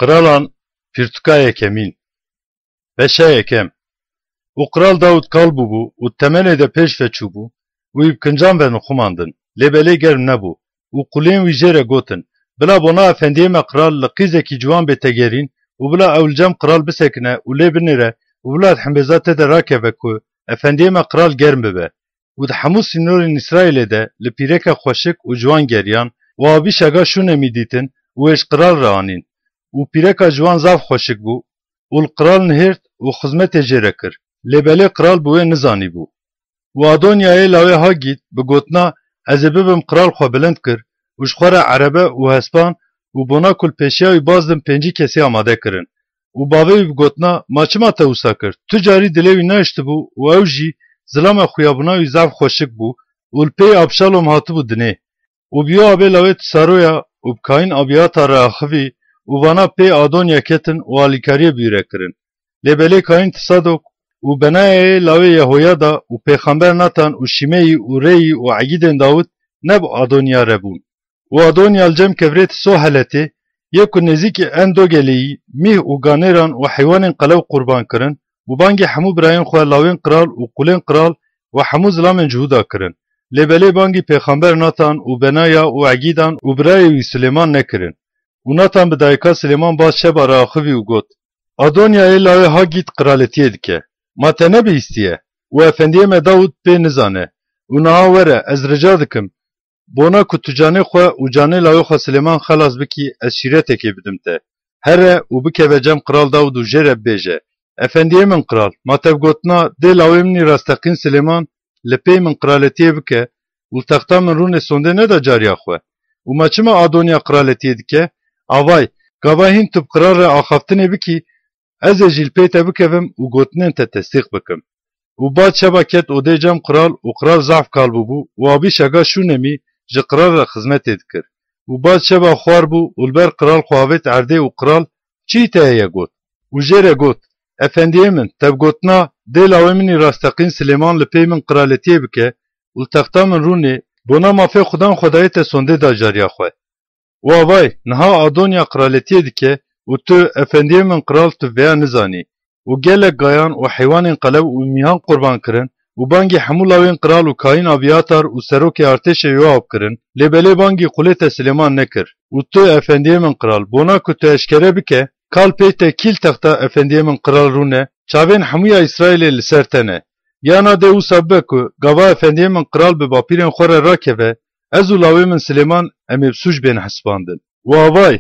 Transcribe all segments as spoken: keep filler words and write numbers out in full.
Qiralan, pirtûka yekemîn. Beşa yekem. Û qral Dawid kal bûbû û temenê de pêş ve çûbû û wî bi kincan ve nixumandin. Lê belê germ nebû û qulên wî jê re gotin, Bila bona efendiyê me qral li qîzekî ciwan bê tegerîn û bila ew li cem qral bisekine û lê binêre û bila di hembêza te de rakeve ku efendiyê me qral germ bibe. Û di hemû sînorên Îsraîlê de li pîreke xweşik û ciwan geriyan û abîşega Şûnemî dîtin û wê ji qral re anîn. Û pîreka ciwan zaf xweşik bû û li qral nihêrt û xizmetê jê re kir. Lê belê qral bi wê nizanîbû. Û Adonyayê lawê Hagît bi gotina, Ez ê bibim qral xwe bilind kir û ji xwe re erebe û hespan û bona ku li pêşiya wî baz dim pêncî kesî amade kirin. Û bavê wî bi gotina, Ma çima te wisa kir? Tu carî dilê wî nehiştibû û ew jî zilama xuyabûna wî zaf xweşik bû û li pêy Abşalom hatibû dinê. Û bi yo abê lawê Tisaroya û bi kayîn Abiyatar re axivî û vana pê Adonya ketin û alîkariyê bi wî re kirin. Lê belê kayîn Tisadok û Benayayê lawê Yehoyada û pêxember Natan û Şîmeyî û Reyî û Egîdên Dawid ne bi Adonya re bûn. Û Adonya li cem kevirê Tiso Heletê, yê ku nêzîkî Endogeleyî, mîh û ganêran û heywanên qelew qurban kirin û bangî hemû birayên xwe lawên qral û qulên qral û hemû zilamên Cihûda kirin. Lê belê bangî pêxember Natan û Benaya û Egîdan û birayê wî Silêman nekirin. Û Natan bi dayika Silêman Batşeba re axivî û got, Adonyayê lawê Hagît qiraletiyê dike. Ma te nebihîstiye? Û efendiyê me Dawid pê nizane. Û niha were, ez rica dikim, bona ku tu canê xwe û canê lawê xwe Silêman xelas bikî, ez şîretekê bidim te. Here û bikeve cem qral Dawid û jê re bibêje, Efendiyê min qral, ma te bi gotina, dê lawê min î rasteqîn Silêman li pey min qiraletiyê bike û li texta min rûnê sondê neda cariya xwe? Û ma çima Adonya qiraletiyê dike? Avay, gava hîn tu bi qral re axaftinê bikî, ez ê jî li pey te bikevim û gotinên te tesdîq bikim. Û Batşeba ket odê cem qral û qral zaf kal bûbû û Abîşaga Şûnemî ji qral re xizmetê dikir. Û Batşeba xwar bû û li ber qral xwe avêt erdê û qral, Çi te heye? Got. Û jê re got, Efendiyê min, te bi gotina, dê lawê min î rasteqîn Silêman li pey min qiraletiyê bike û li texta min rûnê, bona mafê Xudan xwe dayê te sondê da cariya xwe. Û avay, niha Adonya qiraletiyê dike û tu, efendiyê min qral, tu vêya nizanî. Û gelek gayan û heywanên qelew û mîhan qurban kirin û bangî hemû lawên qral û kayîn Abiyatar û serokê artêşê Yoab kirin, lê belê bangî qulê te Silêman nekir. Û tu, efendiyê min qral, bona ku tu eşkere bike, kal pey te kî li texta efendiyê min qral rûne, çavên hemûya Îsraîlê li ser te ne. Yana dê wisa bibe ku gava efendiyê min qral bi bapîrên xwe re rakeve, ez û lawê min Silêman em ê bi sûc bên hesibandin. Û avay,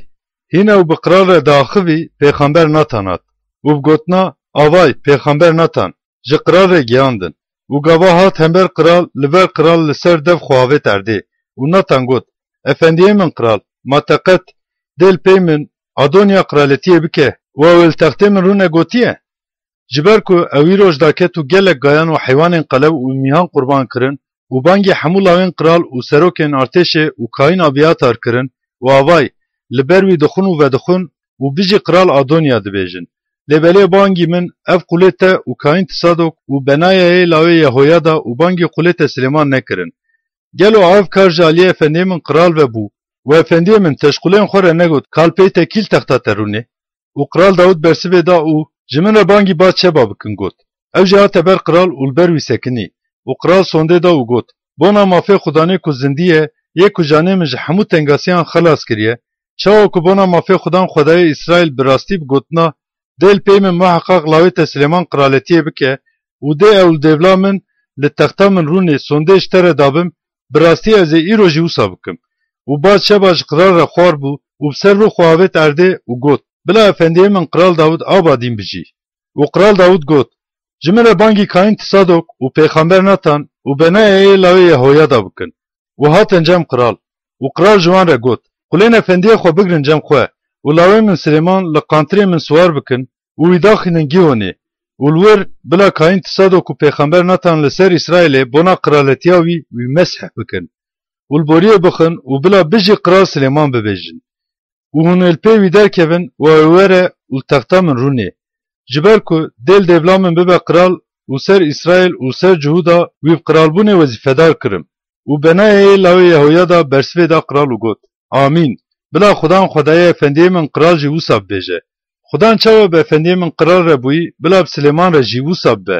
hîn ew bi qral re diaxivî pêxember Natan hat. Û bi gotina, Avay, pêxember Natan, ji qral re giyandin. Û gava hat hember qral, li ber qral li ser dev xwe avêt erdê. Û Natan got, Efendiyê min qral, ma te qet, dê li pey min, Adonya qiraletiyê bike û ew ê li textê min rûne gotiye? Ji ber ku ew îro ji da ket û gelek gayan û heywanên qelew û mîhan qurban kirin û bangî hemû lawên qral û serokên artêşê û kayîn Abiyatar kirin û avay, li ber wî dixwin û vedixwin û Bijî qral Adonya dibêjin. Lê belê bangî min, ev qulê te û kayîn Tisadok û Benayayê lawê Yehoyada û bangî qulê te Silêman nekirin. Gelo ev kar ji aliyê efendiyê min qral ve bû û efendiyê min te ji qulên xwe re negot, Kal pey te kî li texta te rûnê? Û qral Dawid bersivê da û, Ji min re bangî Batşeba bikin, got. Ew jî hate ber qral û li ber wî sekinî. Û qral sondê da û got, Bona mafê Xudanê ku zindî ye, yê ku canê min ji hemû tengasiyan xelas kiriye, çawa ku bona mafê Xudan Xwedayê Îsraîl bi rastî bi gotina, Dê li pey min muheqeq lawê te Silêman qiraletiyê bike û dê ew li dêvla min, li texta min rûnê, sondê ji te re dabim, bi rastî ez ê îro jî wisa bikim. Û Batşeba ji qral re xwar bû û bi ser rû xwe avêt erdê û got, Bila efendiyê min qral Dawid aba dîn bijî. Û qral Dawid got, Ji min re bangî kayîn Tisadok û pêxember Natan û Benayayê lawê Yehoyada bikin. Û hatin cem qral. Û qral ji wan re got, Qulên efendiyê xwe bigrin cem xwe û lawê min Silêman li qantirê min siwar bikin û wî daxînin Gîhonê û li wir bila kayîn Tisadok û pêxember Natan li ser Îsraîlê bona qiraletiya wî, wî mesh bikin û li boriyê bixin û bila Bijî qral Silêman bibêjin. Û hûn ê li pê wî derkevin û ew ê were û li texta min rûnê. Ji ber ku dê li dêvla min bibe qral û ser Îsraîl û ser Cihûda wî bi qiralbûnê wezîfedar kirim. Û Benayayê lawê Yehoyada bersivê da qral û got, Amîn. Bila Xudan Xwedayê efendiyê min qral jî wisa bibêje. Xudan çawa bi efendiyê min qral re bûyî, bila bi Silêman re jî wisa bibe.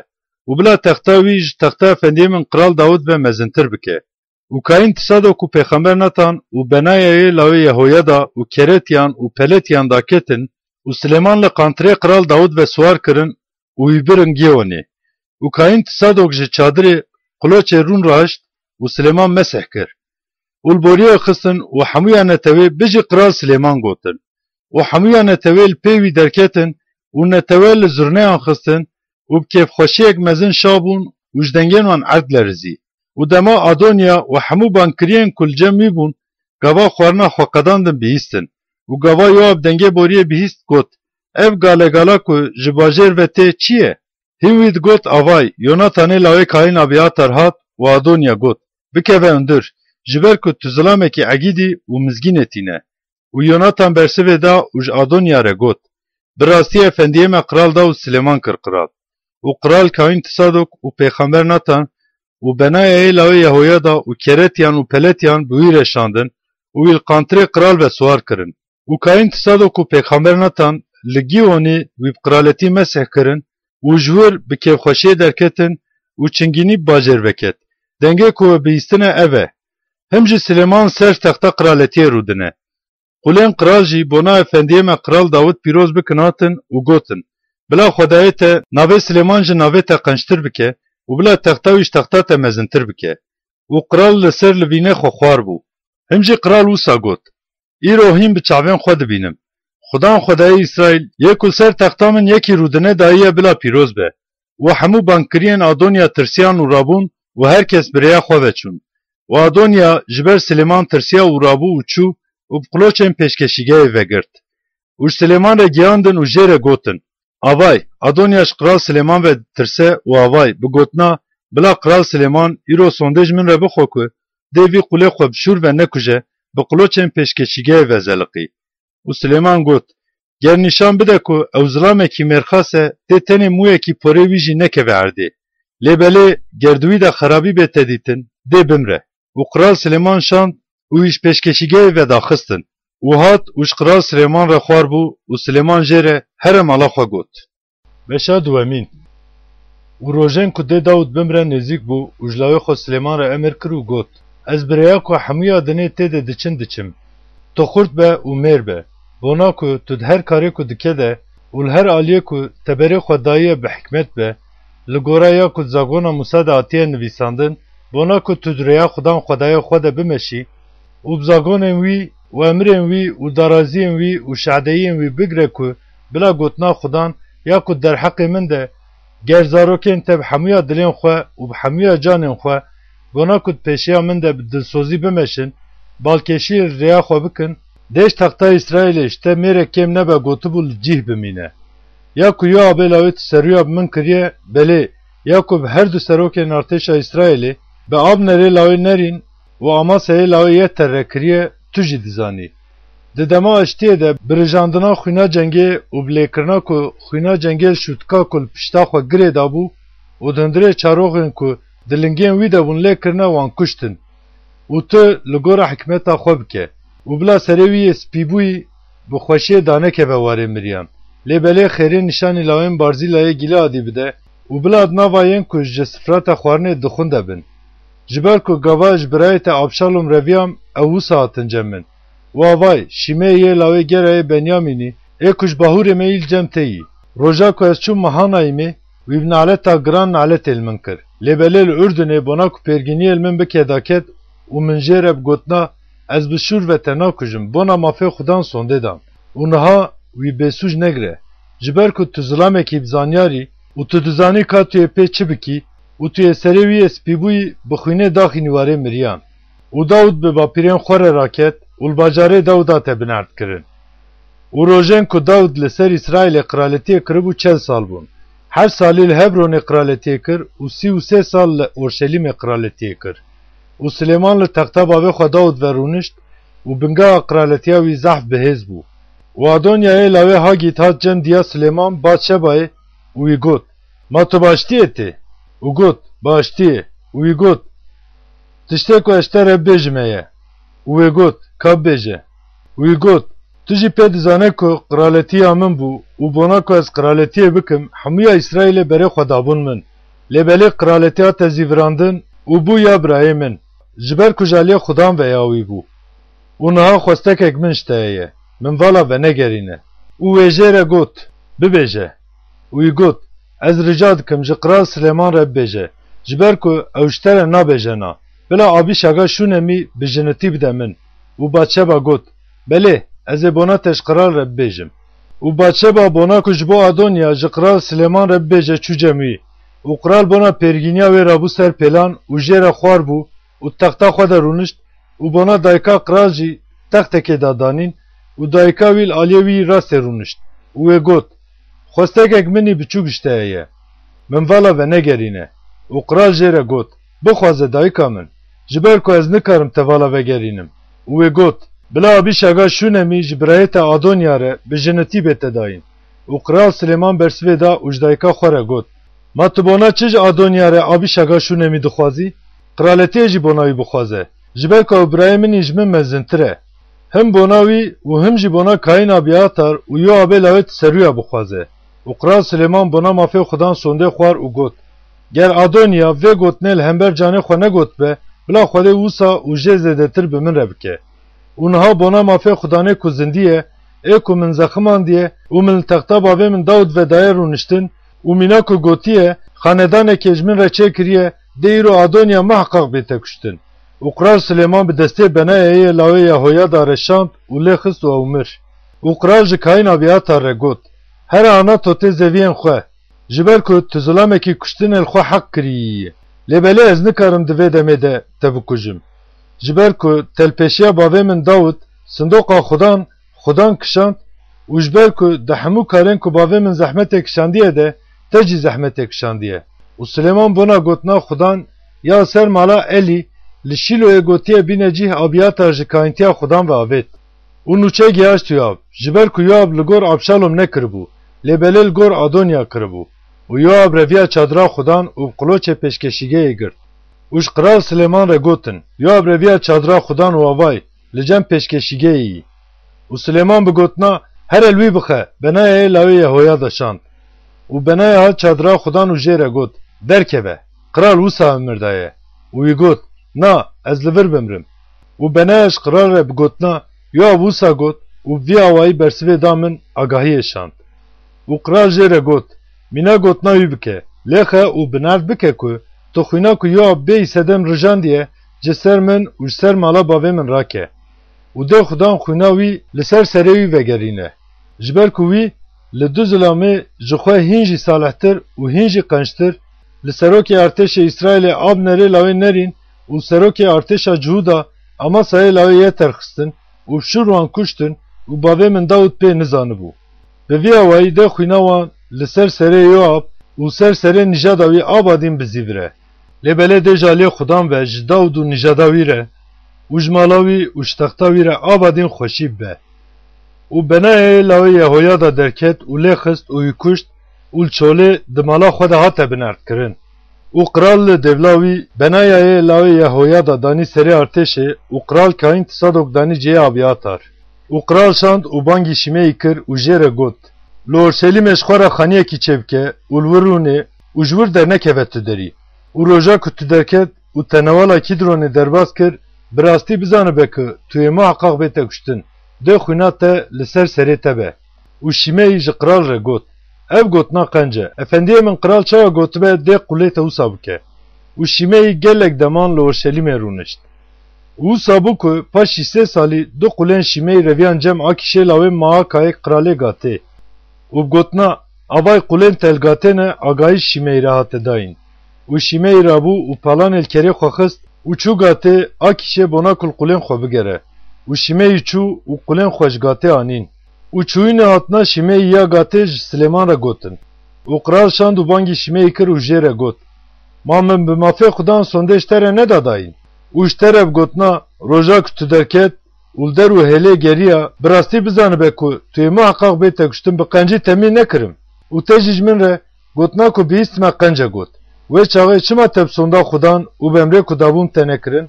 Û bila texta wî ji texta efendiyê min qral Dawid ve mezintir bike. Û Kayîn Tisadok û pêxember Natan û Benayayê lawê Yehoyada û Keretiyan û Peletiyan daketin û Silêman li qantirê qral Dawid ve siwar kirin û wî birin Giyonê. Û Kayîn Tisadok ji çadirê qiloçê rûn rahişt û Silêman mesih kir. Û li boriyê xistin û hemûya netewê Bijî Qral Silêman gotin. Û hemûya netewê li pê wî derketin û netewe li zurneyan xistin û bi kêfxweşiyek mezin şa bûn û ji dengên wan erd lerizî. Û dema Adoniya û hemû bankiriyên ku li cem wî bûn, gava xwarina xwe qedandin bihîstin. Û gava Yoab dengê boriyê bihîst got, Ev galegala ku ji bajêr ve tê çi ye? Hîn wî digot, Avay, Yonatanê lawê Kayîn Abiyatar hat û Adoniya got, Bikeve hundir, ji ber ku tu zilamekî egîdî û mizgînê tîne. Û Yonatan bersivê da û ji Adoniya re got, Bi rastî efendiyê me qral Dawid Silêman kir qral. Û qral Kayîn Tisadok û pêxember Natan û Benayayê lawê Yehoyada û Keretiyan û Peletiyan bi wî re şandin û wî li qantirê qral ve siwar kirin. Û Kayîn Tisadok û pêxember Natan li Gîhonê wî bi qiraletî mesih kirin û ji wir bi kêfxweşiyê derketin û çingînî bi bajêr veket. Dengê ku we bihîstine ev e. Him jî Silêman ser texta qiraletiyê rûdine. Qulên qral jî bona efendiyê me qral Dawid pîroz bikin hatin û gotin, Bila Xwedayê te navê Silêman ji navê te qençtir bike û bila texta wî ji texta te mezintir bike. Û qral li ser livînê xwe xwar bû. Him jî qral wisa got, Îro hîn bi çavên xwe dibînim. Xudan Xwedayê Îsraîl, yê ku li ser texta min yekî rûdine dayiye bila pîroz be. Û hemû bangkiriyên Adoniya tirsiyan û rabûn û her kes bi rêya xwe ve çûn. Û Adoniya ji ber Silêman tirsiya û rabû û çû û bi qiloçên pêşkeşîgehê vegirt. Û ji Silêman re giyandin û jê re gotin, Avay, Adoniya ji qral Silêman ve ditirse û avay, bi gotina, Bila qral Silêman îro sondê ji min re bixwe ku dê vî qulê xwe bi şûr ve nekuje, bi qiloçên pêşkeşîgehê ve zeliqî. Û Silêman got, Ger nîşan bide ku ew zilamekî mêrxas e, dê tenê mûyekî porê wî jî nekeve erdê. Lê belê, ger di wî de xerabî bête dîtin, dê bimre. Û qral Silêman şand û wî ji pêşkeşîgehê ve daxistin. Û hat û ji qral Silêman re xwar bû û Silêman jê re here mala xwe got. Beşa duwemîn. Û rojên ku dê Dawid bimre nêzîk bû û ji lawê xwe Silêman re emir kir û got, Ez bi rêya ku hemûya dinê tê de diçin diçim. Tu xurt be û mêr be, bona ku tu di her karê ku dike de û li her aliyê ku teberê xwe dayiye bi hikmet be, li gora ya ku di zagona Mûsa de hatiye nivîsandin, bona ku tu di rêya Xudan Xwedayê xwe de bimeşî û bi zagonên wî û emirên wî û daraziyên wî û şadeyiyên wî bigre ku bila gotina Xudan ya ku derheqê min de, ger zarokên te bi hemûya dilên xwe û bi hemûya canên xwe, bona ku di pêşiya min de bi dilsozî bimeşin, balkêşiyê li rêya xwe bikin, dê ji texta Îsraîlê ji te mêrek kêm nebe gotibû li cîh bimîne. Ya ku Yoabê lawê teserûya bi min kiriye, belê, ya ku bi her du serokên artêşa Îsraîlê, bi Abnerê lawê Nerîn û Amasayê lawê Yeter re kiriye, tu jî dizanî. Di dema aştiyê de bi rijandina xwîna cengê û bi lêkirina ku xwîna cengê li şûtika ku li pişta xwe girê dabû û di hundirê çaroxên ku di lingên wî de bûn lê kirine wan kuştin. Û tu li gora hikmeta xwe bike û bila serê wî yê spîbûyî bi xweşiyê danekeve warê miriyan. Lê belê xêrê nîşanî lawên Barzîlayê Gîleadî bide û bila di nava yên ku ji sifrata xwarinê dixwin de bin. Ji ber ku gava ji birayê te Abşalom reviyam, ew wisa hatin cem min. Û avay, Şîmeyê yê lawê Gerayê Benyamînî, ê ku ji bahûrê me yî li cem te yî. Roja ku ez çûm Mahanayîmê, wî bi naleta giran naletê li min kir. Lê belê li Urdunê bona ku pêrgîniyê li min bike daket û min jê re bi gotina, Ez bi şûr ve te nakujim, bona mafê Xudan sondê dan. Û niha wî bêsûc negire. Ji ber ku tu zilamekî bi zanyarî û tu dizanî ka tu yê pê çi bikî û tu yê serê wî yê spîbûyî bi xwînê daxînî warê miriyan. Û Dawid bi bapîrên xwe re raket û li bajarê Dawida te binerdkirin. Û rojên ku Dawid li ser Îsraîlê qiraletiyê kiribû çel sal bûn. Her salî li Hebronê qiraletiyê kir û sî û sê sal li Orşelîmê qiraletiyê kir. Û Silêman li texta bavê xwe Dawid ve rûnişt û bingeha qiraletiya wî zehf bihêz bû. Û Adonyayê lawê Hagît hat cem diya Silêman Batşebayê û wî got, Ma tu bi aştiyê tê? Û got, Bi aştiyê. Û wî got, Tiştê ku ez ji te re bibêjime ye. Û wê got, Ka bibêje. Wî got, Tu jî pê dizane ku qiraletiya min bû û bona ku ez qiraletiyê bikim, hemûya Îsraîlê berê xwe dabûn min. Lê belê qiraletî hate zîvirandin û bû ya birayê min, ji ber ku ji aliyê Xudan ve ya wî bû. Û niha xwestekek min ji te heye, min vala venegerîne. Û wê jê re got, Bibêje. Û wî got, Ez rica dikim ji Qral Silêman re bibêje, ji ber ku ew ji te re nabêje na, bila Abîşaga Şûnemî bi jinitî bide min. Û Batşeba got, Belê, ez ê bona te ji qral re bibêjim. Û Batşeba bona ku ji bo Adoniya ji Qral Silêman re bibêje çû cem wî. Û qral bona pêrgîniya wê rabû ser pêlan û jê re xwar bû û texta xwe de rûnişt û bona dayika qral jî textekê da danîn û dayika wî li aliyê wî rastê rûnişt û wê got, Xwestekek min î biçûk ji te heye. Min vala venegerîne. Û qral jê re got, Bixwaze dayika min, ji ber ku ez nikarim te vala vegerînim. Û wê got, Bila Abîşaga Şûnemî ji birayê te Adoniya re bi jinitî bête dayîn. Û Qral Silêman bersivê da û ji dayika xwe re got, Ma tu bona çi ji Adoniya re Abîşaga Şûnemî dixwazî? Qiraletiyê jî bona wî bixwaze, ji ber ku ew birayê min î ji min mezintir e. Him bona wî û him jî bona Kayîn Abîatar û Yoabê lawê tu serûya bixwaze. Û Qral Silêman bona mafê Xudan sondê xwar û got, Ger Adoniya vê gotinê li hember canê xwe negotibe, bila Xwedê wisa û jê zêdetir bi min re bike. Û niha bona mafê Xudanê ku zindî ye, ê ku min zeximandiye û min li texta bavê min Dawid ve daye rûniştin û mîna ku gotiye, Xanedanekê ji min re çêkiriye, dê îro Adoniya miheqeq bête kuştin. Û Qral Silêman bi destê Benayayê lawê Yehoyada re şand û lê xist û ew mir. Û qral ji Kayîn Abîatar re got, Here Anatotê zeviyên xwe, ji ber ku tu zilamekî kuştinê li xwe heq kirîyî. Lê belê ez nikarim di vê demê de te bikujim. Ji ber ku telpêşiya bavê min Dawid, sindoqa Xudan, Xudan kişand û ji ber ku di hemû karên ku bavê min zehmetê kişandiye de te jî zehmetê kişandiye. Û Silêman bona gotina Xudan ya ser mala Elî li Şîloyê gotiye bîne cih Abîatar ji kayîntiya Xudan ve avêt. Û nûçe gihaşt Yoab, ji ber ku Yoab li gor Abşalom nekiribû, lê belê li gor Adoniya kiribû. Û Yoab reviya çadira Xudan û bi qiloçê pêşkeşîgehê girt. Û ji Qral Silêman re gotin, Yoab reviya çadira Xudan û avay, li cem pêşkeşîgehê yî. Û Silêman bi gotina, Here li wî bixe, Benayayê lawê Yehoyada şand. Û Benaya hat çadira Xudan û jê re got, Derkeve, qral wisa emir daye. Û wî got, Na, ez li vir bimrim. Û Benaya ji qral re bi gotina, Yoab wisa got û bi vî awayî bersivê da min agahiyê şand. Û qral jê re got, Mîna gotina wî bike, lêxe û bi nerd bike ku tu xwîna ku Yoab bêyî sedem rijandiye, ji ser min û ji ser mala bavê min rake. Û dê Xudan xwîna wî li ser serê wî vegerîne. Ji ber ku wî li du zilamê ji xwe hîn jî salihtir û hîn jî qenctir, li serokê artêşê Îsraîlê Abnerê lawê Nerîn û serokê artêşa Cihûda Amasayê lawê Yeter xistin û bi şûr wan kuştin û bavê min Dawid pê nizanibû. Bi vî awayî dê xwîna wan li ser serê Yoab û ser serê nîjada wî aba dîn bizîvire. Lê belê dê ji aliyê Xudan ve ji Dawid û nîjada wî re û ji mala wî û ji texta wî re aba dîn xweşî bibe. Û Benayayê lawê Yehoyada derket û lê xist û wî kuşt û li çolê di mala xwe de hate binerdkirin. Û qral li dêvla wî Benayayê lawê Yehoyada danî serê artêşê û qral Kayîn Tisadok danî cihê Abîatar. Û qral şand û bangî Şîmeyî kir û jê re got, Li Orşelîmê ji xwe re xaniyekî çêbike û li wir rûnê û ji wir dernekeve tu derî. Û roja ku tu derket û te newala Kîdronê derbas kir, bi rastî bizanibe ku tu yê muheqeq bête kuştin, dê xwîna te li ser serê te be. Û Şîmeyî ji qral re got, Ev gotina qenc e. Efendiyê min qral çawa gotibe dê qulê te wisa bike. Û Şîmeyî gelek deman li Orşelîmê rûnişt. Û wisa bû ku paşî sê salî du qulên Şîmeyî reviyan cem Akîşê lawê Maakayê qralê Gatê. Û bi gotina, Avay qulên te li Gatê ne, agahî Şîmeyî re hate dayîn. Û Şîmeyî rabû û palanê li kerê xwe xist û çû Gatê Akîşê bona ku li qulên xwe bigere. Û Şîmeyî çû û qulên xwe ji Gatê anîn. Û çûyînê hatina Şîmeyî ya Gatê ji Silêman re gotin. Û qral şand û bangî Şîmeyî kir û jê re got, Ma min bi mafê Xudan sondê ji te re neda dayîn? Û ji te re bi gotina, Roja ku tu derket û li der û hêlê geriya, bi rastî bizanibe ku tu yê muheqeq bête kuştin, bi qencî te mî nekirim û te jî ji min re gotina ku bihîstime qenc e got. Wê çaxê çima te bi sonda Xudan û bi emrê ku dabûm te nekirin?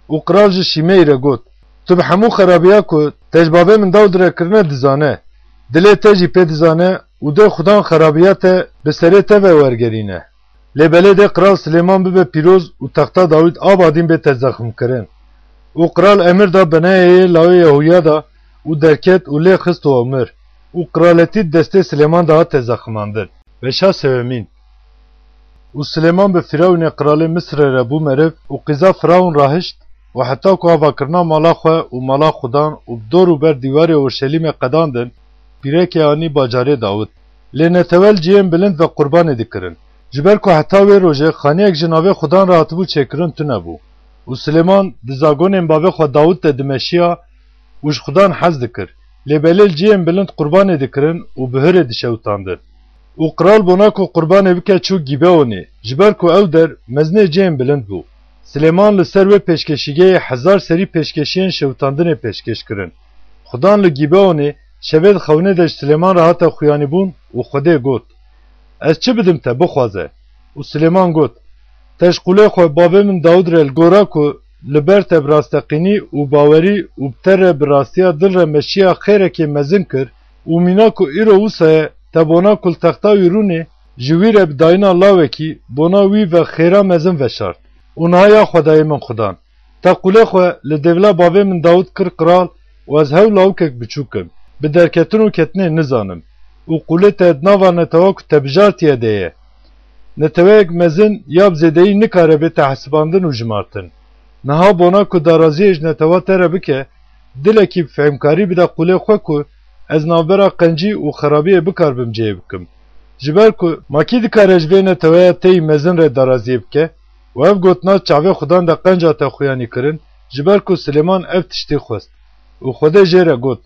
Û qral ji Şîmeyî re got, Tu bi hemû xerabiya ku te ji bavê min Dawid re kirine dizane. Dilê te jî pê dizane û dê Xudan xerabiya te bi serê te ve wergerîne. Lê belê dê qral Silêman bibe pîroz û texta Dawid abadîn bête zexmkirin. Û qral emir da bineyê yê lawê Yehoyada û derket û lê xist û ew mir. Û qraletî di destê Silêman de hate zeximandin. Beşa sewemîn. Û Silêman bi Fîrawînê qralê Misirê re bû meriv û qîza Fîrawîn rahişt û heta ku avakirina mala xwe û mala Xudan û bi dor û ber dîwarê Orşelîmê qedandin, pîrekê anî bajarê Dawid. Lê netewe li cihên bilind ve qurbanê dikirin. Ji ber ku heta wê rojê xaniyek ji navê Xudan re hatibû çêkirin tune bû. Û Silêman di zagonên bavê xwe Dawid de dimeşiya û ji Xudan hez dikir. Lê belê li cihên bilind qurbanê dikirin û bi hirê dişewitandin. Û qral bona ku qurbanê bike çû Gîbeonê, ji ber ku ew der mezinê cihên bilind bû. Silêman li ser wê pêşkeşîgehê hezar serî pêşkeşiyên şewitandinê pêşkêş kirin. Xudan li Gîbeonê şevê di xewnê de ji Silêman re hate xuyanîbûn û Xwedê got, Ez çi bidim te, bixwaze? Û Silêman got, Te ji qûlê xwe bavê min Dawid re li gora ku li ber te bi rasteqînî û bawerî û bi te re bi rastiya dil re meşiya xêrekê mezin kir û mîna ku îro wisa ye, te bona ku li texta wî rûnê, ji wî re bi dayîna lawekî bona wî ve xêra mezin veşart. Û niha ya Xwedayê min Xudan, te qûlê xwe li dêvla bavê min Dawid kir qral û ez hew lawikek biçûk im, bi derketin û ketinê nizanim. Û qûlê te di nava netewa ku te bijartiye de ye. Neteweyek mezin ya bi zêdeyî nikare bête hesibandin û jimartin. Niha bona ku daraziyê ji netewa te re bike, dilekî bi fehmkarî bide qûlê xwe ku ez navbera qencî û xerabiyê bikaribim cihê bikim. Ji ber ku ma kî dikare ji vê neteweya te yî mezin re daraziyê bike? Û ev gotina çavê Xudan de qenca te xuyanî kirin, ji ber ku Silêman ev tiştî xwest. Û Xwedê jê re got,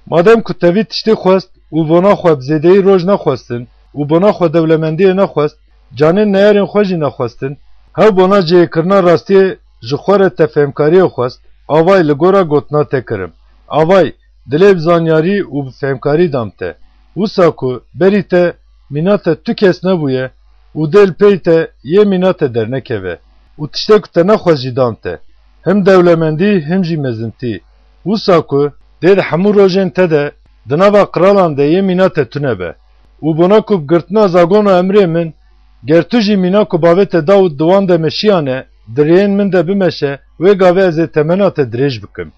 Madem ku te vî tiştî xwest û bona xwe bi zêdeyî roj nexwestin û bona xwe dewlemendiyê nexwest, canên neyarên xwe jî nexwestin, hew bona cihêkirina rastiyê ji xwe re te fehmkariyê xwest, avay li gora gotina te kirim. Avay, dilê bi zanyarî û bi fehmkarî dam te. Wisa ku berî te mîna te tu kes nebûye û dê li pey te yê mîna te dernekeve û tiştê ku te nexwest jî dam te, him dewlemendî him jî mezintî. Wisa ku dê di hemû rojên te de di nava qiralan de yê mîna te tune be û bona ku bi girtina zagona emrê min, ger tu jî mîna ku bavê te Dawid di wan de meşiyane, di rêyên min de bimeşe, wê gavê ez ê temena te dirêj bikim.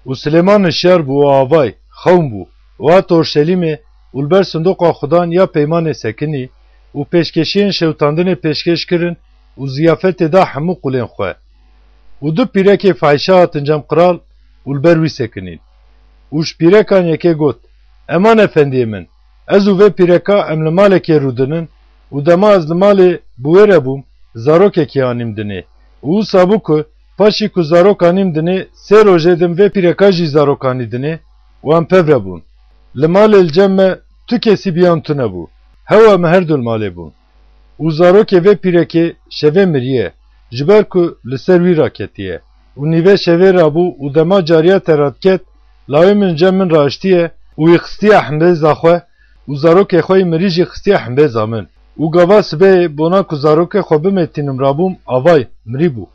Û Silêman hişyar bû û avay, xewn bû û hat Orşelîmê û li ber sindoqa Xudan ya peymanê sekinî û pêşkeşiyên şewitandinê pêşkêş kirin û ziyafetê da hemû qulên xwe. Û du pîrekê fahîşe hatin cem qral û li ber wî sekinîn. Û ji pîrekan yekê got, Eman efendiyê min, ez û vê pîreka em li malekê rûdinin û dema ez li malê bi wê re bûm, zarokekî anîm dinê. Û wisa bû ku paşî ku zarok anîm dinê, sê rojê din vê pîreka jî zarok anî dinê û em pev re bûn. Li malê li cem me tu kesî biyan tune bû. Hewa me her du li malê bûn. Û zarokê vê pîrekê şevê miriye, ji ber ku li ser wî raketiye. Û nîvê şevê rabû û dema cariya te radiket, lawê min cem min rahiştiye û wî xistiye hembêza xwe û zarokê xwe yî mirî jî xistiye hembêza min. Û gava sibehê bona ku zarokê xwe bimetînim rabûm, avay, mirî bû.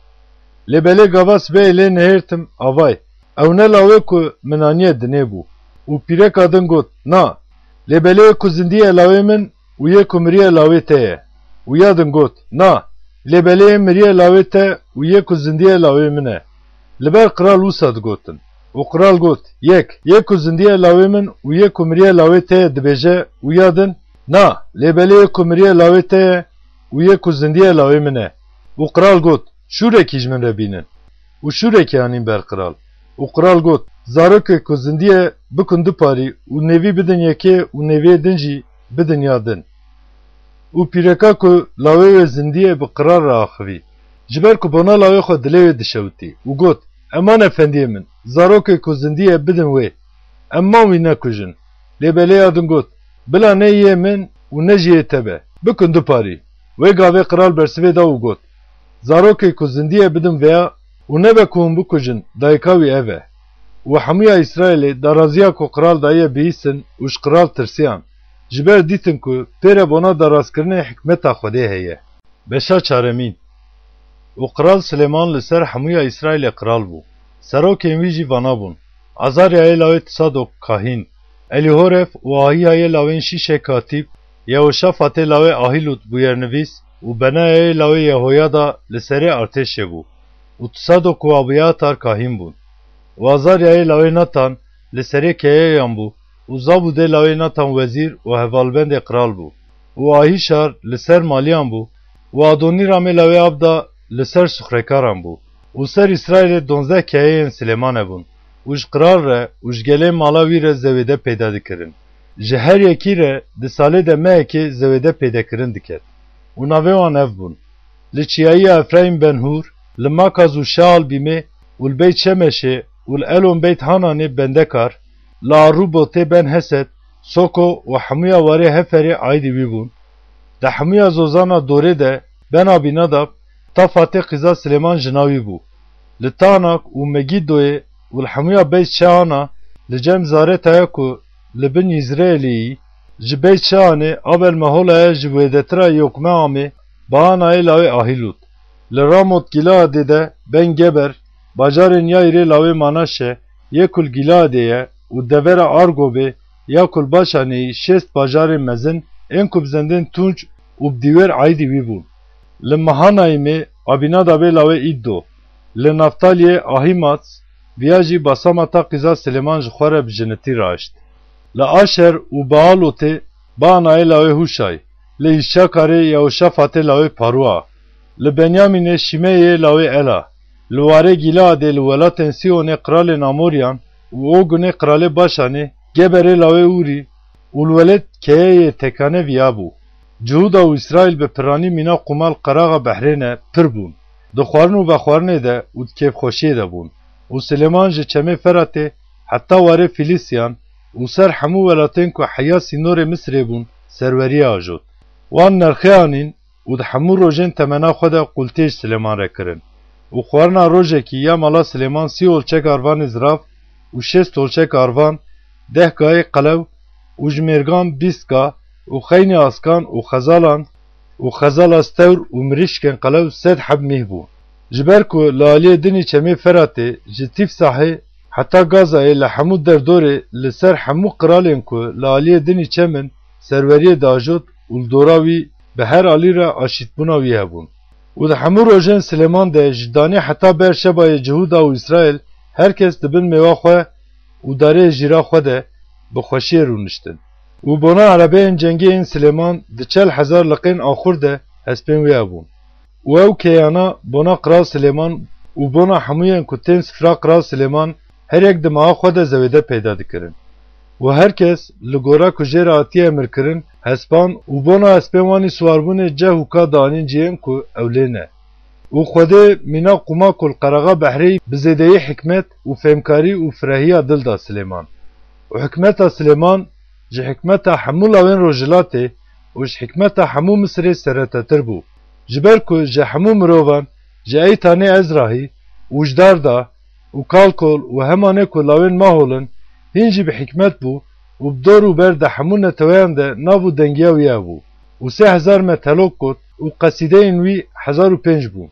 Lê belê gava sibehê lê nihêrtim, avay, ew ne lawê ku min aniye dinê bû. Û pîreka din got, Na, lê belê yê ku zindiye lawê min û yê ku miriye lawê te ye. Û ya din got, Na, lê belê yê miriye lawê te û yê ku zindiye lawê min e. Li ber qral wisa digotin. Û qral got, Yek, yê ku zindiye lawê min û yê ku miriye lawê te ye dibêje û ya din, Na, lê belê yê ku miriye lawê te ye û yê ku zindiye lawê min e. Û qral got, Şûrekî ji min re bînin. Û şûrekî anîn ber qral. Û qral got, Zarokê ku zindiye bikin du parî û nêvî bidin yekê û nêviyê din jî bidin ya din. Û pîreka ku lawê wê zindiye bi qral re axivî, ji ber ku bona lawê xwe dilê wê dişewitî û got, Eman efendiyê min, zarokê ku zindiye bidin wê. Em man wî nekujin. Lê belê ya din got, Bila ne yê min û ne jî yê te be. Bikin du parî. Wê gavê qral bersivê da û got, Zarokê ku zindiye bidin veya û nebe ku hûn bikujin, dayika wî ev e. Û hemûya Îsraîlê daraziya ku qral daye bihîstin û ji qral tirsiyan, ji ber dîtin ku pê re bona darazkirinê hikmeta Xwedê heye. Beşa çaremîn. Û qral Silêman li ser hemûya Îsraîlê qral bû. Serokên wî jî vana bûn: Azarya yê lawê Tsadok kahîn, Elîhoref û Ahîya yê lawên Şîşe katîb, Yehoşafatê lawê Ahîlûd bûyernivîs û Benaya yê lawê Yehoyada li serê artêşê bû û Tsadok û Abiyatar kahîn bûn û Azarya yê lawê Natan li serê keyeyan bû û Zabûdê lawê Natan wezîr û hevalbendê qral bû û Ahîşar li ser maliyan bû û Adonîramê lawê Abda li ser suxrekaran bû û ser Îsraîlê donzdeh keyeyên Silêmane bûn û ji qral re û ji gelê mala wî re zewêde peyda dikirin. Ji her yekî re di salê de mehekê zewêde peydekirin diket û navê wan ev bûn: Li çiyayiya Efrayîm Ben Hûr, li Makaz û Şaalbîmê û li Beyt Şemeşê û li Elon Beyt Hananê bendekar, li Arûbotê Ben Hesed, Soko û hemûya warê Heferê aîdî wî bûn. Di hemûya zozana dorê de Ben Abînadab, Tafatê qîza Silêman jina wî bû. Li Tanak û Megîdoyê û li hemûya Beyt Şeana, li cem Zaretaya ku li bin Yîzreelê yî, ji Beyt Şeanê Abel Meholaya ji wêdetira Yokmeamê, Baanayê lawê Ahîlûd. Li Ramot Gîleadê de Ben Geber, bajarên Yaîrê lawê Manaşe, yê ku li Gîleadê ye û devera Argobê ya ku li Başanê yî şêst bajarên mezin ên ku bi zendên tunc û bi dîwêr aîdî wî bûn. Li Mahanayîmê Abînadabê lawê Îddo, li Naftaliyê Ahîmats, viya jî Basamata qîza Silêman ji xwe re bi jinitî raişt. Li Aşer û Baalotê Baanayê lawê Hûşay, li Îşakarê Yehoşafatê lawê Parûa, li Benyamînê Şîmeyê lawê Ela, li warê Gîleadê li welatên Sîhonê qralên Amoryan û Ogunê qralê Başanê, Geberê lawê Ûrî û li welêt keyeyê Tekane viya bû. Cihûda û Îsraîl bi piranî mîna qûmal qeraxa behrê ne pir bûn. Di xwarin û vexwarinê de û di kêfxweşiyê de bûn û Silêman ji çemê Feratê heta warê Fîlîsyan û ser hemû welatên ku heya sînorê Misirê bûn serweriyê ajot. Wan nerxê anîn û di hemû rojên temena xwe de qultiyê ji Silêman re kirin û xwarina rojekî ya mala Silêman sî olçek arvanê zirav û şêst olçek arvan, deh gayê qelew û ji mêrgan bîst ga û xeynî askan û xezalan û xezala stewr û mirîşkên qelew sed heb mîh bû. Ji ber ku li aliyê dinî çemê Feratê ji Tîfsahê heta Gazayê li hemû derdorê li ser hemû qiralên ku li aliyê dinî çem in serweriyê diajot û li dora wî bi her alî re aşîtbûna wî hebûn. Û di hemû rojên Silêman de ji Danê heta Berşebayê Cihûda û Îsraîl her kes di bin mêwa xwe û darê jîra xwe de bi xweşiyê rûniştin. Û bona erebeyên cengê yên Silêman di çel hezar liqên axur de hespên wê hebûn. Û ew keyana bona Qral Silêman û bona hemûyên ku tên sifra Qral Silêman her yek di maha xwe de zewêde peyda dikirin. Û her kes li gora ku jê re hatiye emirkirin, hespan û bona hespên wanî siwarbûnê ceh û ka dianîn cihên ku ew lê ne. Û Xwedê mîna qûma ku li qerexa behrê yî bi zêdeyî hikmet û fêmkarî û firehiya dil da Silêman. Û hikmeta Silêman ji hikmeta hemû lawên rojhilatê û ji hikmeta hemû Misirê seretetir bû. Ji ber ku ji hemû mirovan, ji Eytanê Ezrahî û ji Darda û Kalkol û Hemanê ku lawên Mahol in, hîn jî bi hikmet bû û bi dor û ber de hemû neteweyan de nav û dengiya wî hebû. Û sê hezar me telok got û qesîdeyên wî hezar û pênc bûn.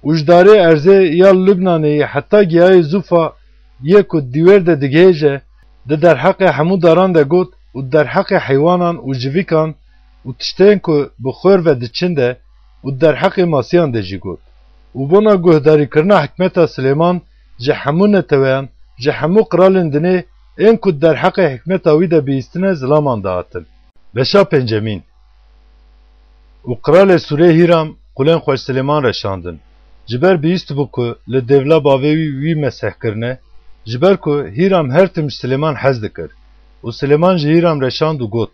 Û ji darê erzê ya Lubnanê yê heta giyayê Zûfa yê ku di dîwêr de digihêje, di derheqê hemû daran de got û di derheqê heywanan û civîkan û tiştên ku bi xwêr ve diçin de û di derheqê masiyan de jî got. Û bona guhdarîkirina hikmeta Silêman ji hemû neteweyan, ji hemû qiralên dinê ên ku di derheqê hikmeta wî de bihîstine zilaman dihatin. Beşa pêncemîn. Û qiralê Sûrê Hîram qulên xwe ji Silêman re şandin. Ji ber bihîstibû ku li dêvla bavê wî wî meseh kirine, ji ber ku Hîram her tim ji Silêman hez dikir. Û Silêman ji Hîram re şand û got: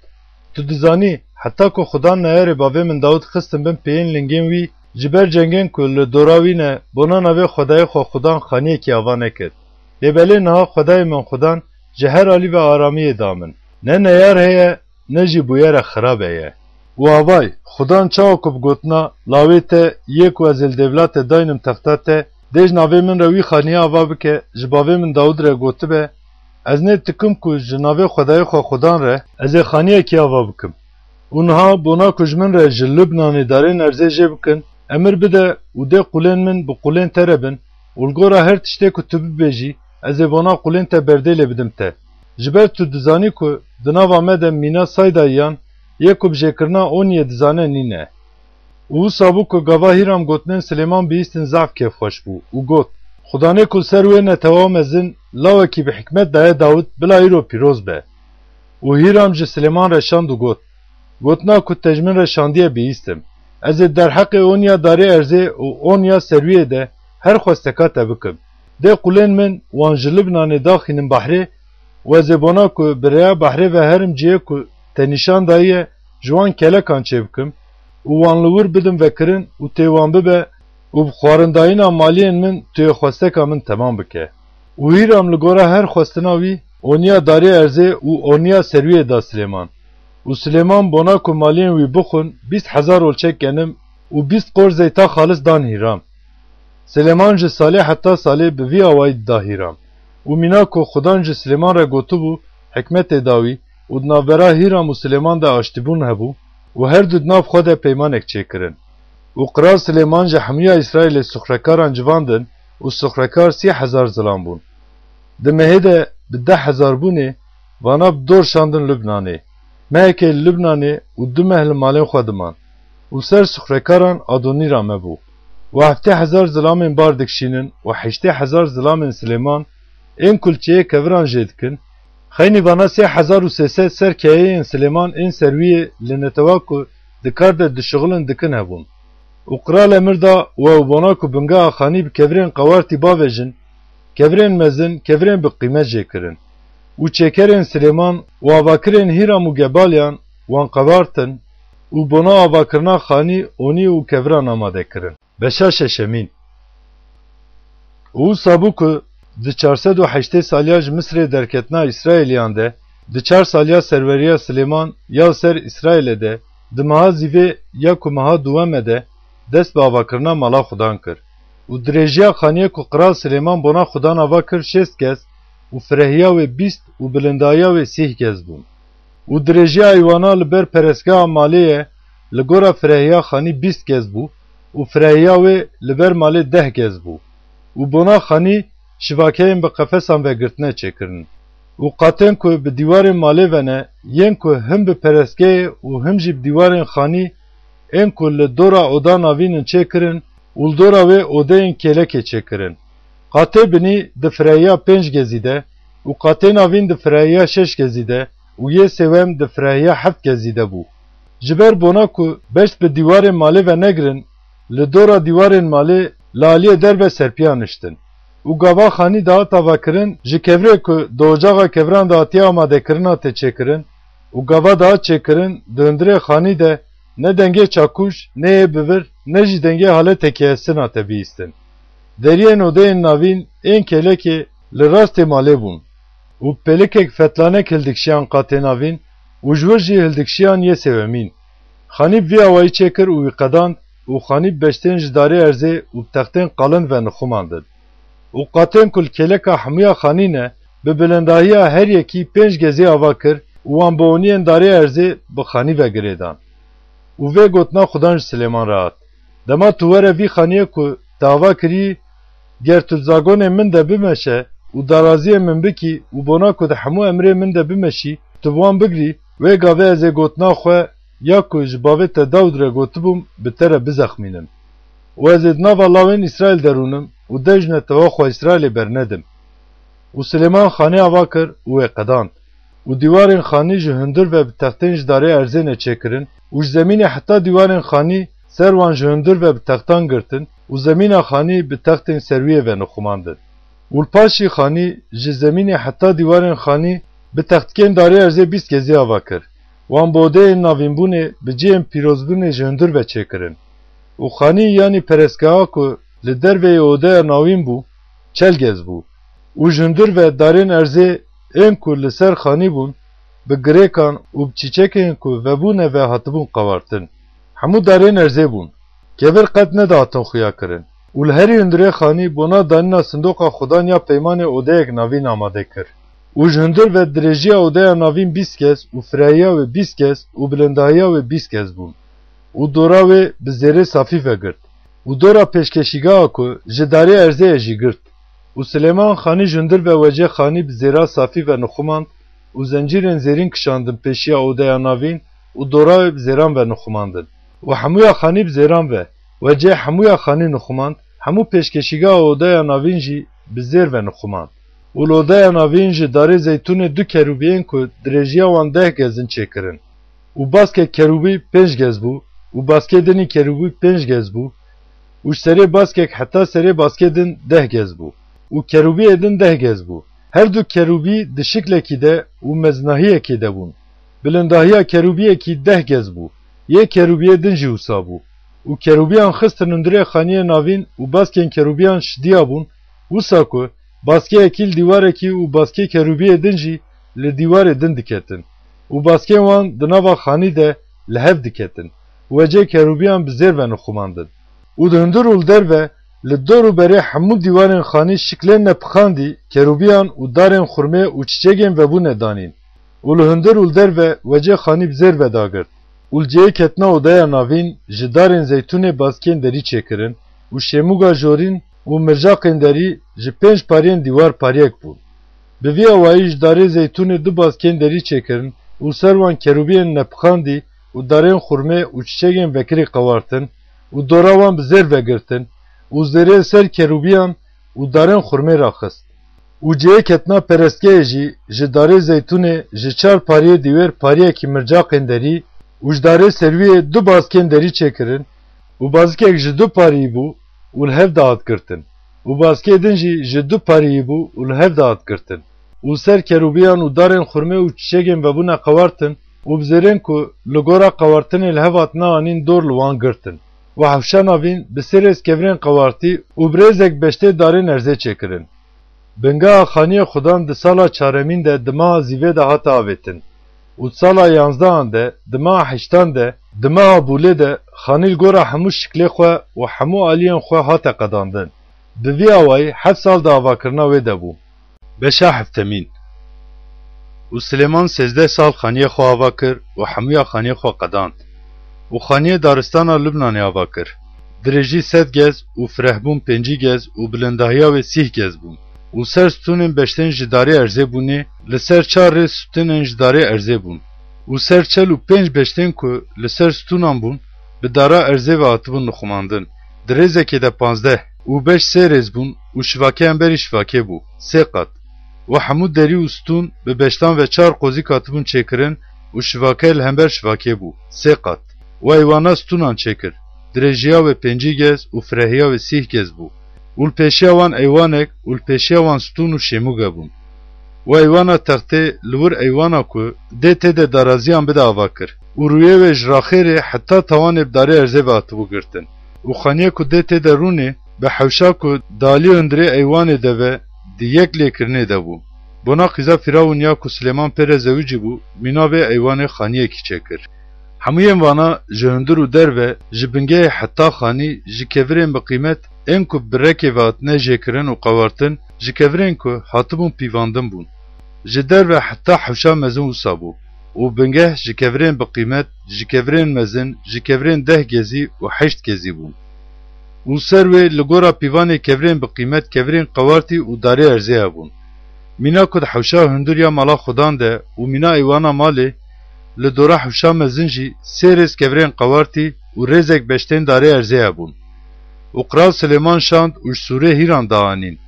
Tu dizanî, heta ku Xudan neyarê bavê min Dawid xistin bin pêyên lingên wî, ji ber cengên ku li dora wî ne, bona navê Xwedayê xwe Xudan xaniyekî ava nekir. Lê belê niha Xwedayê min Xudan ji her alî ve aramiyê da min. Ne neyar heye, ne jî bûyere xirabe ye. Û havay, Xudan çawa ku bi gotina, lawê te, yê ku ez ê li dêvla te daynim texta te, dê ji navê min re wî xaniyê ava bike, ji bavê min Dawid re gotibe, ez nê tikim ku ji navê Xwedayê xwe Xudan re ez ê xaniyekî ava bikim. Û niha bona ku ji min re ji Libnanê darên erzê jê bikin, emir bide û dê qulên min bi qulên te re bin, û li gora her tiştê ku tu bibêjî, ez ê bona qulên te berdêlê bidim te. Ji ber tu dizanî ku di nava me de mîna Saydayiyan yê ku bi jêkirina Oniyê dizane nîne. Û wisa bû ku gava Hîram gotinên Silêman bihîstin zehf kêfxweş bû û got, Xudanê ku li ser wê netewa mezin lawekî bi hikmet daye Dawid, bila îro pîroz be. Û Hîram ji Silêman re şand û got, Gotina ku te ji min re şandiye bihîstim. Ez ê derheqê Oniya darê erzê û Oniya serwiyê de her xwesteka te bikim. Dê qulên min wan ji Libnanê daxînim behrê û ez ê bona ku bi rêya behrê ve herim cihê ku te nîşan dayiye ji wan kelekan çêbikim û wan li wir bidim vekirin û tê wan bibe û bi xwarindayîna maliyên min tu yê xwesteka min temam bike. Û Hîram li gora her xwestina wî oniya darê erzê û oniya serwiyê da Silêman. Û Silêman bona ku maliyên wî bixwin bîst hezar olçek genim û bîst qor zeyta xalis dan Hîram. Silêman ji salê heta salê bi vî awayî dida Hîram. Û mîna ku Xudan ji Silêman re gotibû, hikmetê da wî û di navbera Hîram û Silêman de aştîbûn hebû û her du di nav xwe de peymanek çêkirin. Û Qral Silêman ji hemûya Îsraîlê sixrekaran civandin û sixrekar sî hezar zilam bûn. Di mehê de bi deh hezar bûnê vana bi dor şandin Lubnanê. Mehekê li Lubnanê û du meh li malên xwe diman. Û ser sixrekaran Adonîrame bû. Û heftê hezar zilamên bar dikişînin û heştê hezar zilamên Silêman ên ku li çêyê keviran jê dikin, xeynî vana sê hezar û sê sed ser keyeyên Silêman ên serwiyê li netewa ku di kar de dişixilin dikin hebûn. Û qral emir da û ew bona ku bingeha xanî bi kevirên qewartî bavêjin, kevirên mezin, kevirên bi qîmet jê kirin. Û çêkerên Silêman û avakirên Hîram û Gebalyan wan qewartin û bona avakirina xanî, onî û keviran amade kirin. Beşa şeşemîn. Û wisa bû ku di çar sed û heştê saliya ji Misirê derketina Îsraîliyan de, di çar saliya serweriya Silêman ya li ser Îsraîlê de, di meha Zîvê ya ku meha duweme de, dest bi avakirina mala Xudan kir. Û dirêjiya xaniyê ku Qral Silêman bona Xudan ava kir şêst gez û firehiya wê bîst û bilindahiya wê sîh gez bûn. Û dirêjiya eywana li ber perestgeha malê ye, li gora firehiya xanî bîst gez bû û firehiya wê li ber malê deh gez bû. Û bona xanî şivakeyên bi qefesan ve girtine çêkirin. Û qatên ku bi dîwarên malê ve ne, yên ku him bi perestgehê û him jî bi dîwarên xanî ên ku li dora oda navîn in çêkirin û li dora wê odeyên kêlekê çêkirin. Qatê binî di firehiya pênc gezî de û qatê navîn di firehiya şeş gezî de û yê sêwem di firehiya heft gezî de bû. Ji ber bona ku beşt bi dîwarên malê ve negirin, li dora dîwarên malê li aliyê derve serpiyan niştin. Û gava xanî dihat avakirin, ji kevirê ku di ocaxa keviran de hatiye amadekirina tê çêkirin û gava dihat çêkirin, di hundirê xanî de ne dengê çakûş, ne yê bivir, ne jî dengê haletekî hesina te bihîstin. Deriyên odeyên navîn ên kêlekê li rastê malê bûn û pêlikek fetlanek hildikşiyan qatê navîn û ji wir jî hildikşiyan yê sêwemîn. Xanî bi vî awayî çêkir û wî qedand û xanî bi beştên ji darê erzê û bi textên qalin ve nixumandin. Û qatên ku li kêleka hemûya xanî ne, bi bilindahiya her yekî pênc gezî ava kir û wan bi oniyên darê erzê bi xanî ve girêdan. Û vê gotina Xudan ji Silêman re hat, Dema tu were vî xaniyê ku te ava kirî, ger tu zagonê min de bimeşe û daraziyê min bikî û bona ku di hemû emrê min de bimeşî, tu bi wan bigirî, wê gavê ez ê gotina xwe ya ku ji bavê te Dawid re gotibûm, bi te re bizexmînim. Û ez ê di nava lawên Îsraîl de rûnim û dej netewa xwe Îsraîlê bernedim. Û Silêman xanî ava kir û wê qedand. Û dîwarên xanî ji hundir ve bi textên ji darê erzê ne çêkirin û ji zemînê heta dîwarên xanî ser wan ji hundir ve bi textan girtin û zemîna xanî bi textên serwiyê ve nixumandin. Û li paşî xanî ji zemînê heta dîwarên xanî bi textikên darê erzê bîst gezî ava kir. Wan bi odeyên navînbûnê bi cihên pîrozbûnê ji hundir ve çêkirin. Û xanî, yanî perestgeha ku li derveyê odeya navîn bû, çel gez bû. Û ji hundir ve darên erzê ên ku li ser xanî bûn, bi girêkan û bi çîçekên ku vebûne ve hatibûn qewartin. Hemû darên erzê bûn. Kevir qet nedihatin xuya kirin. Û li herî hundirê xanî bona danîna sindoqa Xudan ya peymanê odeyek navîn amade kir. Û ji hundir ve dirêjiya odeya navîn bîst gez û firehiya wê bîst gez û bilindahiya wê bîst gez bûn. Û dora wê bi zêrê safî vegirt. û dora pêşkeşîgeha ku ji darê erzê ye jî girt. Û Silêman Xanî ji hundir ve wecê Xanî bi zêra safî ve nixumand û zencîrên zêrîn kişandin pêşiya odeya navîn û dora wê bi zêran ve nixumandin. Û hemûya Xanî bi zêran ve, wecê hemûya Xanî nixumand, hemû pêşkeşîgeha odeya navîn jî bi zêr ve nixumand. Û li odeya navîn ji darê zeytûnê du kerûbiyên ku dirêjiya wan deh gezin çêkirin. Û baskek kerûbî pênc gez bû, û baskê dinî kerûbî pênc gez bû, û ji serê baskek heta serê baskê din deh gez bû, û kerûbiyê din deh gez bû. Her du kerûbî di şiklekî de û mezinahiyekê de bûn. Bilindahiya kerûbiyekî deh gez bû, yê kerûbiyê din jî wisa bû. Û kerûbiyan xistin hundirê xaniyê navîn û baskên kerûbiyan şidiya bûn, wisa ku baskê yekî li dîwarekî û baskê kerûbiyê din jî li dîwarê din diketin. Û baskên wan di nava xanî de li hev diketin. Wecê kerûbiyan bi zêr ve nixumandin. Û di hundir û li derve, li dor û berê hemû dîwarên xanî şiklên nepixandî, kerûbiyan û darên xurmê û çiçegên vebûne danîn. Û li hundir û li derve wecê xanî bi zêr ve dagirt. Û li cihê ketina odeya navîn ji darên zeytûnê baskên derî çêkirin û şêmûga jorîn û mircaqên derî ji pênc pariyên dîwar pariyek bûn. Bi vî awayî ji darê zeytûnê du baskên derî çêkirin û ser wan kerûbiyên nepixandî û darên xurmê û çiçegên vekirî qewartin û dora wan bi zêr vegirtin û zêrê li ser kerûbiyan û darên xurmê raxist. Û cihê ketina perestgehê jî ji darê zeytûnê ji çar pariyê dîwêr pariyekî mircaqên derî û ji darê serwiyê du baskên derî çêkirin û bazikek ji du pariyî bû û li hev dihat girtin û baskê din jî ji du pariyî bû û li hev dihat girtin û li ser kerûbiyan û darên xurmê û çiçegên vebûne qewartin û bi zêrên ku li gora qewartinê li hev hatine anîn dor li wan girtin û hewşa navîn bi sê rêz kevirên qewartî û bi rêzek beştê darên erzê çêkirin. Bingeha xaniyê xudan di sala çaremîn de di meha zîvê de hate avêtin û di sala yanzdehan de, di meha heştan de, di meha bûlê de xanî li gora hemû şiklê xwe û hemû aliyên xwe hate qedandin. Bi vî awayî heft sal di avakirina wê de bû. Beşa heftemîn. Û Silêman sêzdeh sal xaniyê xwe ava kir û hemûya xaniyê xwe qedand. Û xaniyê daristana Lubnanê ava kir. Dirêjî sed gez û firehbûn pêncî gez û bilindahiya wê sîh gez bûn. Û ser stûnên beştên ji darê erzê bûnê, li ser çar rê stûnên ji darê erzê bûn. Û ser çel û pênc beştên ku li ser stûnan bûn, bi dara erzê ve hatibûn nixumandin. Di rêzekê de panzdeh û beş sê rêz bûn û şivake hemberî şivakê bû, sê qat. Û hemû derî û stûn bi beştan ve çar qozîk hatibûn çêkirin û şivake li hember şivakê bû, sê qat. Û eywana stûnan çêkir, dirêjiya wê pêncî gez û firehiya wê sîh gez bû. Û li pêşiya wan eywanek û li pêşiya wan stûn û şêmûge bûn. Û eywana textê li wir eywana ku dê tê de daraziyan bide ava kir. Û rûyê wê ji raxêrê heta tawanê bi darê erzê ve hatibû girtin. Û xaniyê ku dê tê de rûnê, bi hewşa ku di alî hundirê eywanê de ve di yek lêkirinê de bû. Bona qîza Fîrawûn ya ku Silêman pê re zewicî bû, mîna vê eywanê xaniyekî çêkir. Hemûyên vana ji hundir û derve, ji bingehê heta xanî, ji kevirên bi qîmet, ên ku bi rekê ve hatine jêkirin û qewartin, ji kevirên ku hatibûn pîvandin bûn. Ji derve heta hewşa mezin wisa bû û bingeh ji kevirên bi qîmet, ji kevirên mezin, ji kevirên deh gezî û heşt gezî bûn. Û ser wê li gora pîvanê kevirên bi qîmet kevirên qewartî û darê erzê hebûn. Mîna ku di hewşa hundir ya mala xudan de û mîna eywana malê, li dora hewşa mezin jî sê rêz kevirên qewartî û rêzek beştên darê erzê hebûn. Û qral Silêman şand û ji Sûrê Hîran dianîn.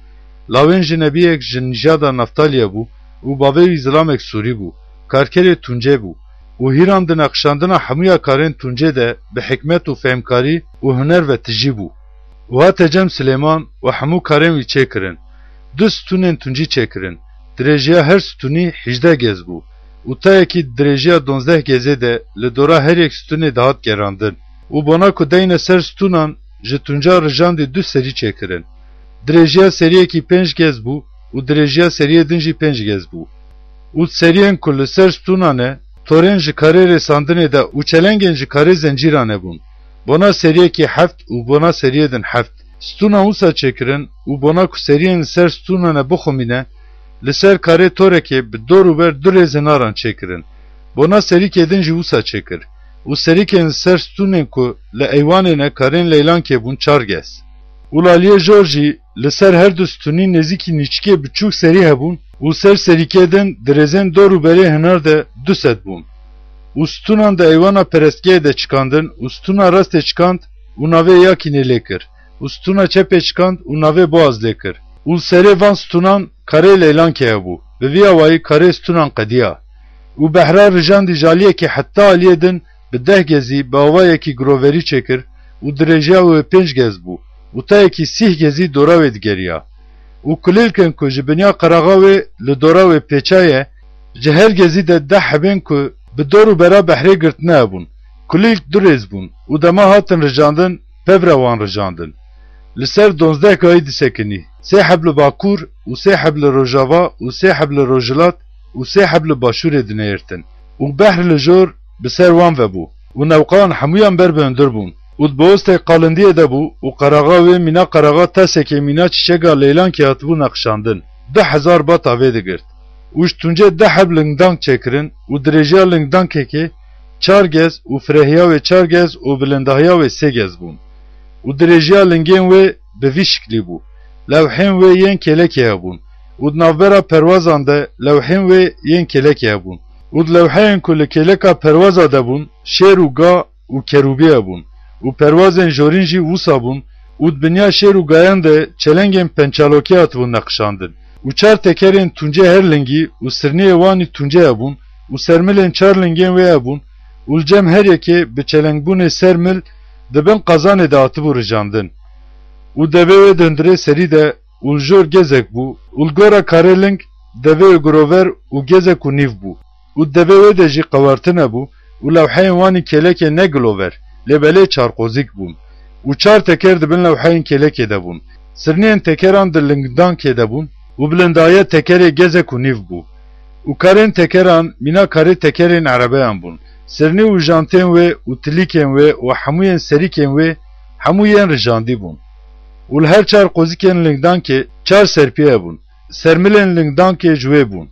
Lawên jinebiyek ji nîjada Neftaliyê bû û bavê wî zilamek Sûrî bû, karkerê Tuncê bû. Û Hîran di neqişandina hemûya karên Tuncê de bi hikmet û fehmkarî û huner ve tijî bû. Û hate cem Silêman û hemû karên wî çêkirin. Du stûnên tuncî çêkirin. Dirêjiya her stûnî hejdeh gez bû. Û tayekî dirêjiya donzdeh gezê de li dora her yek stûnê dihat gerandin. Û bona ku deyne ser stûnan, ji tunca rijandî du serî çêkirin. Dirêjiya seriyekî pênc gez bû û dirêjiya seriyê din jî pênc gez bû. Û seriyên ku li ser stûnan e, torên ji karê rêsandinê de û çelengên ji karê zencîran e bûn. Bona seriyekî heft û bona seriyê din heft. Stûnan wisa çêkirin û bona ku seriyên li ser stûnan e bixumîne, li ser karê torekê bi dor û ber du rêzê naran çêkirin. Bona serîkê din jî wisa çêkir. û serîkên li ser stûnên ku li eywanê ne karên leylankê bûn çar gez. Û li aliyê jor jî li ser her du stûnî nêzîkî nîçikê biçûk serî hebûn û ser serîkê din dirêzên dor û berê hinar de du sed bûn. Û stûnan di eywana perestgehê de çikandin û stûna rastê çikand û navê Yakînê lê kir û stûna çepê çikand û navê Boaz lê kir. Û li serê van stûnan karê leylankê hebû. Bi vî awayî karê stûnan qediya. Û behra rijandî ji aliyekî heta aliyê din bi deh gezî bi awayekî giroverî çêkir û dirêjiya wê pênc gez bû û tayekî sîh gezî dora wê digeriya. Û kulîlkên ku ji binya qeraxa wê li dora wê pêçaye, ji her gezî de deh hebên ku bi dor û bera behrê girtine hebûn, kulîlk du rêz bûn û dema hatin rijandin, pevre wan rijandin. Li ser donzdeh gayî disekinî, sê heb li bakur û sê heb li rojava û sê heb li rojhilat û sê heb li başûrê dineyirtin û behr li jor bi ser wan ve bû û newqan hemûyan ber bi hundir bûn û di bostê qalindiyê de bû û qeraxa wê mîna qeraxa tasekê mîna çîçega leylankê hatibû neqişandin. Du hezar bat avê digirt. Û ji tuncê deh heb lingdank çêkirin û dirêjiya lingdankekê çar gez û firehiya wê çar gez û bilindahiya wê sê gez bûn. Û dirêjiya lingên wê bi vî şiklî bû. Lewhên wê yên kêlekê hebûn. Û di navbera perwazan de lewhên wê yên kêlekê hebûn. Û di lewheyên ku li kêleka perwaza de bûn, şêr û ga û kerûbî hebûn. Û perwazên jorîn jî wisa bûn. Û di binya şêr û gayan de çelengên pençalokî hatibûn neqişandin. Û çar tekerên tuncê her lingî û sirniyê wanî tuncê hebûn û sermilên çar lingên wê hebûn û li cem her yekê bi çelengbûnê sermil di bin qazanê de hatibû rijandin. Û devê wê di hundirê serî de û li jor gezek bû û li gora karê ling devê wê girover û gezek û nîv bû. Û devê wê de jî qewartine bû û lewheyên wanî kêlekê ne gilover, lê belê çarqozîk bûn. Û çar teker di bin lewheyên kêlekê de bûn. Sirniyên tekeran di lingdankê de bûn û bilindahiya tekerê gezek û nîv bû. Û karên tekeran mîna karê tekerên erebeyan bûn. Sirnî û jantên wê û tilîkên wê û hemûyên serîkên wê hemû yên rijandî bûn. Û li her çar qozikên lingdankê çar serpî hebûn. Sermilên lingdankê ji wê bûn.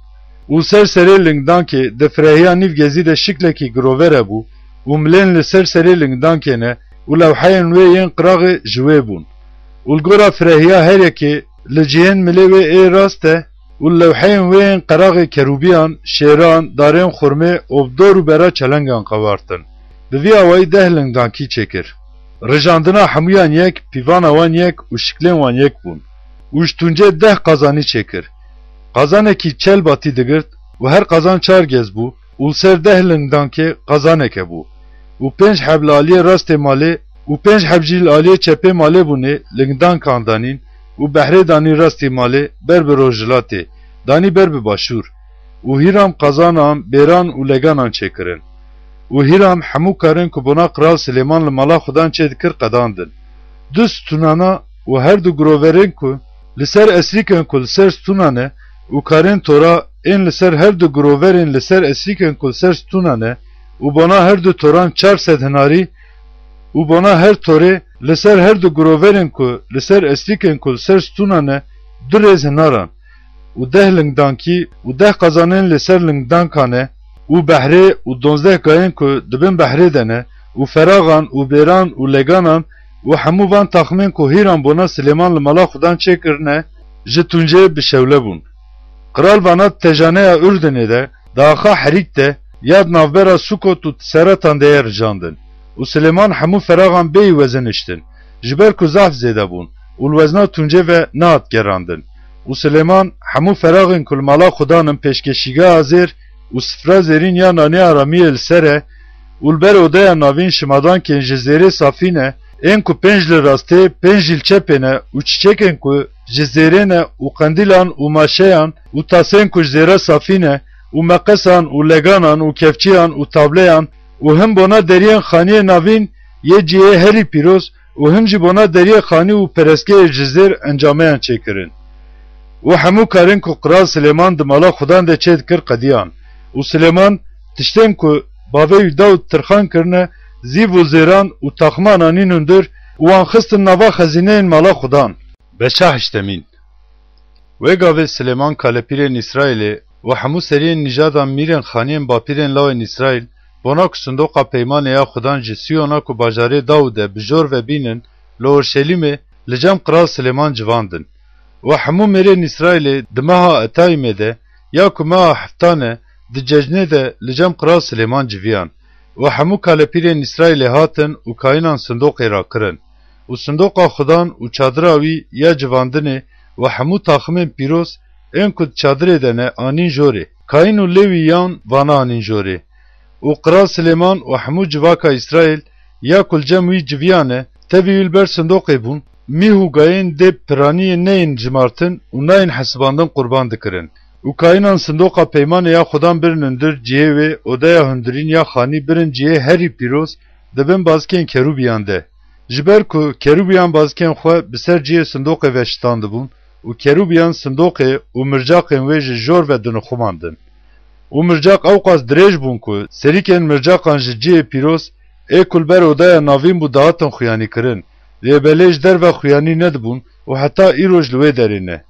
Û ser serê lingdankê di firehiya nîv gezî de şiklekî girover hebû û milên li ser serê lingdankê ne û lewheyên wê yên qiraxê ji wê bûn. Û li gora firehiya her yekê li cihên milê wê ê rast de û li lewheyên wê yên qeraxê kerûbiyan, şêran, darên xurmê û bi dor û bera çelengan qewartin. Bi vî awayî deh lingdankî çêkir. Rijandina hemûyan yek, pîvana wan yek û şiklên wan yek bûn. Û ji tuncê deh qazanî çêkir. Qazanekî çel batî digirt û her qazan çar gez bû û li ser deh lingdankê qazaneke bû. Û pênc heb li aliyê rastê malê û pênc heb jî li aliyê çepê malê bûnê lingdankan danîn û behrê danî rastî malê ber bi rojhilatê, danî ber bi başûr. Û Hîram qazanan, bêran û leganan çêkirin. Û Hîram hemû karên ku bona Qral Silêman li mala Xudan çêdikir qedandin. Du stûnana û her du giroverên ku li ser esrîkên ku li ser stûnan e û karên tora ên li ser her du giroverên li ser esrîkên ku li ser stûnan e û bona her du toran çar sed hinarî û bona her torê li ser her du giroverên ku li ser esrîkên ku li ser stûnan e du rêz hinaran û deh lingdankî û deh qazanên li ser lingdankan e û behrê û donzdeh gayên ku di bin behrê de ne û feraxan û bêran û leganan û hemû van taxmên ku Hîram bona Silêman li mala Xudan çêkirine, ji tuncê bi şewle bûn. Qral vana di tejaneya Urdinê de, di axa Herîk de, ya di navbera Sukot û Tiseratan de ye rijandin. Û Silêman hemû feraxan bêyî wezin hiştin, ji ber ku zehf zêde bûn û li wezna tuncê ve nehat gerandin. Û Silêman hemû feraxên ku li mala Xudan in pêşkeşîgeha zêr û sifra zêrîn ya nanê aramiyê li ser e û li ber odeya navîn şimadankên ji zêrê safî ne, ên ku pênc li rastê, pênc jî li çepê ne û çîçekên ku ji zêrê ne û qendîlan û maşeyan û tasên ku ji zêra safî ne û meqesan û leganan û kevçiyan û tableyan û him bona deriyên xaniyê navîn yê cihê herî pîroz û him jî bona deriyê xanî û perestgehê ji zêr encameyan çêkirin. Û hemû karên ku Qral Silêman di mala Xudan de çêdikir qediyan. Û Silêman tiştên ku bavê wî Dawid tirxan kirine, zîv û zêran û taxman anîn hundir û wan xistin nava xezîneyên mala Xudan. Beşa heştemîn. Wê gavê Silêman kalepîrên Îsraîlê û hemû seriyên nîjadan mîrên xaniyên bapîrên lawên Îsraîl bona ku sindoqa peymanê ya Xudan ji Siyona ku bajarê Dawid e bi jor ve bînin, li Orşelîmê li cem Qral Silêman civandin. Û hemû mêrên Îsraîlê di meha Etayîmê de ya ku meha heftan e, di cejnê de li cem Qral Silêman civiyan. Û hemû kalepîrên Îsraîlê hatin û kayînan sindoqê rakirin. Û sindoqa Xudan û çadira wî ya civandinê û hemû taximên pîroz ên ku di çadirê de ne anîn jorê. Kayîn û Lêwîyan vana anîn jorê. Û Qral Silêman û hemû civaka Îsraîl ya ku li cem wî civiyane, tevî wî li ber sindoqê bûn, mîh û gayên dê piraniyê neyên jimartin û nayên hesibandin qurban dikirin. Û kayînan sindoqa peymanê ya Xudan birinin dir cihê wê odeya hundirîn ya xanî birin cihê herî pîroz di bin bazikên kerûbiyan de. Ji ber ku kerûbiyan bazikên xwe bi ser cihê sindoqê ve şitandibûn û kerûbiyan sindoqê û mircaqên wê ji jor ve dinixumandin. Û mircaq ewqas dirêj bûn ku serîkên mircaqan ji cihê pîroz ê ku li ber odeya navîn bû dihatin xuyanîkirin. Lê belê ji derve xuyanî nedibûn û heta îroj li wê derê ne.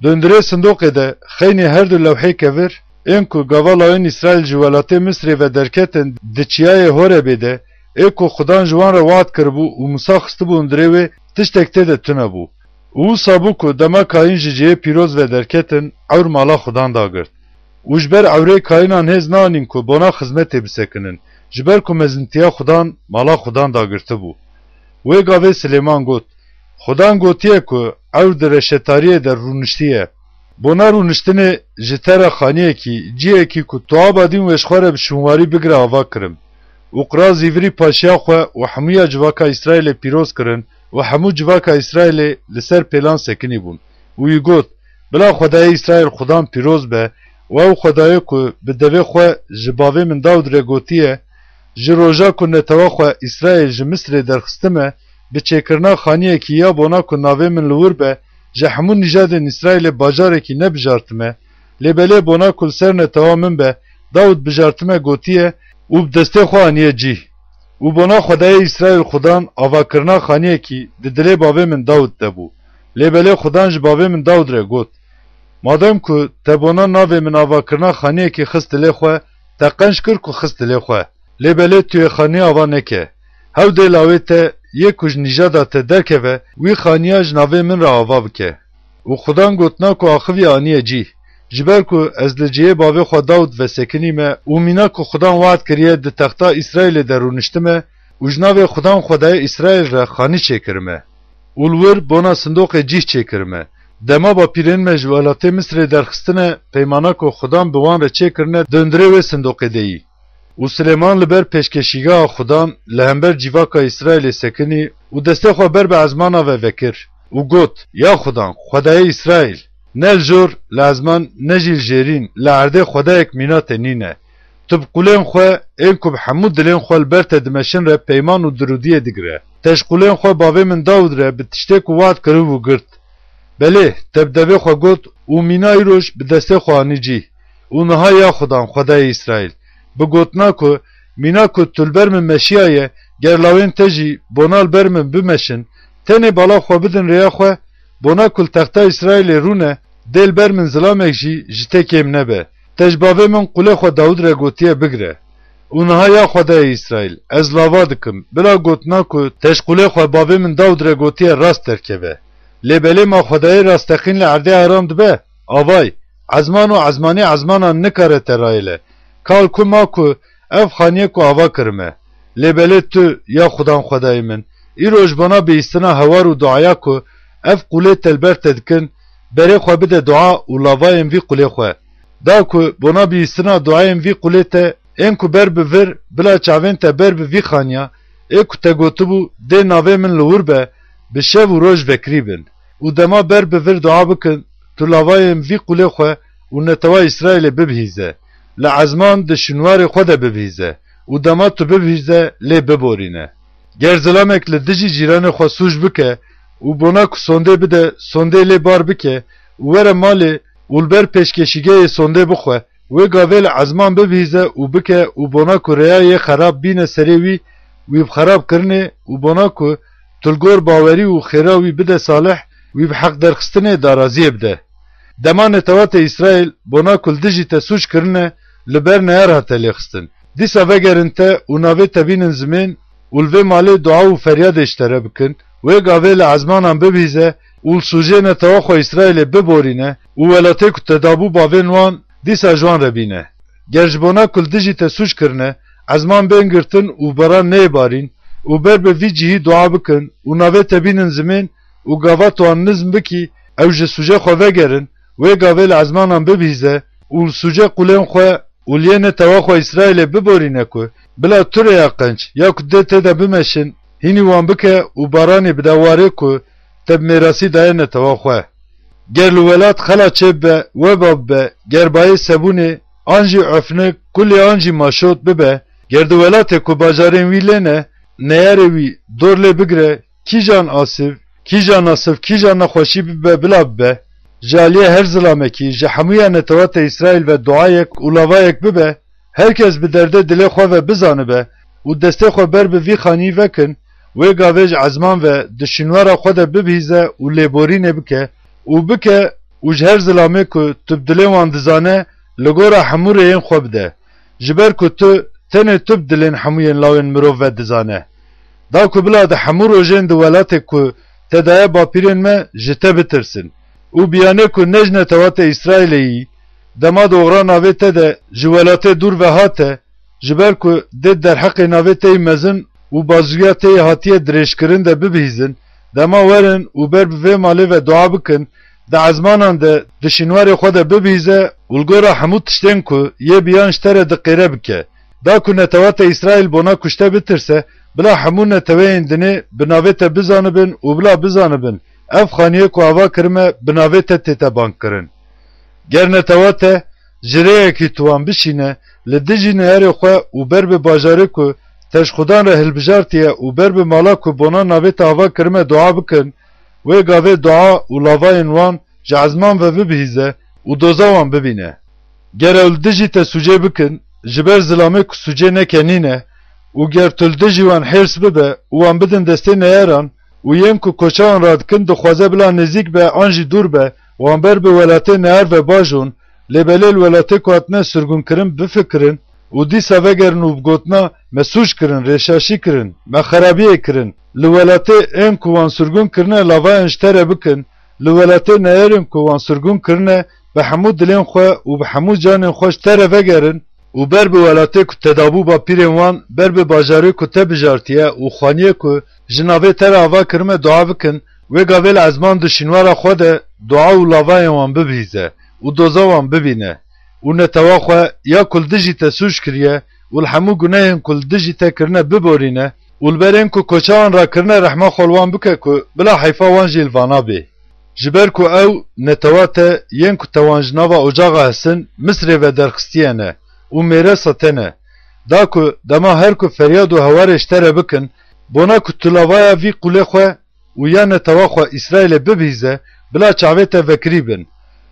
Di hundirê sindoqê de xeynî her du lewhê kevir ên ku gava lawên Îsraîl ji welatê Misrê ve derketin di çiyayê Horebê de, ê ku Xudan ji wan re wad kiribû û Musa xistibû hundirê wê, tiştek tê de tune bû. Û wisa bû ku dema kayîn ji cihê pîroz ve derketin, ewr mala Xudan dagirt. Û ji ber ewrê kayînan hêz nanîn ku bona xizmetê bisekinin, ji ber ku mezintiya Xudan mala Xudan dagirtibû. Wê gavê Silêman got, Xudan gotiye ku ewr di reşetariyê de rûniştiye. Bona rûniştinê ji te re xaniyekî, cihekî ku tu aba dîn wê ji xwe re bi şûnwarî bigire ava kirim. Û qral zîvirî paşiya xwe û hemûya civaka Îsraîlê pîroz kirin û hemû civaka Îsraîlê li ser pêlan sekinî bûn. Û wî got, Bila Xwedayê Îsraîl Xudan pîroz be û ew Xwedayê ku bi devê xwe ji bavê min Dawid re gotiye, ji roja ku netewa xwe Îsraîl ji Misrê derxistime, bi çêkirina xaniyekî ya bona ku navê min li wir be, ji hemû nîjadên Îsraîlê bajarekî nebijartime, lê belê bona ku li ser netewa min be, Dawid bijartime gotiye û bi destê xwe aniye cîh. Û bona Xwedayê Îsraîl Xudan avakirina xaniyekî di dilê bavê min Dawid de bû. Lê belê Xudan ji bavê min Dawid re got, Madem ku te bona navê min avakirina xaniyekî xist dilê xwe, te qenc kir ku xist dilê xwe. Lê belê tu yê xaniyê ava neke. Hew dê lawê te yê ku ji nîjada te derkeve, wî xaniya ji navê min re ava bike. Û Xudan gotina ku axivî aniye cîh. Ji ber ku ez li cihê bavê xwe Dawid vesekinîme û mîna ku Xudan wad kiriye di texta Îsraîlê de rûniştime û ji navê Xudan Xwedayê Îsraîl re xanî çêkirime. Û li wir bona sindoqê cîh çêkirime. Dema bapîrên me ji welatê Misrê derxistine, peymana ku Xudan bi wan re çêkirine di hundirê wê sindoqê de yî. Û Silêman li ber pêşkeşîgeha Xudan li hember cîvaka Îsraîlê sekinî û destê xwe ber bi ezmana ve vekir û got, Ya Xudan, Xwedayê Îsraîl, ne li jor li ezman ne jî li jêrîn li erdê xwedayek mîna te nîne. Tu bi qûlên xwe ên ku bi hemû dilên xwe li ber te dimeşin re peyman û dirûdiyê digire. Te ji qûlên xwe bavê min Dawid re bi tiştê ku wad kiribû girt. Belê, te bi devê xwe got û mîna îroj bi destê xwe anî cîh. Û niha ya Xudan, Xwedayê Îsraîl, bi gotina ku mîna ku tu li ber min meşiyaye, ger lawên te jî bona li ber min bimeşin, tenê bala xwe bidin rêya xwe, bona ku li texta Îsraîlê rûne, dê li ber min zilamek jî ji te kêm nebe. Te ji bavê min qûlê xwe Dawid re gotiye bigire. Û niha ya Xwedayê Îsraîl, ez lava dikim, bila gotina ku te ji qûlê xwe bavê min Dawid re gotiye rast derkeve. Lê belê ma Xwedayê rasteqîn li erdê eran dibe? Avay, ezman û ezmanî ezmanan nikare te rayêle. Kal ku ma ku ev xaniyê ku ava kirime. Lê belê tu, ya Xudan Xwedayê min, îro ji bona bihîstina hewar û duaya ku ev qûlê te li ber te dikin, berê xwe bide dua û lavayên vî qûlê xwe. Da ku bona bihîstina duayên vî qûlê te ên ku ber bi vir, bila çavên te ber bi vî xaniya, ê ku te gotibû, dê navê min li wir be, bi şev û roj vekirî bin. Û dema ber bi vir dua bikin, tu lavayên vî qûlê xwe û netewa Îsraîlê bibihîze. Li ezman di şinwarê xwe de bibihîze û dema tu bibihîze, lê biborîne. Ger zilamek li dijî cîranê xwe sûc bike û bona ku sondê bide, sondê lê bar bike û were malê û li ber pêşkeşîgehê sondê bixwe, wê gavê li ezman bibihîze û bike û bona ku rêya yê xerab bîne serê wî, wî bi xerab kirinê û bona ku tu li gor bawerî û xêra wî bide salih, wî bi heqderxistinê daraziyê bide. Dema netewatê Îsraîl bona ku li dijî te sûc kirine, li ber neyar hate lêxistin. Dîsa vegerin te û navê te bînin zimên û li vê malê dua û feryadê ji te re bikin, wê gavê li ezmanan bibihîze û li sûcê netewa xwe Îsraîlê biborîne û welatê ku te dabû bavên wan dîsa ji wan re bîne. Ger ji bona ku li dijî te sûc kirine, ezman bên girtin û baran neyê barîn û ber bi vî cihî dua bikin û navê te bînin zimên û gava tu wan nizm bikî, ew ji sûcê xwe vegerin, wê gavê li ezmanan bibihîze û li sûcê qûlên xwe û li yê netewa xwe Îsraîlê biborîne ku bila tu rêya qenc ya ku dê tê de bimeşin, hînî wan bike û baranî bide warê ku te bi mêrasî daye netewa xwe. Ger li welat xela çêbibe, weba bibe, ger bayê sebûnê, an jî efnik, kulê an jî maşot bibe, ger di welatê ku bajarên wî lê ne, neyarê wî dor lê bigire, kîjan asif, kîjan asif, kîjan nexweşî bibe bila bibe, ji aliyê her zilamekî, ji hemûya netewata Îsraîl ve duayek û lavayek bibe, her kes bi derdê dilê xwe ve bizanibe û destê xwe ber bi vî xanî vekin, wê gavê ji ezman ve di şînwara xwe de bibihîze û lêborînê bike û bike û ji her zilamê ku tu bi dilê wan dizane, li gora hemû rêyên xwe bide. Ji ber ku tu, tenê tu bi dilên hemûyên lawên mirov ve dizane. Da ku bila di hemû rojên di welatê ku te daye bapîrên me ji te bitirsin û biyanê ku ne ji netewatê Îsraîlê yî, dema di oxira navê te de ji welatê dûr ve hate, ji ber ku dê derheqê navê te yî mezin û bazûya te yî hatiye dirêjkirin de bibihîzin, dema werin û ber bi vê malê ve dua bikin, di ezmanan de, di şînwarê xwe de bibihîze û li gora hemû tiştên ku yê biyan ji te re diqêre bike. Da ku netewata Îsraîl bona ku ji te bitirse, bila hemû neteweyên dinê bi navê te bizanibin û bila bizanibin, ev xaniyê ku ava kirime bi navê te tête bangkirin. Ger netewa te ji rêyekî tu wan bişîne, li dijî neyarê xwe û ber bi bajarê ku te ji Xudan re hilbijartiye û ber bi mala ku bona navê te ava kirime dua bikin, wê gavê dua û lavayên wan ji ezman ve bibihîze û doza wan bibîne. Ger ew li dijî te sûcê bikin, ji ber zilamê ku sûcê neke nîne û ger tu li dijî wan hêrs bibe û wan bidin destê neyaran û yên ku koça wan radikin dixwaze bila nêzîk be an jî dûr be, wan ber bi welatê neyar ve bajon, lê belê li welatê ku hatine sirgûnkirin bifikirin û dîsa vegerin û bi gotina me sûc kirin, rêşaşî kirin, me xerabiyê kirin, li welatê ên ku wan sirgûn kirine lavayan ji te re bikin, li welatê neyarên ku wan sirgûn kirine, bi hemû dilên xwe û bi hemû canên xwe ji te re vegerin û ber bi welatê ku te dabû bapîrên wan, ber bi bajarê ku te bijartiye û xaniyê ku ji navê te re ava kirime dua bikin, wê gavê li ezman di şînwara xwe de dua û lavayên wan bibihîze û doza wan bibîne û netewa xwe ya ku li dijî te sûc kiriye û li hemû gunehên ku li dijî te kirine biborîne û li ber ên ku koça wan rakirine rehma xwe li wan bike ku bila heyfa wan jî li vana bê. Ji ber ku ew netewa te yên ku te wan ji nava ocaxa hesin Misrê ve derxistiye ne û mêresa te ne. Da ku dema her ku feryad û hewarê ji te re bikin, bona ku tu lavaya vî qûlê xwe û ya netewa xwe Îsraîlê bibihîze, bila çavê te vekirî bin.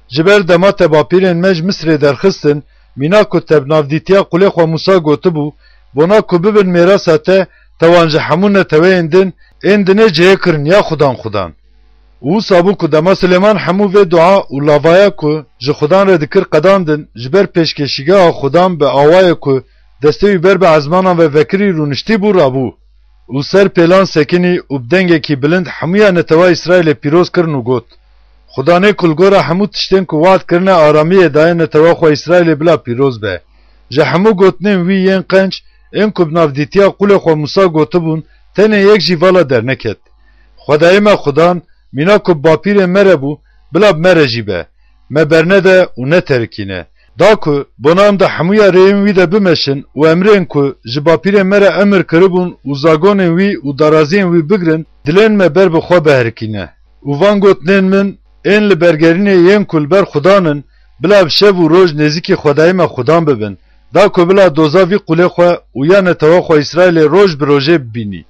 Ji ber dema te bapîrên me ji Misrê derxistin, mîna ku te bi navdîtiya qûlê xwe Mûsa gotibû, bona ku bibin mêrasa te, te wan ji hemû neteweyên din ên dinê cihê kirin ya xudan xudan. Û wisa bû ku dema Silêman hemû vê dua û lavaya ku ji xudan re dikir qedandin, ji ber pêşkêşîgeha xudan bi awayê ku destê wî ber bi ezmanan ve vekirî rûniştî bû rabû. Û ser pêlan sekinî û bi dengekî bilind hemûya netewa Îsraîlê pîroz kirin û got, Xudanê ku li gora hemû tiştên ku wad kirine aramiyê daye netewa xwe Îsraîlê bila pîroz be. Ji hemû gotinên wî yên qenc, ên ku bi navdîtiya qûlê xwe Mûsa gotibûn, tenê yek jî vala derneket. Xwedayê me Xudan, mîna ku bi bapîrên me re bû, bila bi me re jî be. Me bernede û neterikîne. Da ku bona em di hemûya rêyên wî de bimeşin û emrên ku ji bapîrên me re emir kiribûn û zagonên wî û daraziyên wî bigrin, dilên me ber bi xwe biherikîne. Û van gotinên min ên li bergerînê yên ku li ber xudan in, bila bi şev û roj nêzîkî Xwedayê me xudan bibin, da ku bila doza vî qûlê xwe û ya netewa xwe Îsraîlê roj bi rojê bibînî.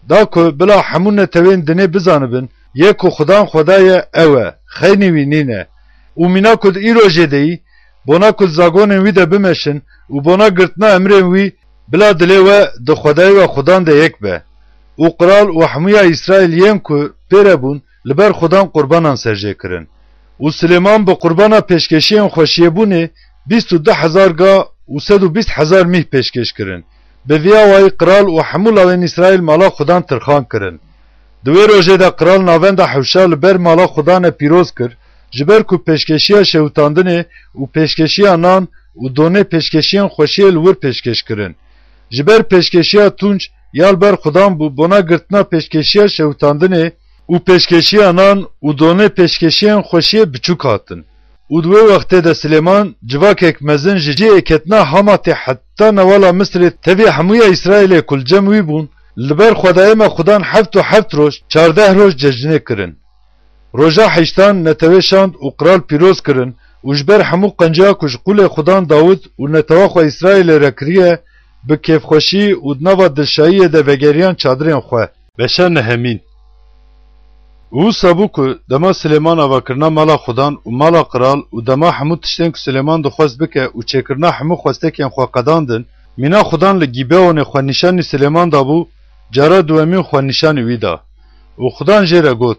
Da ku bila hemû netewên dinê bizanibin, yê ku xudan Xweda ye ew e, xeynî wî nîne. Û mîna ku di îrojê de yî, bona ku di zagonên wî de bimeşin û bona girtina emrên wî, bila dilê we di Xwedayê we xudan de yek be. Û qral û hemûya Îsraîl yên ku pê re bûn, li ber xudan qurbanan serjê kirin. Û Silêman bi qurbana pêşkêşiyên xweşiyêbûnê bîst û du hezar ga û sed û bîst hezar mîh pêşkêş kirin. Bi vî awayî qral û hemû lawên Îsraîl mala Xudan tirxan kirin. Di wê rojê de qral navenda hewşa li ber mala Xudan e pîroz kir, ji ber ku pêşkêşiya şewitandinê û pêşkêşiya nan û donê pêşkêşiyên xweşiyê li wir pêşkêş kirin. Ji ber pêşkêşiya tunc ya li ber Xudan bû, bona girtina pêşkêşiya şewitandinê û pêşkêşiya nan û donê pêşkêşiyên xweşiyê biçûk hatin. Û di wê wextê de Silêman civakek mezin ji cihê ketina Hamatê heta newala Misirê tevî hemûya Îsraîlê ku li cem wî bûn, li ber xwedayê me Xudan heft û heft roj, çardeh roj cejnê kirin. Roja heştan netewê şand û qral pîroz kirin û ji ber hemû qenciya ku ji qûlê Xudan Dawid û netewa xwe Îsraîlê re kiriye, bi kêfxweşî û di nava dilşayiyê de vegeriyan çadirên xwe. Beşa nehemîn. Û wisa bû ku dema Silêman avakirina mala Xudan û mala qral û dema hemû tiştên ku Silêman dixwest bike û çêkirina hemû xwestekên xwe qedandin, mîna Xudan li Gîbeonê xwe nîşanî Silêman dabû, cara duwemîn xwe nîşanî wî da. Û Xudan jê re got,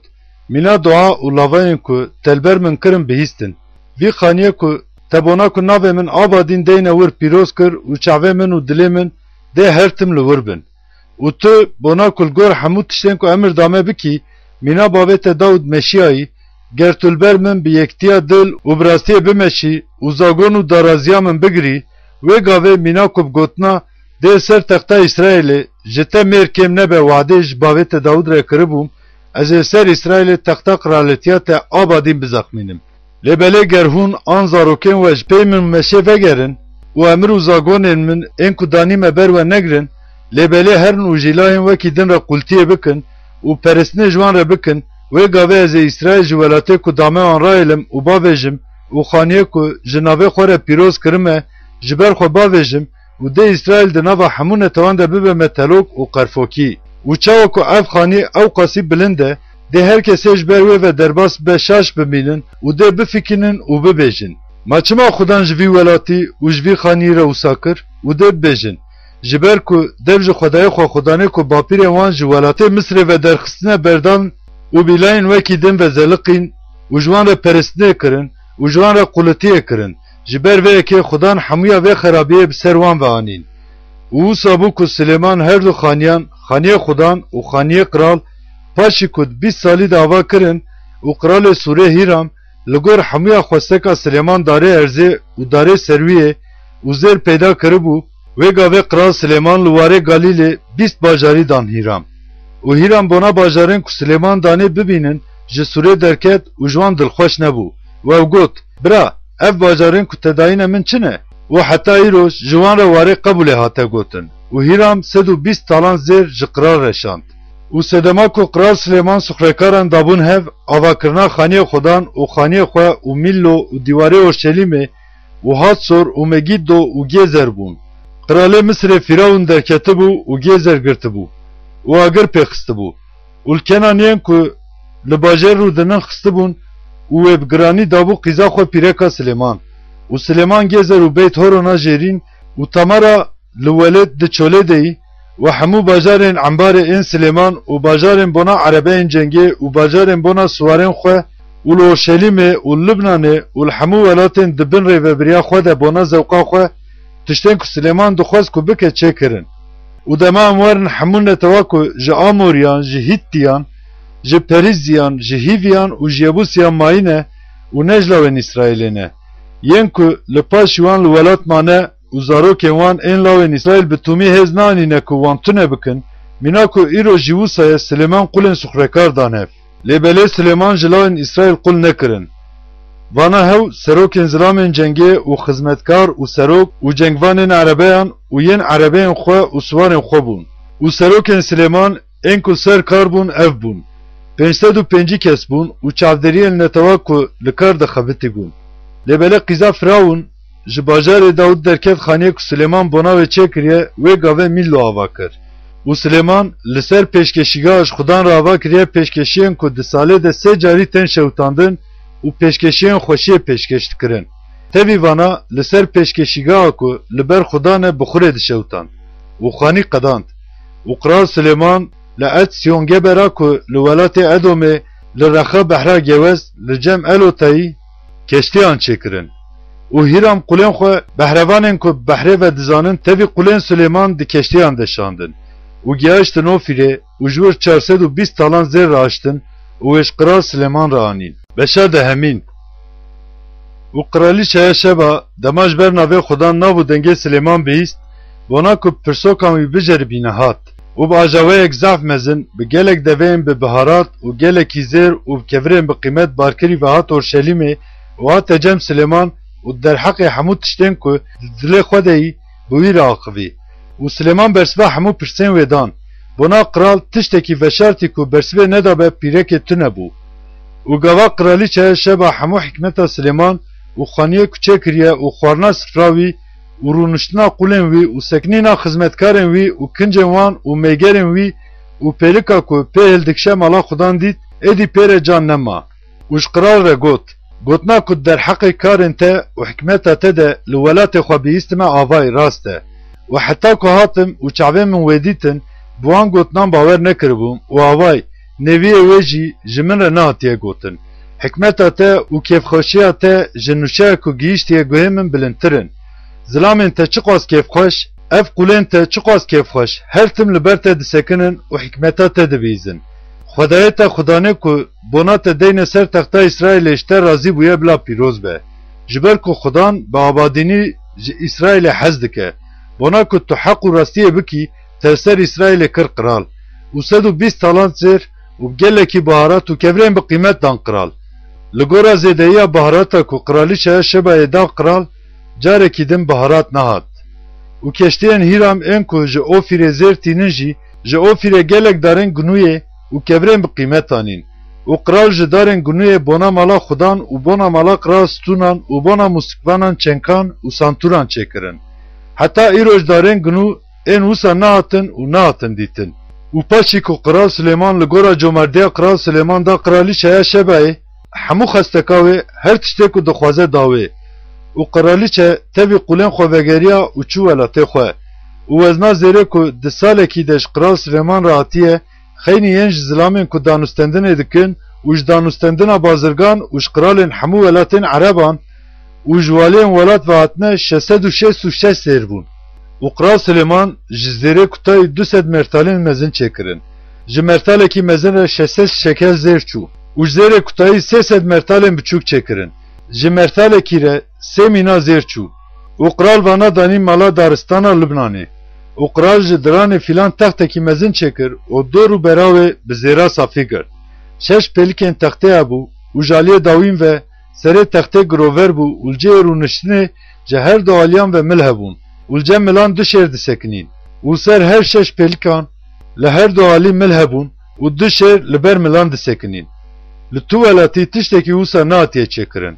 Mîna dua û lavayên ku te li ber min kirin bihîstin. Vî xaniyê ku te bona ku navê min abadîn deyne wir pîroz kir û çavê min û dilê min dê her tim li wir bin. Û tu bona ku li gor hemû tiştên ku emir dame bikî, mîna bavê te Dawid meşiyayî, ger tu li ber min bi yektiya dil û bi rastiyê bimeşî û zagon û daraziya min bigirî, wê gavê mîna ku bi gotina dê li ser texta Îsraîlê ji te mêr kêm nebe wadê ji bavê te Dawid re kiribûm, ez ê li ser Îsraîlê texta qiraletiya te abadîn bizexmînim. Lê belê ger hûn an zarokên we ji pey min meşê vegerin û emir û zagonên min ên ku danîme ber we negirin, lê belê herin û jîlayên wekî din re qultiyê bikin û peristinê ji wan re bikin, wê gavê ez ê Îsraîl ji welatê ku dame wan rayêlim û bavêjim û xaniyê ku ji navê xwe re pîroz kirime, ji ber xwe bavêjim û dê Îsraîl di nava hemû netewan de bibe me telok û qerfokî. Û çawa ku ev xanî ewqasî bilind e, dê her kesê ji ber wê ve derbas bibe şaş bimînin û dê bifikinin û bibêjin, Ma çima Xudan ji vî welatî û ji vî xanî re wisa kir? Û dê bibêjin, Ji ber ku dev ji xwedayê xwe Xudanê ku bapîrên wan ji welatê Misirê ve derxistine berdan û bîlayên wekî din ve zeliqîn û ji wan re peristinê kirin û ji wan re qulitiyê kirin, ji ber vê yekê Xudan hemûya vê xerabiyê bi ser wan ve anîn. Û wisa bû ku Silêman her du xaniyan, xaniyê Xudan û xaniyê qral, paşî ku di bîst salî de ava kirin û qralê Sûrê Hîram li gor hemûya xwesteka Silêman darê erzê û darê serwiyê û zêr peyda kiribû, wê gavê qral Silêman li warê Galîlê bîst bajarî dan Hîram. Û Hîram bona bajarên ku Silêman danê bibînin ji Sûrê derket û ji wan dilxweş nebû. Û ew got, Bira, ev bajarên ku te dayîne min çi ne? Û heta îroj ji wan re warê qebûlê hate gotin. Û Hîram sed û bîst talan zêr ji qral re şand. Û sedema ku qral Silêman suxrekaran dabûn hev, avakirina xaniyê Xudan û xaniyê xwe û Mîllo û dîwarê Orşelîmê û Hatsor û Megîddo û Gêzer bûn. Qralê Misirê Fîrawun derketibû û Gêzer girtibû û agir pê xistibû. Û li Kenaniyên ku li bajêr rûdinin xistibûn û wê bi giranî dabû qîza xwe pîreka Silêman. Û Silêman Gêzer û Beyt Horona jêrîn û Tamara li Welêt di çolê de yî û hemû bajarên embarê ên Silêman û bajarên bona erebeyên cengê û bajarên bona siwarên xwe û li Orşelîmê û li Libnanê û li hemû welatên di bin rêvebiriya xwe de bona zewqa xwe tiştên ku Silêman dixwest ku bike çêkirin. Û dema em werin hemû netewa ku ji Amoriyan, ji Hîttiyan, ji Perîziyan, ji Hîviyan û ji Yebûsiyan mayîne û ne ji lawên Îsraîlê ne, yên ku li paşî wan li welat mane û zarokên wan ên lawên Îsraîl bi tûmî hêz nanîne ku wan tune bikin, mîna ku îro jî wisa ye Silêman qulên suxrekar dan hev. Lê belê Silêman ji lawên Îsraîl qul nekirin. Vana hew serokên zilamên cengê û xizmetkar û serok û cengvanên erebeyan û yên erebeyên xwe û siwarên xwe bûn. Û serokên Silêman ên ku ser kar bûn ev bûn, pênc sed û pêncî kes bûn û çavdêriyên netewa ku li kar de xebitî bûn. Lê belê qîza Firawun ji bajarê Dawid derket xaniyê ku Silêman bona wê çêkiriye, wê gavê Mîllo ava kir. Û Silêman li ser pêşkeşîgeha ji Xudan re ava kiriye pêşkeşiyên ku di salê de sê carî tên şewitandin û pêşkeşiyên xweşiyê pêşkêş dikirin. Tevî vana li ser pêşkeşîgeha ku li ber Xudan e bi xurê dişewitand û xanî qedand. Û Qral Silêman li Etsîyongebera ku li welatê Edomê li rexa behra Gewez li cem Elotayî keştiyan çêkirin. Û Hîram qulên xwe behrevanên ku behrê ve dizanin tevî qulên Silêman di keştiyan de şandin û gihiştin Ofîrê û ji wir çar sed û bîst talan zêr raştin û wê ji Qral Silêman re anîn. Beşa dehemîn. Û qiralîçeya Şeba dema ji ber navê Xudan nav û dengê Silêman bihîst, bona ku pirsokan wî biceribîne hat. Û bi ajaweyek zehf mezin, bi gelek deveyên bi biharat û gelekî zêr û bi kevirên bi qîmet barkirî ve hat Orşelîmê û hate cem Silêman û derheqê hemû tiştên ku di dilê xwe de yî, bi wî re axivî. Û Silêman bersiva hemû pirsên wê dan. Bona qral tiştekî veşartî ku bersivê nedabe pîrekê tune bû. Û gava qiralîçeya Şeba hemû hikmeta Silêman û xaniyê ku çêkiriye û xwarina sifra wî û rûniştina qulên wî û sekinîna xizmetkarên wî û kincên wan û mêgerên wî û pêlika ku pê hildikşe mala Xudan dît, êdî pê re can nema. Û ji qral re got, Gotina ku derheqê karên te û hikmeta te de li welatê xwe bihîstime avayî rast e. Û heta ku hatim û çavên min wê dîtin, bi wan gotinan bawer nekiribûm û avayî nêviyê wê jî ji min re nehatiye gotin. Hikmeta te û kêfxweşiya te ji nûçeya ku gihîştiye guhê min bilindtir in. Zilamên te çiqas kêfxweş, ev qulên te çiqas kêfxweş, her tim li ber te disekinin û hikmeta te dibihîzin. Xwedayê te Xudanê ku bona te deyne ser texta Îsraîlê ji te razî bûye bila pîroz be. Ji ber ku Xudan bi abadînî ji Îsraîlê hez dike. Bona ku tu heq û rastiyê bikî, te li ser Îsraîlê kir qral. Û sed û bîst talant zêr û bi gelekî biharat û kevirên bi qîmet dan qral. Li gora zêdeyiya biharata ku qiralîçeya Şebayê da qral, carekî din biharat nehat. Û keştiyên Hîram ên ku ji Ofîrê zêr tînin jî, ji Ofîrê gelek darên gunûyê û kevirên bi qîmet anîn. Û qral ji darên gunûyê bona mala Xudan û bona mala qral stûnan û bona mûsikvanan çenkan û santûran çêkirin. Heta îro ji darên gunû ên wisa nehatin û nehatin dîtin. Û paşî ku Qral Silêman li gora comerdiya Qral Silêman da qiralîçeya Şebayê, hemû xesteka wê her tiştê ku dixwaze da wê. Û qiralîçe tevî qulên xwe vegeriya û çû welatê xwe. Û wezna zêrê ku di salekî de ji Qral Silêman re hatiye, xeynî yên ji zilamên ku danûstendinê dikin û ji danûstendina bazirgan û ji qiralên hemû welatên Ereban, û ji waliyên welat ve hatine şeş sed û şêst û şeş zêr bûn. Û Qral Silêman ji zêrê kutayî du sed mertalên mezin çêkirin. Ji mertalekî mezin re şeş sed şekel zêr çû û ji zêrê kutayî sê sed mertalên biçûk çêkirin. Ji mertalekî re sê mîna zêr çû. Û qral vana danî mala daristana Libnanê. Û qral ji diranê fîlan textekî mezin çêkir û dor û bera wê bi zêra safî girt. Şeş pêlikên textê hebû û ji aliyê dawîn ve serê textê girover bû û li cihê rûniştinê ji her du aliyan ve mil hebûn û li cem milan du şêr disekinîn û ser her şeş pêlikan li her du alî mil hebûn û du şêr li ber milan disekinîn. Li tu welatî tiştekî wisa nehatiye çêkirin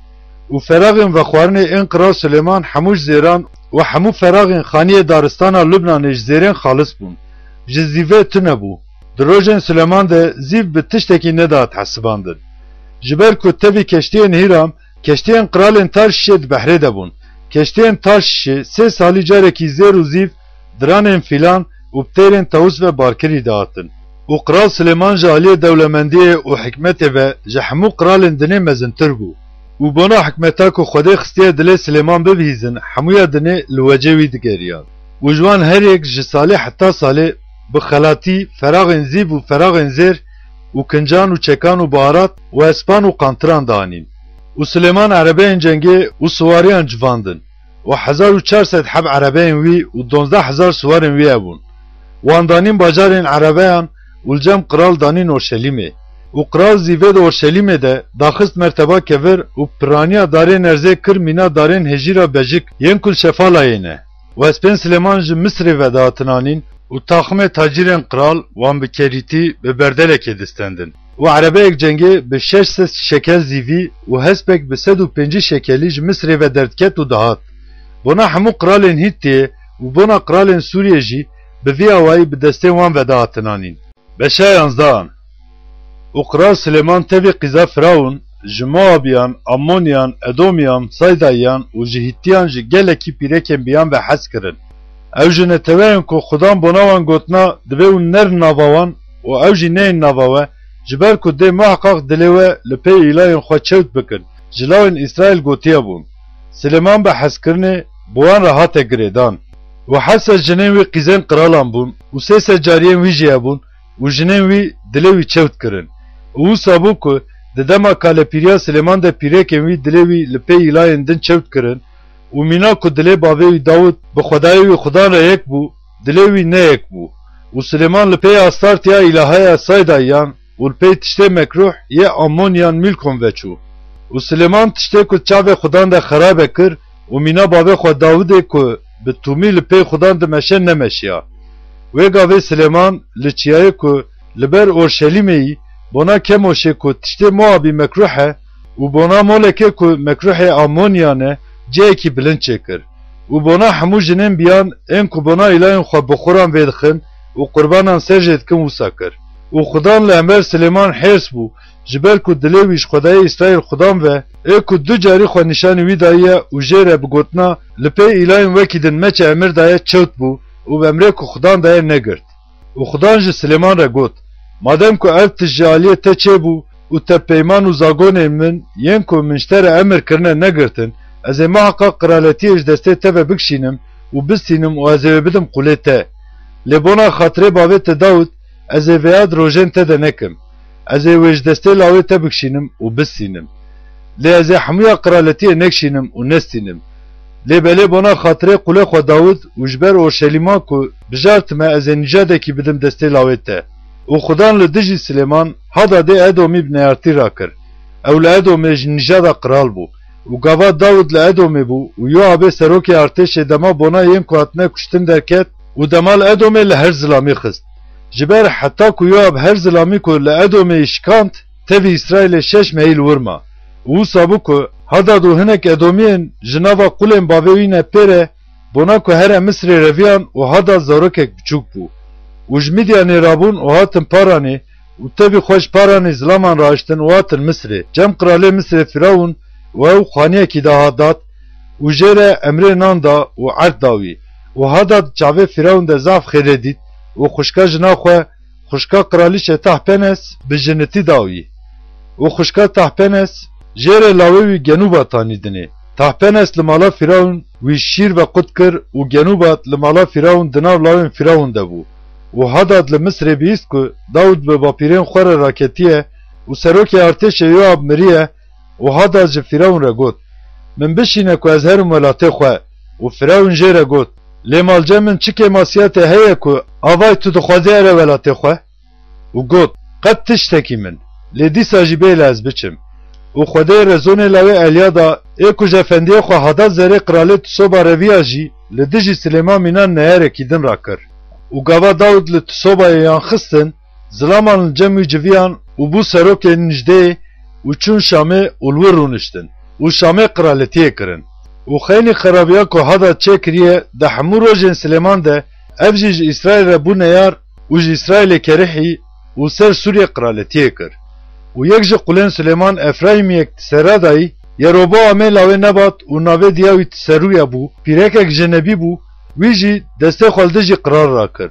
û feraxên vexwarinê ên Qral Silêman hemû ji zêran û hemû feraxên xaniyê daristana Lubnanê ji zêrên xalis bûn. Ji zîvê tune bû. Di rojên Silêman de zîv bi tiştekî nedihat hesibandin. Ji ber ku tevî keştiyên Hîram, keştiyên qralên Tarşîşê di behrê de bûn. Keştiyên Tarşîşê sê salî carekî zêr û zîv, diranên fîlan û bi têrên tewis ve barkirî dihatin. Û Qral Silêman ji aliyê dewlemendiyê û hikmetê ve ji hemû qralên dinê mezintir bû. Û bona hikmeta ku Xwedê xistiye dilê Silêman bibihîzin, hemûya dinê li wecê wî digeriyan. Û ji wan her yek ji salê heta salê bi xelatî, feraxên zîv û feraxên zêr û kincan û çekan û baharat û espan û qantiran dianîn. Û Silêman erebeyên cengê û siwariyan civandin û hezar û çar sed heb erebeyên wî û duwazdeh hezar siwarên wî hebûn. Wan danîn bajarên erebeyan û li cem qral danîn Orşelîmê. Û qral zîvê di Orşelîmê de daxist merteba kevir û piraniya darên erzê kir mîna darên hêjîra bejik yên ku li şefalayê ne. Û hespên Silêman ji Misrê ve dihatin anîn û taximê tacîrên qral wan bi kerîtî bi berdelekê distendin. Û erebeyek cengê bi şeş sed şekel zîvî û hespek bi sed û pêncî şekelî ji Misrê ve derdiket û dihat. Bona hemû qralên Hîtiyê û bona qralên Sûriyê jî bi vî awayî bi destên wan ve dihatin anîn. Beşa yanzdehan. Û Qral Silêman tevî qîza Firawun, ji Moabiyan, Amoniyan, Edomiyan, Saydayiyan û ji Hîtiyan ji gelekî pîrekên biyan ve hez kirin. Ew ji neteweyên ku Xudan bona wan gotina, divê hûn nerin nava wan û ew jî neyên nava we, ji ber ku dê muheqeq dilê we li pey îlayên xwe çewt bikin, ji lawên Îsraîl gotiye bûn. Silêman bi hezkirinê bi wan re hate girêdan. Û heft sed jinên wî qîzên qiralan bûn û sê sed cariyên wî jî hebûn û jinên wî dilê wî çewt kirin. Û wisa bû ku di dema kalepîriya Silêman de pîrekên wî dilê wî li pê îlayên din çewt kirin û mîna ku dilê bavê wî Dawid bi Xwedayê wî Xudan re yek bû, dilê wî ne yek bû. Û Silêman li pê Astartiya îlahaya Saydayiyan û li pey tiştê mekrûh yê Amoniyan Mîlkom veçû. Û Silêman tiştê ku çavê Xudan de xerabe kir û mîna bavê xwe Dawidê ku bi tûmî li pey Xudan dimeşe nemeşiya. Wê gavê Silêman li çiyayê ku li ber Orşelîmê yî bona Kemoşê ku tiştê Moabî mekrûh e û bona Molekê ku mekrûhê Amoniyan e cihekî bilind çêkir. Û bona hemû jinên biyan ên ku bona îlayên xwe bi xwe re vêdixin û qurbanan ser jê dikin wisa kir. Û Xudan li hember Silêman hêrs bû, ji ber ku dilê wî ji Xwedayê Îsraîl Xudan ve ê ku du carî xwe nîşanî wî dayiye û jê re bi gotina li pê îlayên wekî din meçe emir daye çewt bû û bi emrê ku Xudan daye negirt. Û Xudan ji Silêman re got, Madem ku ev tişt ji aliyê te çêbû û te peyman û zagonên min yên ku min ji te re emir kirine negirtin, ez ê miheqeq qiraletiyê ji destê te ve bikişînim û bistînim û ez ê wê bidim qûlê te. Lê bona xatirê bavê te Dawid ez ê vêya di rojên te de nekim. Ez ê wê ji destê lawê te bikişînim û bistînim. Lê ez ê hemûya qiraletiyê nekişînim û nestînim. Lê belê bona xatirê qûlê xwe Dawid û ji ber Orşelîma ku bijartime ez ê nîjadekî bidim destê lawê te. Û Xudan li dijî Silêman Hadadê Edomî bi neyartî rakir. Ew li Edomê ji nîjada qral bû. Û gava Dawid li Edomê bû û Yoabê serokê artêşê dema bona yên ku hatine kuştin derket û dema li Edomê li her zilamî xist. Ji ber heta ku Yoab her zilamî ku li Edomê yî şikand, tevî Îsraîlê şeş mehî li wir ma. Û wisa bû ku Hadad û hinek Edomiyên ji nava qulên bavê wî ne pê re bona ku here Misrê reviyan û Hadad zarokek biçûk bû. Û ji Midyanê rabûn û hatin Paranê û tevî xwe ji Paranê zilaman rahiştin û hatin Misrê. Cem qiralê Misrê Firawun û ew xaniyekî da Hadad û jê re emrê nan da û erd da wî. Û Hadad çavê Firawun de zaf xêrê dît û xwişka jina xwe, xwişka qiralîçe Tahpenes bi jinitî da wî. Û xwişka Tahpenes jê re lawê wî Genûba tanî dinê. Tahpenes li mala Firawun wî şîr ve qut kir û Genûba li mala Firawun di nav lawên Firawun de bû. Û Hadad li Misrê bihîst ku Dawid bi bapîrên xwe re raketiye û serokê artêşê Yoab miriye û Hadad ji Firawun re got, Min bişîne ku ez herim welatê xwe. Û Firawun jê re got, Lê malce min çi kêmasiya te heye ku avay tu dixwazî here welatê xwe? Û got, Qet tiştekî min, lê dîsa jî bêle ez biçim. Û Xwedê Rezonê lawê Elyada ê ku ji efendiyê xwe Hadad Zerê qiralê Tisoba reviya jî li dijî Silêman mîna neyarekî din rakir. Û gava Dawid li Tisobayê yan xistin, zilaman li cem wî civiyan û bû serokê nijdeyê û çûn Şamê û li wir rûniştin û Şamê qiraletiyê kirin. Û xeynî xerabiya ku Hadad çêkiriye di hemû rojên Silêman de, ev jî ji Îsraîl re bû neyar û ji Îsraîlê kerihî û ser Sûriyê qiraletiyê kir. Û yek ji qulên Silêman Efraîmiyek di sera dayî, Yeroboamê lawê Nebat û navê diya wî Tiserûya bû, pîrekek jinebî bû, wî jî destê xwe li dijî qirar rakir.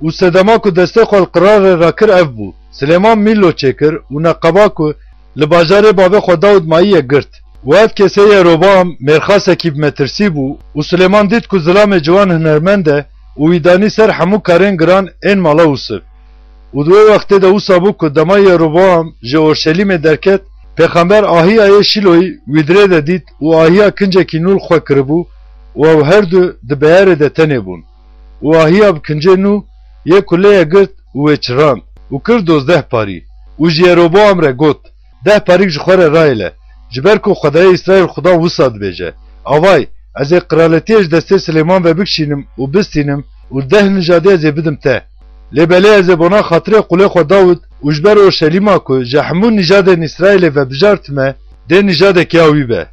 Û sedema ku destê xwe li qirar re rakir ev bû, Silêman Mîllo çêkir û neqeba ku li bajarê bavê xwe Dawid mayiye girt. Û ev kesê Yeroboam mêrxasekî bi metirsî bû û Silêman dît ku zilamê ciwan hunermend e û wî danî ser hemû karên giran ên mala Ûsiv. Û di wê wextê de wisa bû ku dema Yeroboam ji Orşelîmê derket, pêxember Ahiyayê Şîloyî wî dirê de dît û Ahiya kincekî nû li xwe kiribû û ew her du di beyarê de tenê bûn. Û Ahiya bi kincê nû yê ku lê ye girt û wê çirand û kir dozdeh parî û ji Yeroboam re got, Deh parîk ji xwe re rayêle, ji ber ku Xwedayê Îsraîl Xudan wisa dibêje, Avay, ez ê qiraletiyê ji destê Silêman ve bikişînim û bistînim û deh nijadê ez ê bidim te. Lê belê ez ê bona xatirê qulê xwe Dawid û ji ber Orşelîma ku ji hemû nijadên Îsraîlê ve bijartime, dê nijadekî ya wî be.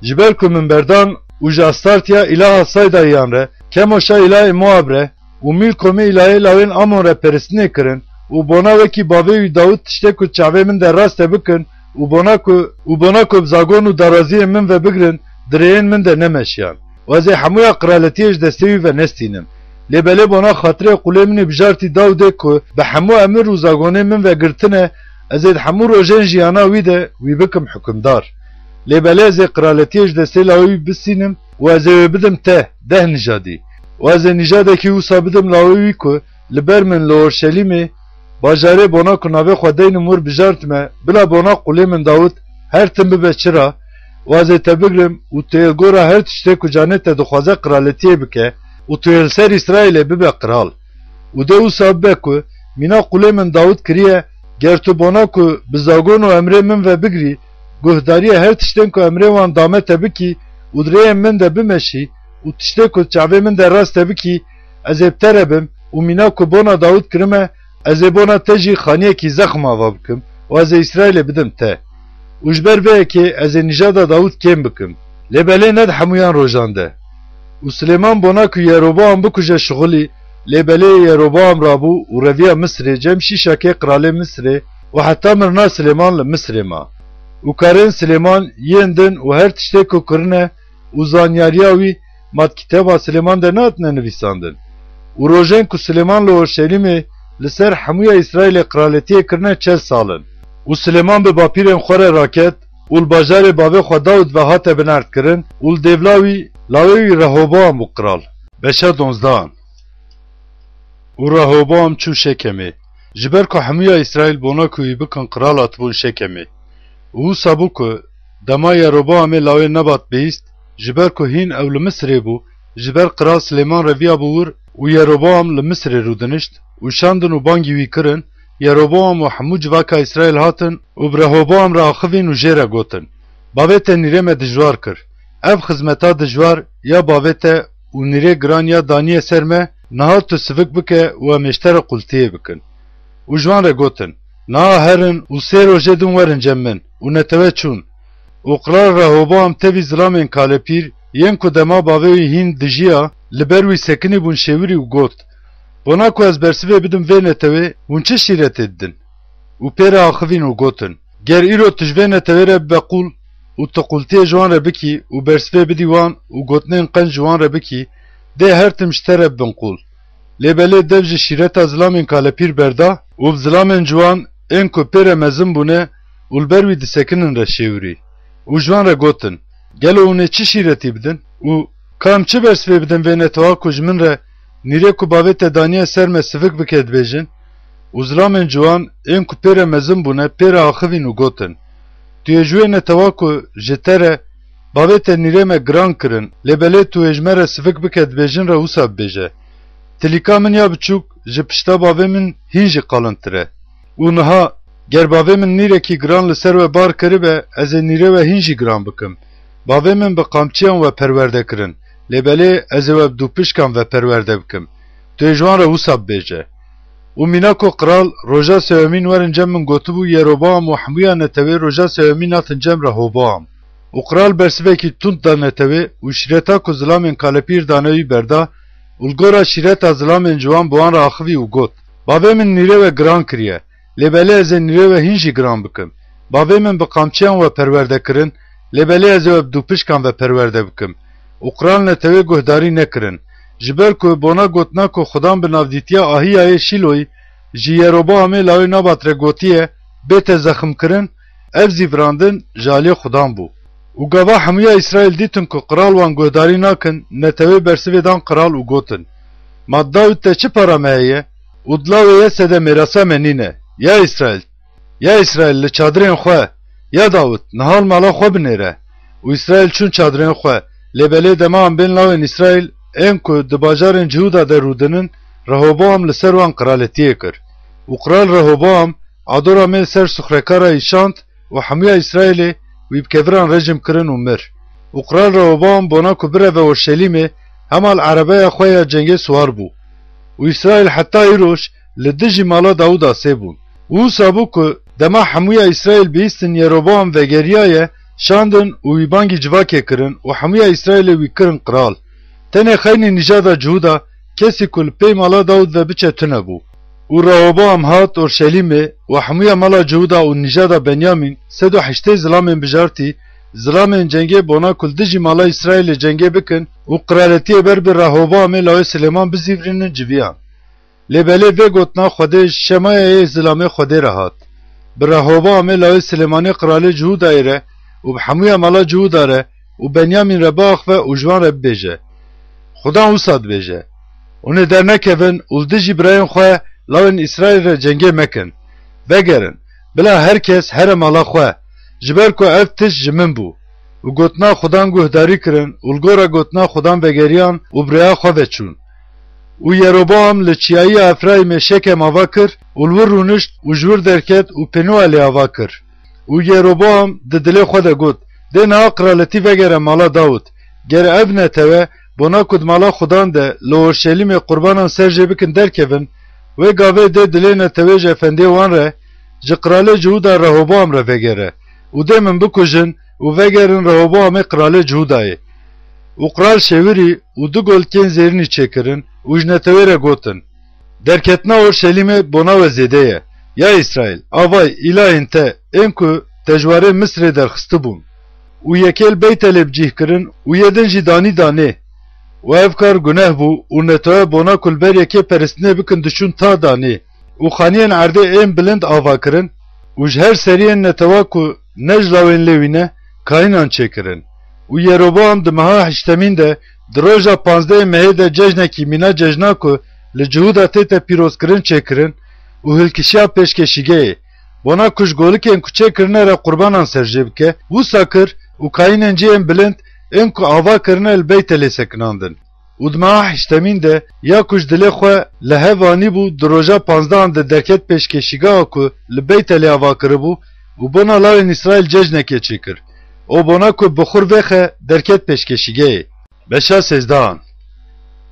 Ji ber ku min berdan û ji Astartiya îlaha Saydayiyan re, Kemoşa îlahê Moab re û Mîlkomê îlahê lawên Amon re peristinê kirin û bona wekî bavê wî Dawid tiştê ku çavê min de rast e bikin û bona ku, û bona ku bi zagon û daraziyên min ve bigrin, di rêyên min de nemeşiyan. Û ez ê hemûya qiraletiyê ji destê wî ve nestînim. Lê belê bona xatirê qulê min ê bijartî Dawidê ku bi hemû emir û zagonê min ve girtine, ez ê di hemû rojên jiyana wî de wî bikim hukimdar. Lê belê ez ê qiraletiyê ji destê lawê wî bisînim û ez ê wê bidim te, deh nijadî. Û ez ê nijadekî wisa bidim lawê wî ku li ber min li Orşelîmê, bajarê bona ku navê xwe deynim wir bijartime, bila bona qulê min Dawid her tim bibe çira, û ez ê te bigrim û tu ê li gora her tiştê ku canê te dixwaze qiraletiyê bike û tu ê li ser Îsraîlê bibe qral. Û dê wisa bibe ku mîna qulê min Dawid kiriye, ger tu bona ku bi zagon û emrê min ve bigirî, guhdariyê her tiştên ku emrê wan dame te bikî û di rêyên min de bimeşî û tiştê ku çavê min de rast te bikî, ez ê bi te re bim û mîna ku bona Dawid kirime, ez ê bona te jî xaniyekî zexm ava bikim û ez ê Îsraîlê bidim te. Û ji ber vê yekê ez ê nîjada Dawid kêm bikim. Lê belê ne di hemûyan rojan de. Û Silêman bona ku Yeroboam bikuje şixulî, lê belê Yeroboam rabû û reviya Misirê cem Şîşakê qiralê Misirê û heta mirina Silêman li Misirê ma. Û karên Silêman yên din û her tiştê ku kirine û zanyariya wî ma di kitêba Silêman de nehatine nivîsandin. Û rojên ku Silêman li Orşelîmê li ser hemûya Îsraîlê qiraletiyê kirine çel sal in. Û Silêman bi bapîrên xwe re raket û li bajarê bavê xwe Dawid ve hate binerdkirin û li dêvla wî lawê wî Rehoboam bû qral. Beşa donzdehan. Û Rehoboam çû Şekemê, ji ber ku hemûya Îsraîl bona ku wî bikin qral hatibûn Şekemê. Û wisa bû ku dema Yeroboamê lawê Nebat bihîst, ji ber ku hîn ew li Misirê bû, ji ber qral Silêman reviya bû wir û Yeroboam li Misirê rûdinişt û şandin û bangî wî kirin, Yeroboam û hemû civaka Îsraîl hatin û bi Rehoboam re axivîn û jê re gotin, Bavê te nîrê me dijwar kir. Ev xizmeta dijwar ya bavê te û nîrê giran ya daniye ser me, niha tu sivik bike û em ê ji te re qultiyê bikin. Û ji wan re gotin, Niha herin û sê rojê din werin cem min. Û netewe çûn. Û qral Rehoboam tevî zilamên kalepîr, yên ku dema bavê wî hîn dijiya, li ber wî sekinî bûn şêwirî û got, Bona ku ez bersivê bidim vê netewê, hûn çi şîretê didin? Û pê re axivîn û gotin, Ger îro tu ji vê netewê re bibe qûl û tu qultiyê ji wan re bikî û bersivê bidî wan û gotinên qenc ji wan re bikî, dê her tim ji te re bibin qûl. Lê belê dev ji şîreta zilamên kalepîr berda û bi zilamên ciwan ên ku pê re mezin bûne û li ber wî disekinin re şêwirî. Û ji wan re gotin, Gelo hûn ê çi şîretî bidin? Û ka em çi bersivê bidin vê netewa ku ji min re nîrê ku bavê te daniye ser me sivik bike dibêjin? Û zilamên ciwan ên ku pê re mezin bûne pê re axivîn û gotin, Tu yê ji wê netewa ku ji te re bavê te nîrê me giran kirin, lê belê tu yê ji me re sivik bike dibêjin re wisa bibêje, Tilîka min ya biçûk ji pişta bavê min hîn jî qalintir e. Û niha, ger bavê min nîrekî giran li ser we bar kiribe, ez ê nîrê we hîn jî giran bikim. Bavê min bi qamçiyan we perwerde kirin, lê belê ez ê we bi dûpişkan ve perwerde bikim. Tu yê ji wan re wisa bibêje. Û mîna ku qral roja sêwemîn werin cem min gotibû, Yeroboam û hemûya netewê roja sêwemîn hatin cem Rehoboam. Û qral bersivekî tund da netewê û şîreta ku zilamên kalepîr dane wî berda û li gora şîreta zilamên ciwan bi wan re axivî û got, Bavê min nîrê we giran kiriye, lê belê ez ê nîrê we hîn jî giran bikim. Bavê min bi qamçiyan we perwerde kirin, lê belê ez ê we bi dûpişkan ve perwerde bikim. Û qral netewê guhdarî nekirin. Ji ber ku bona gotina ku Xudan bi navdîtiya Ahiyayê Şîloyî ji Yeroboamê lawê Nabat re gotiye, bête zexmkirin, ev zîvirandin ji aliyê Xudan bû. Û gava hemûya Îsraîl dîtin ku qral wan guhdarî nakin, netewê bersivê dan qral û gotin, Ma di Dawid de çi para me heye? Û di lawê Yese de mêrasa me nîne. Ya Îsraîl, ya Îsraîl, li çadirên xwe, ya Dawid, niha li mala xwe binêre. Û Îsraîl çûn çadirên xwe, lê belê dema em bên lawên Îsraîl, ên ku di bajarên Cihûda de rûdinin, Rehoboam li ser wan qiraletiyê kir. Û qral Rehoboam adora mê li ser sixrekara îşand û hemûya Îsraîlê wî bi keviran rejim kirin û mir. Û qral Rehoboam bona ku bireve Orşelîmê, hema li erebeya xwe ya cengê siwar bû. Û Îsraîl heta îroj li dijî mala Dawuda sê bûn. Û wisa bû ku dema hemûya Îsraîl bihîstin Yeroboam vegeriyaye, şandin û wî bangî civakê kirin û hemûya Îsraîlê wî kirin qral. Tenê xeynî nîjada Cihûda, kesî ku li pey mala Dawud ve biçe tune bû. Û Rehoboam hat Orşelîmê û hemûya mala Cihûda û nîjada Benyamîn, sed û heştê zilamên bijartî, zilamên cengê bona ku li dijî mala Îsraîlê cengê bikin û qiraletiyê ber bi Rehoboamê lawê Silêman bizîvirînin civiyan. Lê belê vê gotina Xwedê ji Şemayayê zilamê Xwedê re hat. Bi Rehoboamê lawê Silêmanê qiralê Cihûdayê re û bi hemûya mala Cihûda re û Benyamîn re biaxive û ji wan re bibêje, Xudan wisa dibêje, Hûn ê dernekevin û li dijî birayên xwe lawên Îsraîl re cengê mekin. Vegerin, bila her kes here mala xwe, ji ber ku ev tişt ji min bû. Û gotina Xudan guhdarî kirin û li gora gotina Xudan vegeriyan û bi rêya xwe ve çûn. Û Yeroboam li çiyayiya Efraîmê Şekem ava kir û li wir rûnişt û ji wir derket û Penuelê ava kir. Û Yeroboam di dilê xwe de got, Dê niha qiraletî vegere mala Dawid. Ger ev netewe, bona ku di mala Xudan de li Orşelîmê qurbanan ser jê bikin derkevin, wê gavê dê dilê netewê ji efendiyê wan re, ji qiralê Cihûda Rehoboam re vegere. Û dê min bikujin û vegerin Rehoboamê qiralê Cihûdayê. Û qiral şêwirî û du golkên zêrînî çêkirin û ji netewê re gotin, Derketina Orşelîmê bona we zêde ye. Ya Îsraîl, avay, îlahên te, ên ku te ji warê Misirê derxistibûn. Û yekê li Beytelê bi cih kirin û yê din jî danî danê. Û ev kar guneh bû û netewe bona ku li ber yekê peristinê bikin diçûn ta danê. Û xaniyên erdê ên bilind ava kirin û ji her seriyên netewa ku ne ji lawên Lewî ne, kahînan çêkirin. Û Yeroboam di meha heştemîn de, di roja panzdehê mehê de cejnekî mîna cejna ku li Cihûda tête pîrozkirin çêkirin û hilkişiya pêşkeşîgehê, bona ku ji golikên ku çêkirine re qurbanan ser jê bike, wisa kir û kahînên cihên bilind ên ku ava kirine li Beytelê sekinandin. Û di meha heştemîn de ya ku ji dilê xwe li hev anîbû, di roja panzdehan de derket pêşkeşîgeha ku li Beytelê ava kiribû û bona lawên Îsraîl cejnekê çêkir. Û bona ku bixur vêxe derket pêşkeşîgehê. Beşa sêzdehan.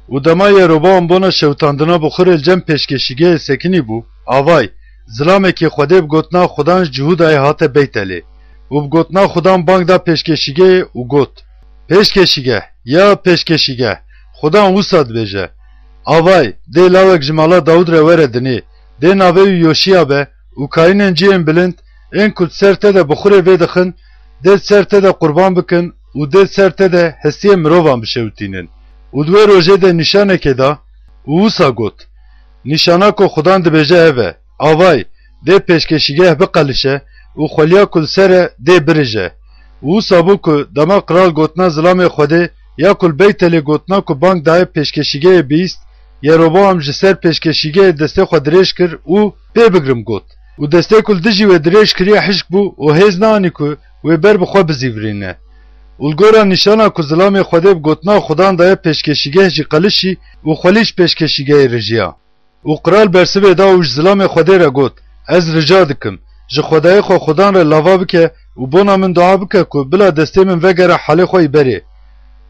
Û dema Yeroboam bona şewitandina bixurê li cem pêşkeşîgehê sekinî bû, avay, zilamekî Xwedê bi gotina Xudan ji Cihûdayê hate Beytelê. Û bi gotina Xudan bang da pêşkeşîgehê û got, Pêşkeşîgeh, ya pêşkeşîgeh, Xudan wisa dibêje, Avay, dê lawek ji mala Dawid re were dinê, dê navê wî Yoşiya be û kayînên cihên bilind, ên ku di ser te de bixurê vê dixin, dê di ser te de qurban bikin û dê di ser te de hestiyê mirovan bişewitînin. Û di wê rojê de nîşanekê da û wisa got, Nîşana ku Xudan dibêje ev e, Avay, dê pêşkeşîgeh biqelişe û xweliya ku li ser e dê birije. Û wisa bû ku dema qral gotina zilamê Xwedê ya ku li Beytelê gotina ku bang daye pêşkeşîgehê bihîst, Yeroboam ji ser pêşkeşîgehê destê xwe dirêj kir û, Pê bigrim, got. Û destê ku li dijî wê dirêj kiriye hişk bû û hêz neanî ku wê ber bi xwe bizîvirîne. Û li gora nîşana ku zilamê Xwedê bi gotina Xudan daye pêşkeşîgeh jî qelişî û xwelî ji pêşkeşîgehê rijiya. Û qral bersivê da û ji zilamê Xwedê re got, Ez rica dikim, ji Xwedayê xwe Xudan re lava bike û bona min dua bike ku bila destê min vegere halê xwe yî berê.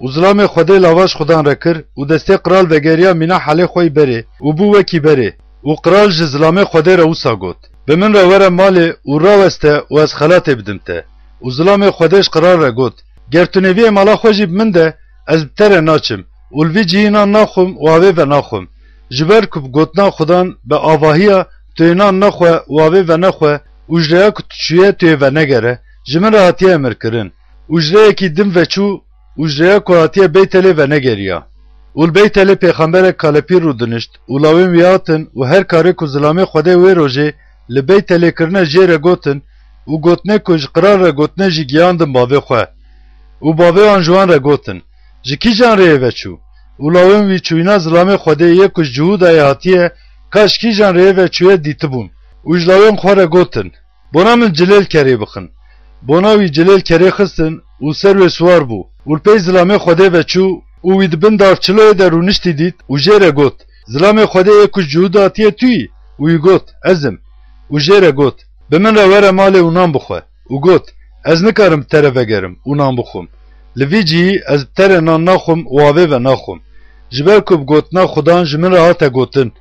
Û zilamê Xwedê lava ji Xudan re kir û destê qral vegeriya mîna halê xwe yî berê û bû wekî berê. Û qral ji zilamê Xwedê re wisa got, Bi min re were malê û raweste û ez xelatê bidim te. Û zilamê Xwedê ji qral re got, Ger tu nêviyê mala xwe jî bi min de, ez bi te re naçim û li vî cihî nan naxwim û avê venaxwim. Ji ber ku bi gotina Xudan bi avahiya tu yê nan nexwe û avê venexwe û ji rêya ku tu çûye tu yê venegere, ji min re hatiye emirkirin û ji rêyekî din veçû û ji rêya ku hatiye Beytelê venegeriya. Û li Beytelê pêxemberek kalepî rûdinişt û lawên wî hatin û her karê ku zilamê Xwedê wê rojê li Beytelê kirine jê re gotin û gotinê ku ji qral re gotine jî giyandin bavê xwe. Û bavê wan ji wan re gotin, Ji kîjan rêyê veçû? Û lawên wî çûyîna zilamê Xwedê yê ku ji Cihûdayê hatiye, ka ji kîjan rêyê veçûye dîtibûn. Û ji lawên xwe re gotin, Bona min cilêl kerê bixin. Bona wî cilêl kerê xistin û ser wê siwar bû. Û li pey zilamê Xwedê veçû û wî di bin darçiloyê de rûniştî dît û jê re got, Zilamê Xwedê yê ku ji Cihûda hatiye tu yî? Û wî got, Ez im. Û jê re got, Bi min re were malê û nan bixwe. Û got, Ez nikarim bi te re vegerim û nan bixwim. Li vî cihî ez bi te re nan naxwim û avê venaxwim. Ji ber ku bi gotina Xudan ji min re hate gotin,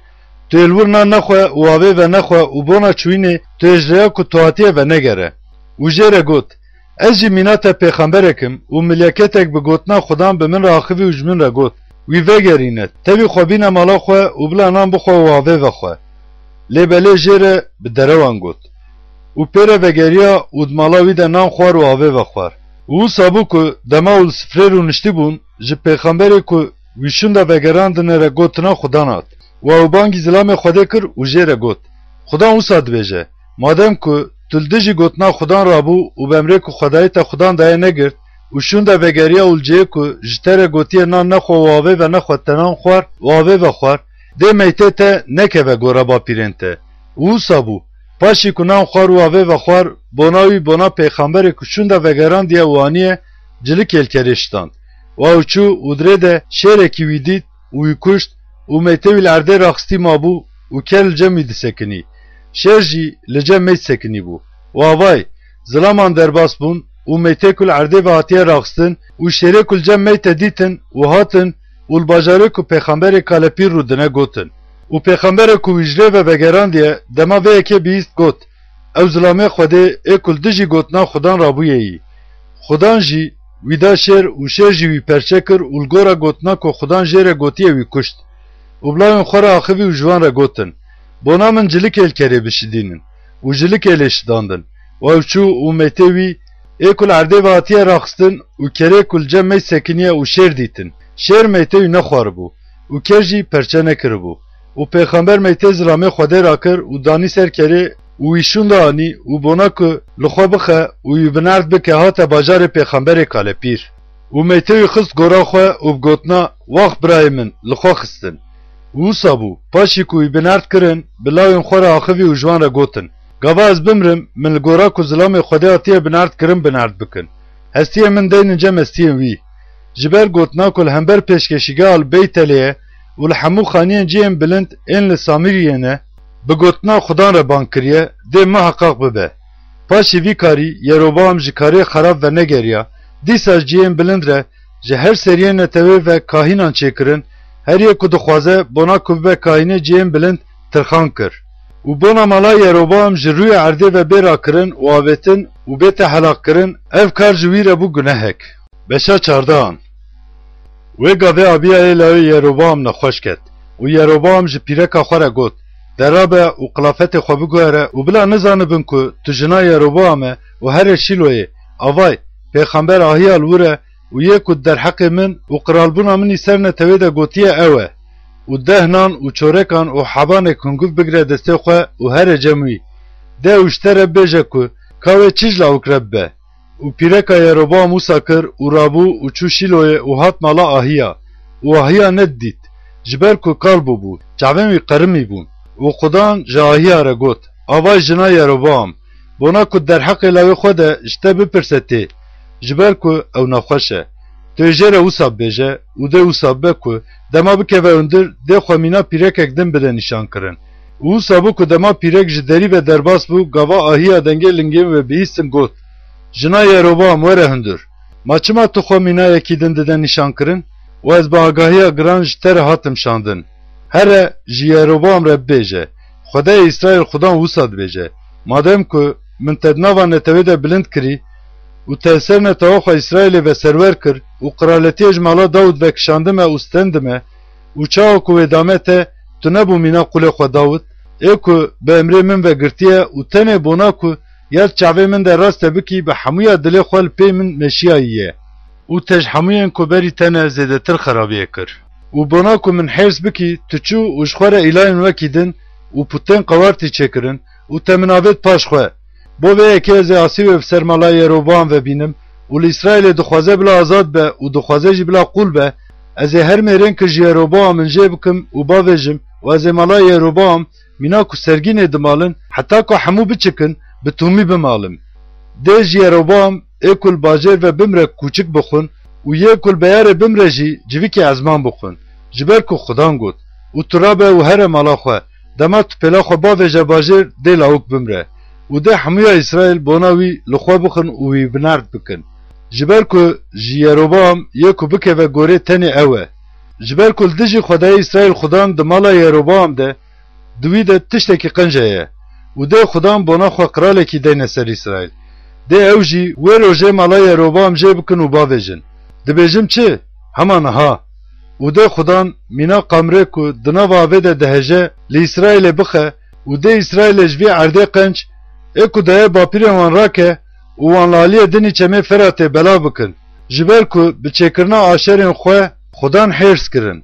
Tu yê li wir nan nexwe û avê venexwe û bona çûyînê tu yê ji rêya ku tu hatiye venegere. Û jê re got, Ez jî mîna te pêxemberek im û milyeketek bi gotina Xudan bi min re axivî û ji min re got, Wî vegerîne, tevî xwe bîne mala xwe û bila nan bixwe û avê vexwe. Lê belê jê re bi derewan got. Û pê re vegeriya û di mala wî de nan xwar û avê vexwar. Û wisa bû ku dema û li sifrê rûniştî bûn, ji pêxemberê ku wî şûnda vegerandine re gotina Xudan hat. Û ew bangî zilamê Xwedê kir û jê re got, Xudan wisa dibêje, Madem ku tu li dijî gotina Xudan rabû û bi emrê ku Xwedayê te Xudan daye negirt û şûnde vegeriya û li cihê ku ji te re gotiye nan nexwe û avê ve nexwe te nan xwar û avê ve xwar, dê meytê te nekeve gora bapîrên te. Û wisa bû, paşî ku nan xwar û avê ve xwar, bona wî bona pêxemberê ku şûnde vegerandiye û aniye, cilikê li kerê şitand. Û ew çû û dirê de şêrekî wî dît û wî kuşt û meytê wî li erdê raxistî mabû û ker li cem wî disekinî. Şêr jî li cem meyt sekinî bû. Û avay, zilaman derbas bûn û meytê ku li erdê ve hatiye raxistin û şêrê ku li cem meyte dîtin û hatin û li bajarê ku pêxemberê kalepîr rûdine gotin. Û pêxemberê ku wî ji rê ve vegerandiye, dema vê yekê bihîst got, ew zilamê Xwedê ê ku li dijî gotina Xudan rabûye yî. Xudan jî wî da şêr û şêr jî wî perçe kir û li gora gotina ku Xudan jê re gotiye wî kuşt. Û bi lawên xwe re axivî û ji wan re gotin, bona min cilikê li kerê bişidînin. Û cilikê lê şidandin. Û ew çû û meytê wî ê ku li erdê ve hatiye raxistin û kerê ku li cem meyt sekiniye û şêr dîtin. Şêr meytê wî nexwaribû û ker jî perçe nekiribû. Û pêxember meytê zilamê Xwedê rakir û danî ser kerê û wî şûnde anî û bona ku li xwe bixe û wî bi nerd bike hate bajarê pêxemberê kalepîr. Û meytê wî xist gora xwe û bi gotina, "Wax birayê min, li xwe xistin." Û wisa bû, paşî ku wî bi nerd kirin, bi lawên xwe re axivî û ji wan re gotin, "Gava ez bimrim, min li gora ku zilamê Xwedê hatiye bi nerd kirin bi nerd bikin. Hestiyên min deynin cem hestiyên wî." Ji ber gotina ku li hember pêşkeşîgeha li Beytelê ye û li hemû xaniyên cihên bilind ên li Samîriyê ne, bi gotina Xudan re bang kiriye, dê miheqeq bibe. Paşî vî karî Yeroboam ji karê xerab venegeriya, dîsa ji cihên bilind re ji her seriyê netewê ve kahînan çêkirin, her yê ku dixwaze bona ku bibe kahînê cihên bilind tirxan kir. Û bona mala Yeroboam ji rûyê erdê ve bê rakirin û avêtin û bête helaqkirin, ev kar ji wî re bû gunehek. Beşa çardehan. Wê gavê abiya yê lawê Yeroboam nexweş ket û Yeroboam ji pîreka xwe re got, "Derabe û qilafetê xwe biguhere û bila nizanibin ku tu jina Yeroboam e û here Şîloyê, avay, pêxember Ahiya li wir e û yê ku derheqê min û qiralbûna min î ser netewê de gotiye ew e. Û deh nan û çorekan û hebanek hunguv bigire destê xwe û here cem wî. De û ji te re bêje ku ka wê çi ji lawik re bibe." Û pîreka Yeroboam wisa kir û rabû û çû Şîloyê û hat mala Ahiya. Û Ahiya nedidît, ji ber ku kal bûbû, çavên wî qerimî bûn. Û Xudan ji Ahiya re got, "Avay jina Yeroboam, bona ku derheqê lawê xwe de ji te bipirse tê, ji ber ku ew nexweş e. Tu yê jê re wisa bibêje û dê wisa bibe ku dema bikeve hundir, dê xwe mîna pîrekek din bide nîşankirin." Û wisa bû ku dema pîrek ji derî ve derbas bû, gava Ahiya dengê lingên wê bihîstin got, "Jina Yeroboam, were hundir. Ma çima tu xwe mîna yekî din dide nîşankirin? Û ez bi agahiya giran ji te re hatim şandin. Here ji Yeroboam re bibêje, Xwedayê Îsraîl Xudan wisa dibêje, madem ku min te di nava netewê de bilind kirî û te li ser netewa xwe Îsraîlê ve serwer kir û qiraletiyê ji mala Dawid vekişandime û stendime û çawa ku wê dame te, tu nebû mîna qulê xwe Dawid, ê ku bi emrê min ve girtiye û tenê bona ku ya di çavê min de raste bikî, bi hemûya dilê xwe li pê min meşiyayî ye. Û te ji hemûyên ku berî te ne zêdetir xerabiyê kir. Û bona ku min hêrs bikî, tu çû û ji xwe re îlayên wekî din û putên qewartî çêkirin û te min avêt paş xwe. Bo vê yekê ez ê asî wê bi ser mala Yeroboam ve bînim û li Îsraîlê dixwaze bila azad be û dixwaze jî bila qûl be, ez ê her mêrên ku ji Yeroboam in jê bikim û bavêjim û ez ê mala Yeroboam, mîna ku sergînê dimalin, heta ku hemû biçikin, bi tûmî bimalim. Dê ji Yeroboam ê ku li bajêr ve bimre kûçik bixwin û yê ku li beyarê bimre jî civîkê ezman bixwin, ji ber ku Xudan got, û tu rabe û here mala xwe, dema tu pêla xwe bavêje bajêr, dê lawik bimre. Û dê hemûya Îsraîl bona wî li xwe bixin û wî bi nerd bikin. Ji ber ku ji Yeroboam yê ku bikeve gorê tenê ew e. Ji ber ku li dijî Xwedayê Îsraîl Xudan di mala Yeroboam de, di wî de tiştekî qenc heye û dê Xudan bona xwe qiralekî deyne ser Îsraîl. Dê ew jî wê rojê mala Yeroboam jê bikin û bavêjin, "Dibêjim çi? Hema niha." Û dê Xudan mîna qamrê ku di nava avê de diheje li Îsraîlê bixe û dê Îsraîlê ji vî erdê qenc ê ku daye bapîrên wan rake û wan li aliyê dinî çemê Feratê belav bikin. Ji ber ku bi çêkirina aşerên xwe Xudan hêrs kirin.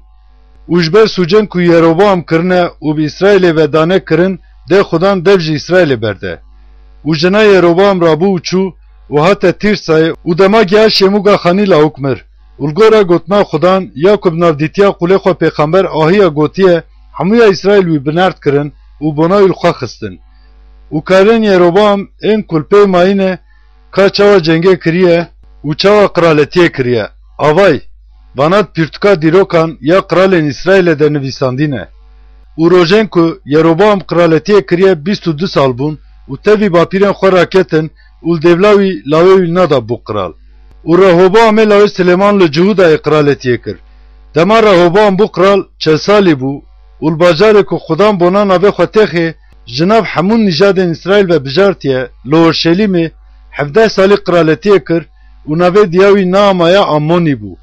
Û ji ber sûcên ku Yeroboam kirine û bi Îsraîlê ve dane kirin, dê Xudan dev ji Îsraîlê berde. Û jina Yeroboam rabû û çû û hate Tîrsayê, û dema giha şêmûga xanî lawik mir. Û li gora gotina Xudan, ya ku bi navdîtiya qûlê xwe pêxember ahiya gotiye, hemûya Îsraîl wî bi nerd kirin û bona wî li xwe xistin. Û karên Yeroboam ên ku li pê mayîne, ka çawa cengê kiriye û çawa qiraletiyê kiriye. Avay, vana di pirtûka dîrokan ya qiralên Îsraîlê de nivîsandî ne. Û rojên ku Yeroboam qiraletiyê kiriye bîst û du sal bûn û tevî bapîrên xwe raketin û li dêvla wî lawê wî nadabû qiral. Û Rehoboamê lawê Silêman li Cihûdayê qiraletiyê kir. Dema Rehoboam bû qiral, çel salî bû û li bajarê ku Xudan bona navê xwe têxê ji nav hemû nîjadên Îsraîl ve bijartiye, li Orşelîmê, hevdeh salî qiraletiyê kir û navê diya wî naamaya Amonî bû.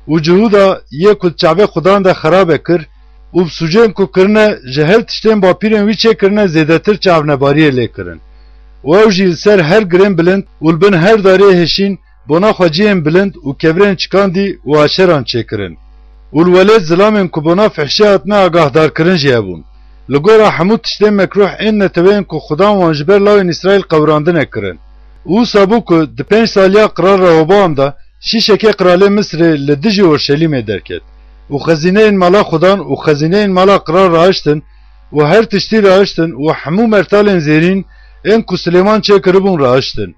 Û Cihûda yê ku di çavê Xudan de xerabe kir û bi sûcên ku kirine ji her tiştên bapîrên wî çêkirine zêdetir çavnebariyê lê kirin. Û ew jî li ser her girên bilind û li bin her darê hêşîn bona xwe cihên bilind û kevirên çikandî û aşeran çêkirin. Û li welêt zilamên ku bona fihşê hatine agahdarkirin jî hebûn. Li gora hemû tiştên mekrûh ên neteweyên ku Xudan wan ji ber lawên Îsraîl qewirandine kirin. Û wisa bû ku di pênc saliya Qral Rehoboam de şîşekê qralê Misirê li dijî Orşelîmê derket. Û xezîneyên mala Xudan û xezîneyên mala qral rahiştin û her tiştî rahiştin û hemû mertalên zêrîn ên ku Silêman çêkiribûn rahiştin.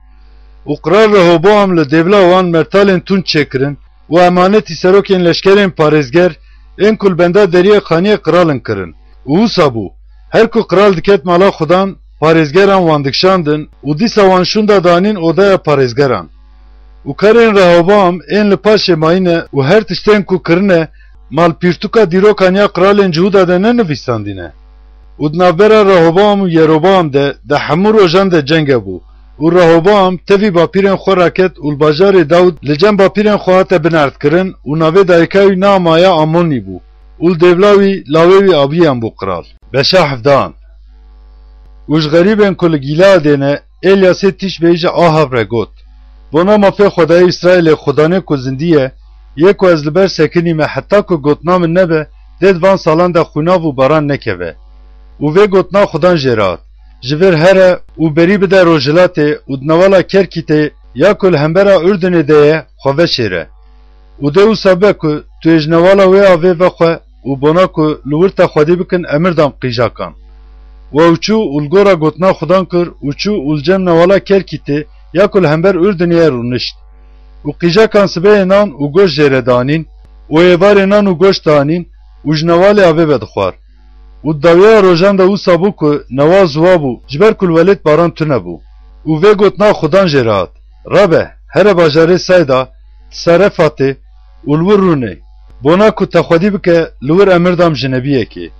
Û Qral Rehoboam li dêvla wan mertalên tund çêkirin û emanetî serokên leşkerên parêzger ên ku li benda deriyê xaniyê qral in kirin. Û wisa bû, her ku qral diket mala Xudan, parêzgeran wan dikişandin û dîsa wan şûnda danîn odaya parêzgeran. Û karên Rehoboam ên li paşê mayîne û her tiştên ku kirine, ma li pirtûka dîrokan ya qralên Cihûda de nenivîsandîne? Û di navbera Rehoboam û Yeroboam de, di hemû rojan de ceng hebû. Û Rehoboam tevî bapîrên xwe raket û li bajarê Dawid li cem bapîrên xwe hate binerdkirin û navê dayika wî namaya Amonî bû û li dêvla wî lawê wî Abiyan bû qral. Beşa hevdehan. Û ji xerîbên ku li Gîleadê ne, Elyasê Tîşbeyî ji Ahab re got: Bona mafê Xwedayê Îsraîlê, Xudanê ku zindî ye, yê ku ez li ber sekinîme heta ku gotina min nebe, dê di van salan de xwînav û baran nekeve. Û vê gotina Xudan jê re hat: Ji vir here û berî bide rojhilatê û di newala Kerkîtê ya ku li hembera Urdunê de ye, xwe veşêre. Û dê wisa be ku tu yê ji newala wê avê vexwe û bona ku li wir te xwedî bikin emir dam qîjakan. Û ew çû û li gora gotina Xudan kir û çû û li cem newala Kerkîtê ya ku li hember Urdunê ye rûnişt. Û qîjakan sibehê nan û goşt jê re danîn û êvarê nan û goşt danîn û ji newalê avê vedixwar. Û di dawiya rojan de wisa bû ku newa ziwa bû, ji ber ku li welêt baran tune bû. Û vê gotina Xudan jê re hat: Rabe, here bajarê Sayda, di Serefatê û li wir rûnê. Bona ku te xwedî bike, li wir emir dam ji nebiyekê.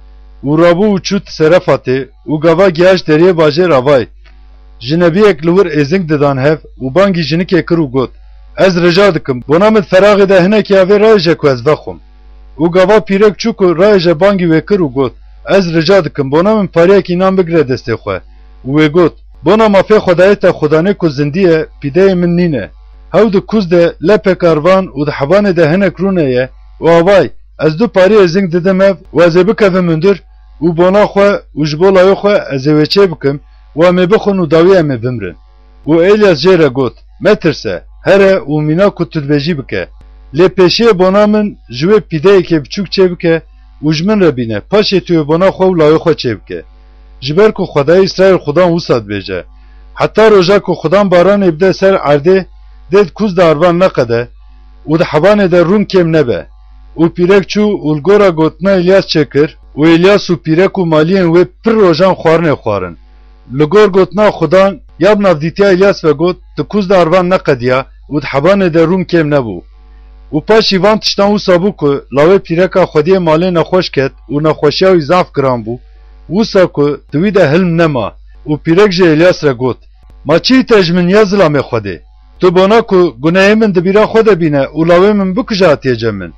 Û rabû û çû di Serefatê û gava gihaş deriyê bajêr avayê. Ji nebiyek li wir êzing didan hev û bangî jinikê kir û got: Ez rica dikim, bona min di feraxê de hinekî avê rayêje ku ez vexwim. Û gava pîrek çû ku rayêje bangî wê kir û got: Ez rica dikim, bona min pariyekî nan bigire destê xwe. Û wê got: Bona mafê Xwedayê te, Xudanê ku zindî ye, pîdeyê min nîne. Hew di kûz de lepek arvan û di hebanê de hinek rûne ye û avay, ez du parî êzing didim ev û ez ê bikevim hundir û bona xwe û ji bo lawê xwe ez ê wê çê bikim û em ê bixwin û dawî em ê bimrin. Û Elyas jê re got: Metirse, here û mîna ku tu dibêjî bike. Lê pêşiyê bona min ji wê pîdeyekê biçûk çê bike û ji min re bîne, paşê tu yê bona xwe û lawê xwe çê bike. Ji ber ku Xwedayê Îsraîl Xudan wisa dibêje: Heta roja ku Xudan baranê bide ser erdê, dê di kûz de arvan neqede û di hebanê de rûn kêm nebe. Û pîrek çû û li gora gotina Elyas çêkir û Elyas û pîrek û maliyên wê pir rojan xwarinê xwarin. Li gor gotina Xudan ya bi navdîtiya Îlyas ve got, di kûz de arvan neqediya û di hebanê de rûn kêm nebû. Û paşî van tiştan wisa bû ku lawê pîreka xwediyê malê nexweş ket û nexweşiya wî zaf giran bû, wisa ku di wî de hilm nema. Û pîrek ji Îlyas re got, Ma çi te ji min ya zilamê Xwedê? Tu bona ku gunehê min di bîra xwe de bîne û lawê min bikuje hatiye cem min.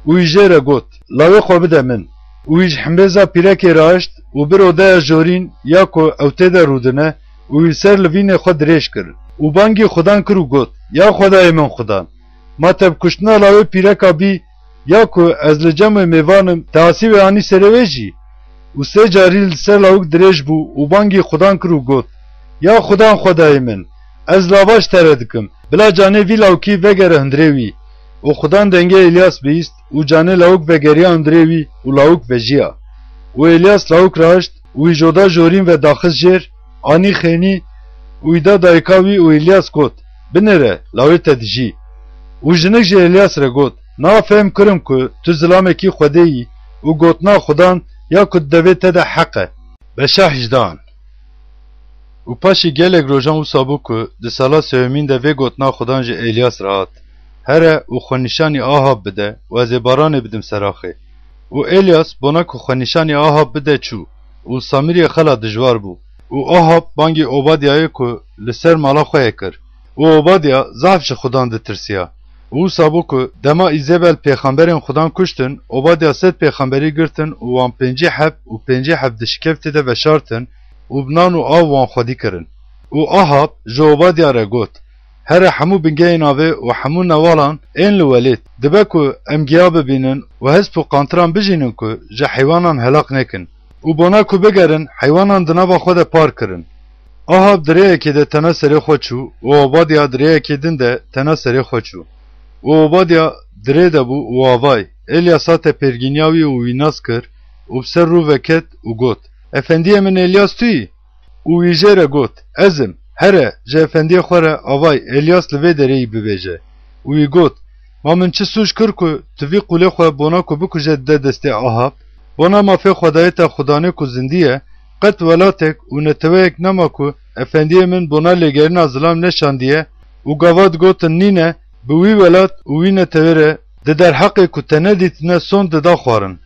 Û wî jê re got, Lawê xwe bide min. Û wî ji himbêza pîrekê rahişt û bir odeya jorîn ya ku ew tê de rûdine û wî li ser livînê xwe dirêj kir û bangî Xudan kir û got, Ya Xwedayê min Xudan, ma te bi kuştina lawê pîreka bî ya ku ez li cem wê mêvan im, te asî wê anî serê wê jî? Û sê carî li ser lawik dirêj bû û bangî Xudan kir û got, Ya Xudan Xwedayê min, ez lavaş te re dikim, bila canê vî lawikî vegere hundirê wî. Û Xudan dengê Elyas bihîst û canê lawik vegeriya hundirê wî û lawik vejiya. Û Elyas lawik rahişt û wî joda jorîn ve daxist jêr, anî xênî û wî da dayika wî û Elyas got, Binêre, lawê te dijî. Û jinik ji Elyas re got, Niha fehm kirim ku tu zilamekî Xwedê yî û gotina Xudan ya ku di devê te de heq e. Beşa hejdehan. Û paşî gelek rojan wisa bû ku di sala sêwemîn de vê gotina Xudan ji Elyas re hat, Here û xwe nîşanî Ahab bide û ez ê baranê bidim seraxê. Û Elyas bona ku xwe nîşanî Ahab bide çû û Samîriyê xela dijwar bû. Û Ahab bangî Obadyayê ku li ser mala xwe ye kir. Û Obadya zaf ji Xudan ditirsiya. Û wisa bû ku dema Îzebel pêxemberên Xudan kuştin, Obadya sed pêxemberî girtin û wan pêncî heb û pêncî heb di şikeftê de veşartin û bi nan û av wan xwedî kirin. Û Ahab ji Obadya re got, Here hemû bingehên avê û hemû newalan ên li welêt, dibe ku em giya bibînin û hesp û qantiran bijînin ku ji heywanan helaq nekin. Û bona ku bigerin, heywanan di nava xwe de par kirin. Ahab di rêyekê de tena serê xwe çû û Obadya di rêyekê din de tena serê xwe çû. Û Obadya di rê de bû û avay, Elyas hate pêrgîniya wî û wî nas kir û bi ser rû ve ket û got, Efendiyê min Elyas tu yî? Û wî jê re got, Ez im, here, ji efendiyê xwe re avay Elyas li vê derê yî bibêje. Û wî got, Ma min çi sûc kir ku tu vî qûlê xwe bona ku bikuje dide destê Ahab? Bona mafê Xwedayê te Xudanê ku zindî ye, qet welatek û neteweyek nema ku efendiyê min bona lêgerîna zilam neşandiye û gava digotin nîne, bi wî welat û wî netewê re di derheqê ku te nedîtine sond dida xwarin.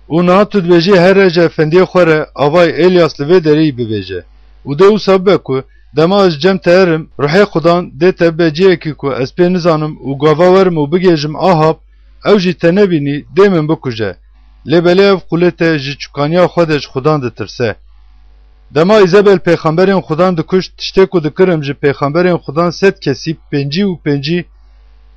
Û niha tu dibêjî, Here ji efendiyê xwe re avay Elyas li vê derê yî bibêje. Û dê wisa bibe ku dema ez cem te herim, ruhê Xudan dê te bibe cihekî ku ez pê nizanim û gava werim û bigêjim Ahab, ew jî te nebînî, dê min bikuje. Lê belê ev qulê te ji çûkaniya xwe de ji Xudan ditirse. Dema Îzebel pêxemberên Xudan dikuşt, tiştê ku dikirim ji pêxemberên Xudan sed kesî pêncî û pêncî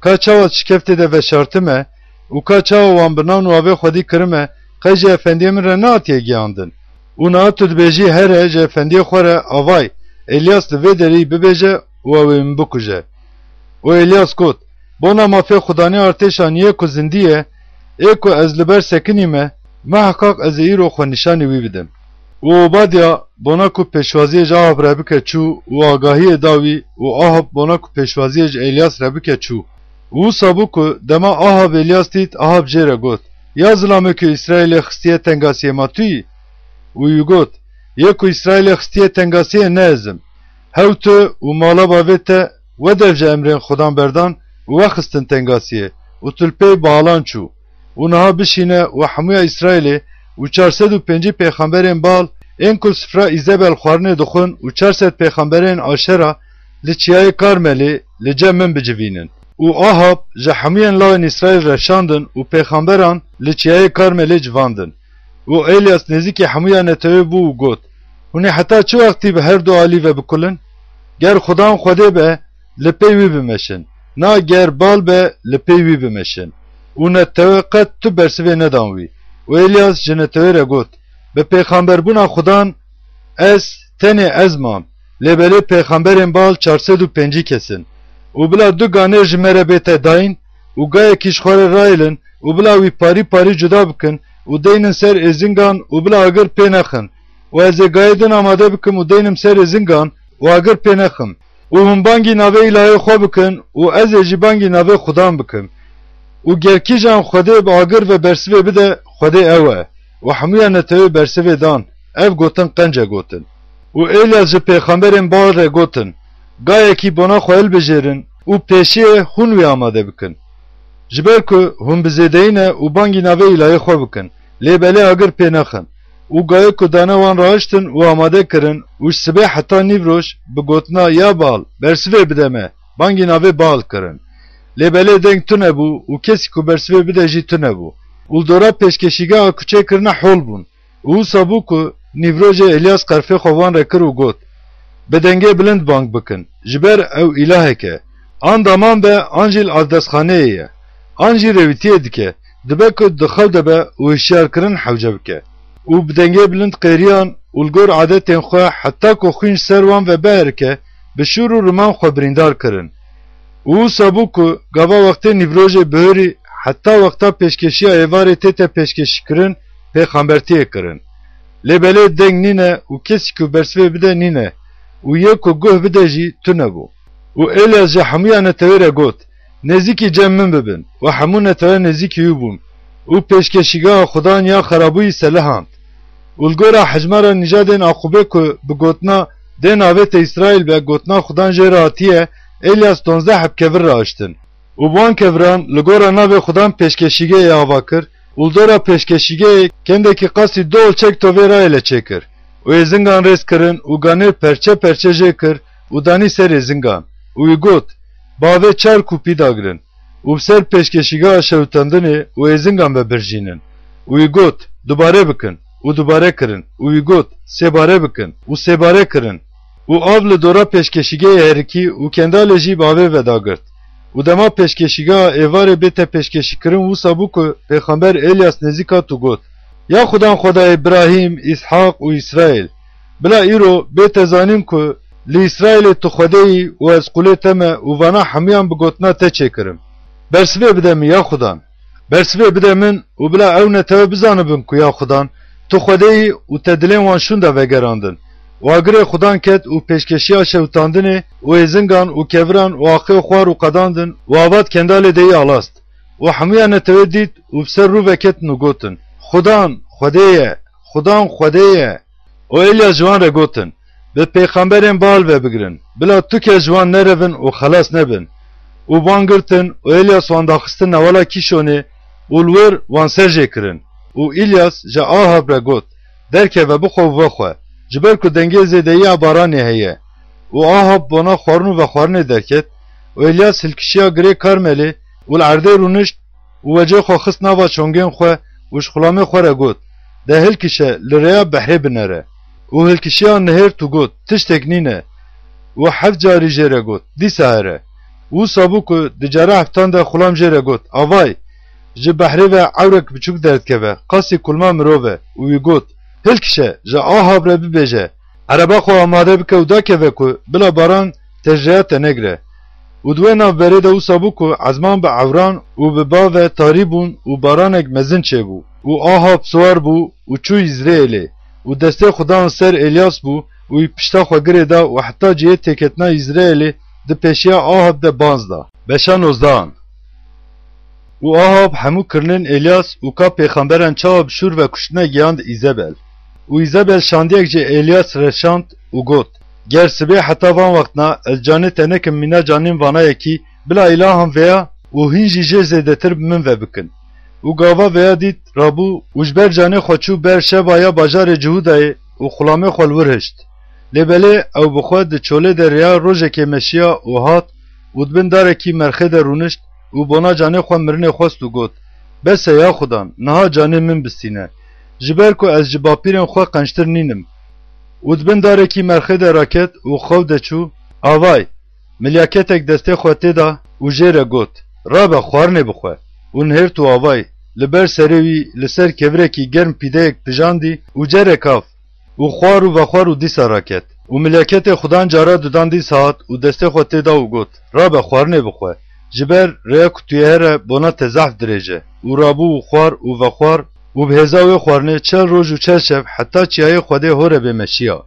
ka çawa şikeftê de veşartime û ka çawa wan bi nan û avê xwedî kirime, qey ji efendiyê min re nehatiye giyandin. Û niha tu dibêjî, Here ji efendiyê xwe re avay Elyas li vê derî bibêje û ew ê min bikuje. Û Elyas got, Bona mafê Xudanê artêşan yê ku zindî ye, ê ku ez li ber sekinîme, miheqaq ez ê îro xwe nîşanî wî bidim. Û Obadya bona ku pêşwaziyê ji Ahab re bike çû û agahiyê da wî û Ahab bona ku pêşwaziyê ji Elyas re bike çû. Û wisa bû ku dema Ahab Elyas dît, Ahab jê re got, Ya zilamê ku Îsraîlê xistiye tengasiyê, ma tu yî? Û wî got, Yê ku Îsraîlê xistiye tengasiyê ne ez im. Hew tu û mala bavê te we dev ji emrên Xudan berdan û we xistin tengasiyê û tu li pey Baalan çû. Û niha bişîne we hemûya Îsraîlê û çar sed û pêncî pêxemberên Baal ên ku sifra Îzebel xwarinê dixwin û çar sed pêxemberên Aşera li çiyayê Karmelê li cem min bicivînin. Û Ahab ji hemûyên lawên Îsraîl re şandin û pêxemberan li çiyayê Karmelê civandin. Û Elyas nêzîkî hemûya netewê bû û got, Hûn ê heta çi wextî bi her du alî ve bikulin? Ger Xudan Xwedê be, li pey wî bimeşin. Na ger Bal be, li pey wî bimeşin. Û netewe qet tu bersivê nedan wî. Û Elyas ji netewê re got, Bi pêxemberbûna Xudan ez, tenê ez mam. Lê belê pêxemberên Bal çar sed û pêncî kes in. Û bila du ganêr ji me re bête dayîn û gayekî ji xwe re rayêlin û bila wî parî parî cuda bikin û deynin ser êzingan û bila agir pê nexin. Û ez ê gayê din amade bikim û deynim ser êzingan û agir pê nexim. Û hûn bangî navê îlahê xwe bikin û ez ê jî bangî navê Xudan bikim. Û ger kîjan Xwedê bi agir ve bersivê bide, Xwedê ew e. Û hemûya netewê bersivê dan. Ev gotin qenc e gotin. Û Elyas ji pêxemberên Baal re gotin, Gayekî bona xwe hilbijêrin û pêşiyê hûn wî amade bikin. Ji ber ku hûn bi zêdeyî ne û bangî navê îlahê xwe bikin, lê belê agir pê nexin. Û gayê ku dane wan rahiştin û amade kirin û ji sibê heta nîvroş bi gotina, Ya Baal, bersivê bide me, bangî navê Baal kirin. Lê belê deng tune bû û kesî ku bersivê bide jî tune bû. Û li dora pêşkeşîgeha ku çêkirine hol bûn. Û wisa bû ku nîvrojê Elyas qerfê xwe wan re kir û got, Bi dengê bilind bang bikin, ji ber ew îlahek e. An daman be, an jî li avdestxaneyê ye, an jî rêwîtiyê dike, dibe ku di xew de be û hişyarkirin hewce bike. Û bi dengê bilind qêriyan û li gor adetên xwe, heta ku xwîn ji ser wan ve biherike, bi şûr û riman xwe birîndar kirin. Û wisa bû ku gava wextê nîvrojê bihurî, heta wexta pêşkêşiya êvarê tête pêşkêşîkirin, pêxembertiyê kirin. Lê belê deng nîne û kesî ku bersivê bide nîne û yê ku guh bide jî tune bû. Û Elyas ji hemûya netewê re got, Nêzîkî cem min bibin. Û hemû netewe nêzîkî wî bûn. Û pêşkêşîgeha Xudan ya xerabûyî selihand. Û li gora hejmara nîjadên Aqûbê ku bi gotina dê navê te Îsraîl be, gotina Xudan jê re hatiye, Elyas donzdeh heb kevir rahiştin. Û bi wan keviran li gora navê Xudan pêşkêşîgehê ava kir û li dora pêşkêşîgehê kendekî qasî du olçek tovê rayê le çêkir. Û êzingan rêz kirin û ganê perçe perçe jê kir û danî ser êzingan û wî got, Bavê çar kûpî dagirin û bi ser pêşkêşîgeha şewitandinê û êzingan ve birjînin. Û wî got, Dubare bikin. Û dubare kirin. Û wî got, Sêbare bikin. Û sêbare kirin. Û av li dora pêşkêşîgehê herikî û kendalê jî bavê vedagirt. Û dema pêşkêşîgeha êvarê bête pêşkêşîkirin wisa bû ku pêxember Elyas nêzîk hat û got, Ya Xudan Xwedayê Îbrahîm, Îshaq û Îsraîl, bila îro bête zanîn ku li Îsraîlê tu Xwedê yî û ez qulê te me û vana hemûyan bi gotina te çêkirim. Bersivê bide min ya Xudan. Bersivê bide min û bila ew netewe bizanibin ku ya Xudan, tu Xwedê yî û te dilên wan şûnda vegerandin. Û agirê Xudan ket û pêşkêşiya şewitandinê û êzingan û keviran û axê xwar û qedandin û avat kendalê de yî alast. Û hemûya netewe dît û bi ser rû veketin û gotin, Xudan Xwedê ye! Xudan Xwedê ye! Û Elyas ji wan re gotin, Bi pêxemberên Baal ve bigirin, bila tu kes ji wan nerevin û xelas nebin. Û bi wan girtin û Elyas wan daxistin newala Kîşonê û li wir wan ser jê kirin. Û Îlyas ji Ahab re got, Derkeve bixwe û vexwe, ji ber ku dengê zêdeyiya baranê heye. Û Ahab bona xwarin û vexwarinê derket, û Elyas hilkişiya girê Karmelê û li erdê rûnişt û wecê xwe xist nava çongên xwe û ji xulamê xwe re got, De hilkişe, li rêya behrê binere. Û hilkişiya nihêrt û got, Tiştek nîne. Û heft carî jê re got, Dîsa here. Û wisa bû ku di cara heftan de xulam jê re got, Avay, ji behrê ve ewrek biçûk derdikeve, qasî kulma mirov e. Û wî got, Hilkişe, ji Ahab re bibêje, ereba xwe amade bike û dakeve ku bila baran te ji rêya te negire. Û di wê navberê de wisa bû ku ezman bi ewran û bi ba ve tarî bûn û baranek mezin çêbû. Û Ahab siwar bû û çû Îzrêlê. Û destê Xudan li ser Elyas bû û wî pişta xwe girê da û heta cihê têketina Îzrêlê di pêşiya Ahab de banz da. Beşa nozdehan. Û Ahab hemû kirinên Elyas û ka pêxemberan çawa bi şûr ve kuştine gihand Îzebel. Û Îzebel şandiyek ji Elyas re şand û got, Ger sibê heta van wextna ez canê te nekim mîna canên vana yekî, bila îlahan vêya û hîn jî jê zêdetir bi min ve bikin. Û gava vêya dît, rabû û ji ber canê xwe çû ber şeva ya bajarê Cihûdayê û xulamê xwe li wir hişt. Lê belê ew bi xwe di çolê de rêya rojekê meşiya û hat û di bin darekî merxê de rûnişt û bona canê xwe mirinê xwest û got, Bes e ya Xudan, niha canê min bistîne. Ji ber ku ez ji bapîrên xwe qençtir nînim. Û di bin darekî merxê de raket û xew de çû, avay, milyaketek destê xwe tê da û jê re got, Rabe xwarinê bixwe. Û nihêrt û avay, li ber serê wî li ser kevirekî germ pîdeyek pijandî û cerek av. Û xwar û vexwar û dîsa raket. Û mileketê Xudan cara dudan dîsa hat û destê xwe tê da û got, Rabe xwarinê bixwe, ji ber rêya ku tu yê here bona te zehf dirêj e. Û rabû û xwar û vexwar û bi hêza wê xwarinê çel roj û çel şev heta çiyayê Xwedê Horebê meşiya.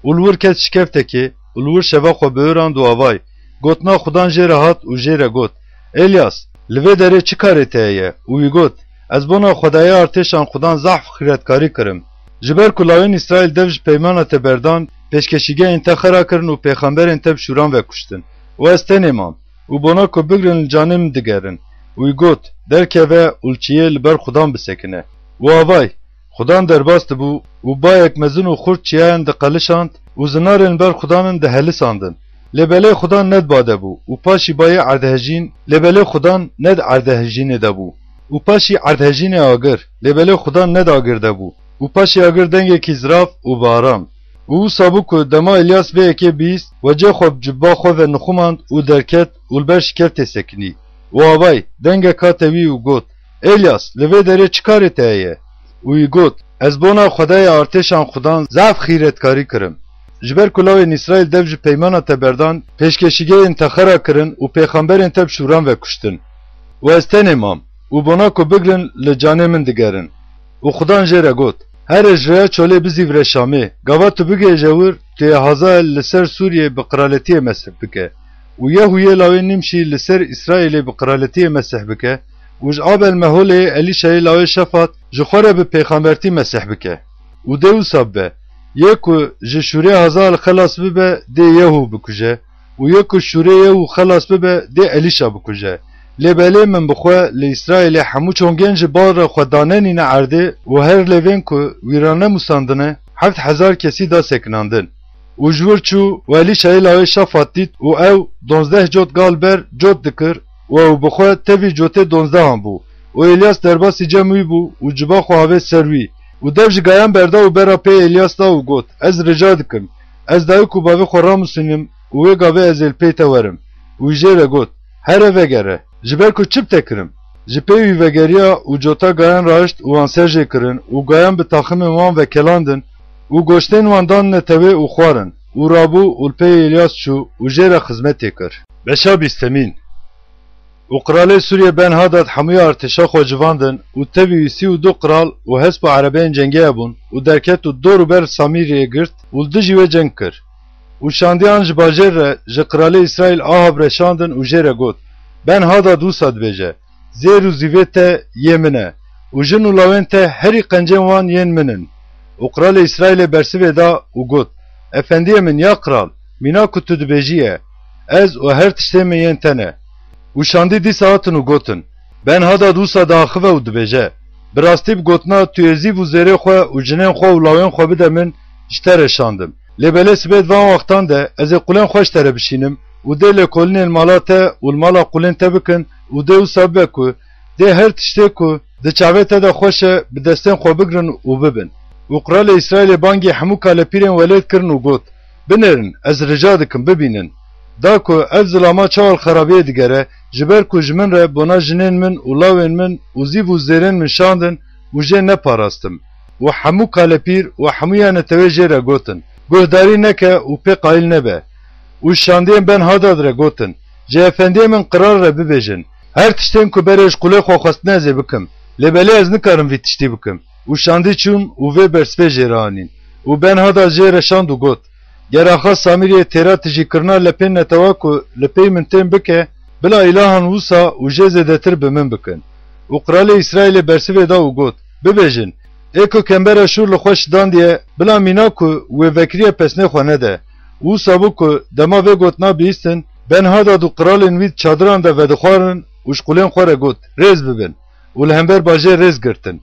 Û li wir ket şikeftekê û li wir şeva xwe biûrand û avay, gotina Xudan jê re hat û jê re got, Elyas, li vê derê çi karê te heye? Û wî got, Ez bona Xwedayê artêşan Xudan zehf xîretkarî kirim. Ji ber ku lawên Îsraîl dev ji peymana te berdan, pêşkeşîgehên te xera kirin û pêxemberên te bi şûran ve kuştin. Û ez tenê mam. Û bona ku bigrin li canê min digerin. Û wî got, Derkeve û li çiyê li ber Xudan bisekine. Û avay, Xudan derbas dibû û bayek mezin û xurt çiyayan diqelişand û zinarên li ber Xudan in dihelisandin. Lê belê Xudan ne di ba de bû û paşî bayê erdhejîn, lê belê Xudan ne di erdhejînê de bû û paşî erdhejînê agir, lê belê Xudan ne di agir de bû û paşî agir dengekî zirav û bi aram. Û wisa bû ku dema Îlyas vê yekê bihîst, wecê xwe bi cibba xwe ve nixumand û derket û li ber şikeftê sekinî. Û avay, dengek hate wî û got, Elyas, li vê derê çi karê te heye? Û wî got, Ez bona Xwedayê artêşan Xudan zehf xîretkarî kirim. Ji ber ku lawên Îsraîl dev ji peymana te berdan, pêşkêşîgehên te xera kirin û pêxemberên te bi şûran ve kuştin. Û ez tenê mam û bona ku bigrin li canê min digerin. Û Xudan jê re got, Here ji rêya çolê bizîvire Şamê, gava tu bigihêje wir, tu yê Hazael li ser Sûriyê bi qiraletiyê mesih bike. Û Yehû yê lawê Nîmşî li ser Îsraîlê bi qiraletiyê mesih bike, û ji Abel Meholê yê Elîşayê lawê Şefat ji xwe re bi pêxembertî mesih bike. Û dê wisa bibe, yê ku ji şûrê Hazael xelas bibe, dê Yehû bikuje, û yê ku şûrê Yehû xelas bibe, dê Elîşa bikuje. Lê belê min bi xwe li Îsraîlê hemû çongên ji bal re xwe danenîne erdê û her lêvên ku wî re nemusandine, heft hezar kesî da sekinandin. Û ji wir çû û Elîşayê lawê Şafat dît û ew donzdeh cot gal ber cot dikir û ew bi xwe tevî cotê donzdehan bû. Û Elyas derbasî cem wî bû û ciba xwe avêt ser wî û dev ji gayan berda û bera pê Elyas da û got, Ez rica dikim, ez dayik û bavê xwe ramusînim û wê gavê ez ê li pey te werim. Û wî jê re got, Here vegere, ji ber ku çi bi te kirim? Ji pey wî vegeriya û cota gayan rahişt û wan ser jê kirin û gayan bi taximên wan vekelandin û goştên wan dan netewê û xwarin û rabû û li pey Elyas çû û jê re xizmetê kir. Beşa bîstemîn. Û qiralê Sûriyê Ben Hadad hemûya artêşa xwe civandin û tevî wî sî û du qiral û hesp û erebeyên cengê hebûn û derket û dor û ber Samîriyê girt û li dijî wê ceng kir. Û şandiyan ji bajêr re ji qiralê Îsraîl Ahab re şandin û jê re got, Ben Hadad wisa dibêje, Zêr û zîvê te yê min e û jin û lawên te herî qencên wan yên min in. Û qiralê Îsraîlê bersivê da û got, Efendiyê min ya qral, mîna ku tu dibêjî ye, ez û her tiştê min yên te ne. Û şandî dîsa hatin û gotin, Ben Hadad wisa diaxive û dibêje, Bi rastî bi gotina tu yê zîv û zêrê xwe û cinên xwe û lawên xwe bide min, ji te re şandim. Lê belê sibê di van wextan de ez ê qulên xwe ji te re bişînim û dê lêkolinên mala te û li mala qulên te bikin û dê wisa bibe ku dê her tiştê ku di çavê te de xweş e bi destên xwe bigrin û bibin. Û qiralê Îsraîlê bangî hemû kalepîrên welêt kirin û got, Binêrin, ez rica dikim bibînin. Da ku ev zilama çawa li xerabiyê digere, ji ber ku ji min re bona jinên min û lawên min û zîv û zêrên min şandin û jê neparastim. Û hemû kalepîr û hemûya netewê jê re gotin, Guhdarî neke û pê qayîl nebe. Û şandiyên Ben Hadad re gotin, Ji efendiyê min qiral re bibêjin, her tiştên ku berê ji qulê xwe xwestine ez ê bikim. Lê belê ez nikarim vî tiştî bikim. Û şandî çûn û vê bersivê jê re anîn. Û Ben Hadad jê re şand û got, Ger axa Samîriyê têra tijîkirina lepên netewa ku li pey min tên bike, bila îlahan wisa û jê zêdetir bi min bikin. Û qiralê Îsraîlê bersivê da û got, Bibêjin, ê ku kembera şûr li xwe şidandiye, bila mîna ku wê vekiriye pesnê xwe nede. Û wisa bû ku dema vê gotina bihîstin, Ben Hadad û qiralên wî di çadiran de vedixwarin û ji qulên xwe re got, Rêz bibin. Û li hember bajêr rêz girtin.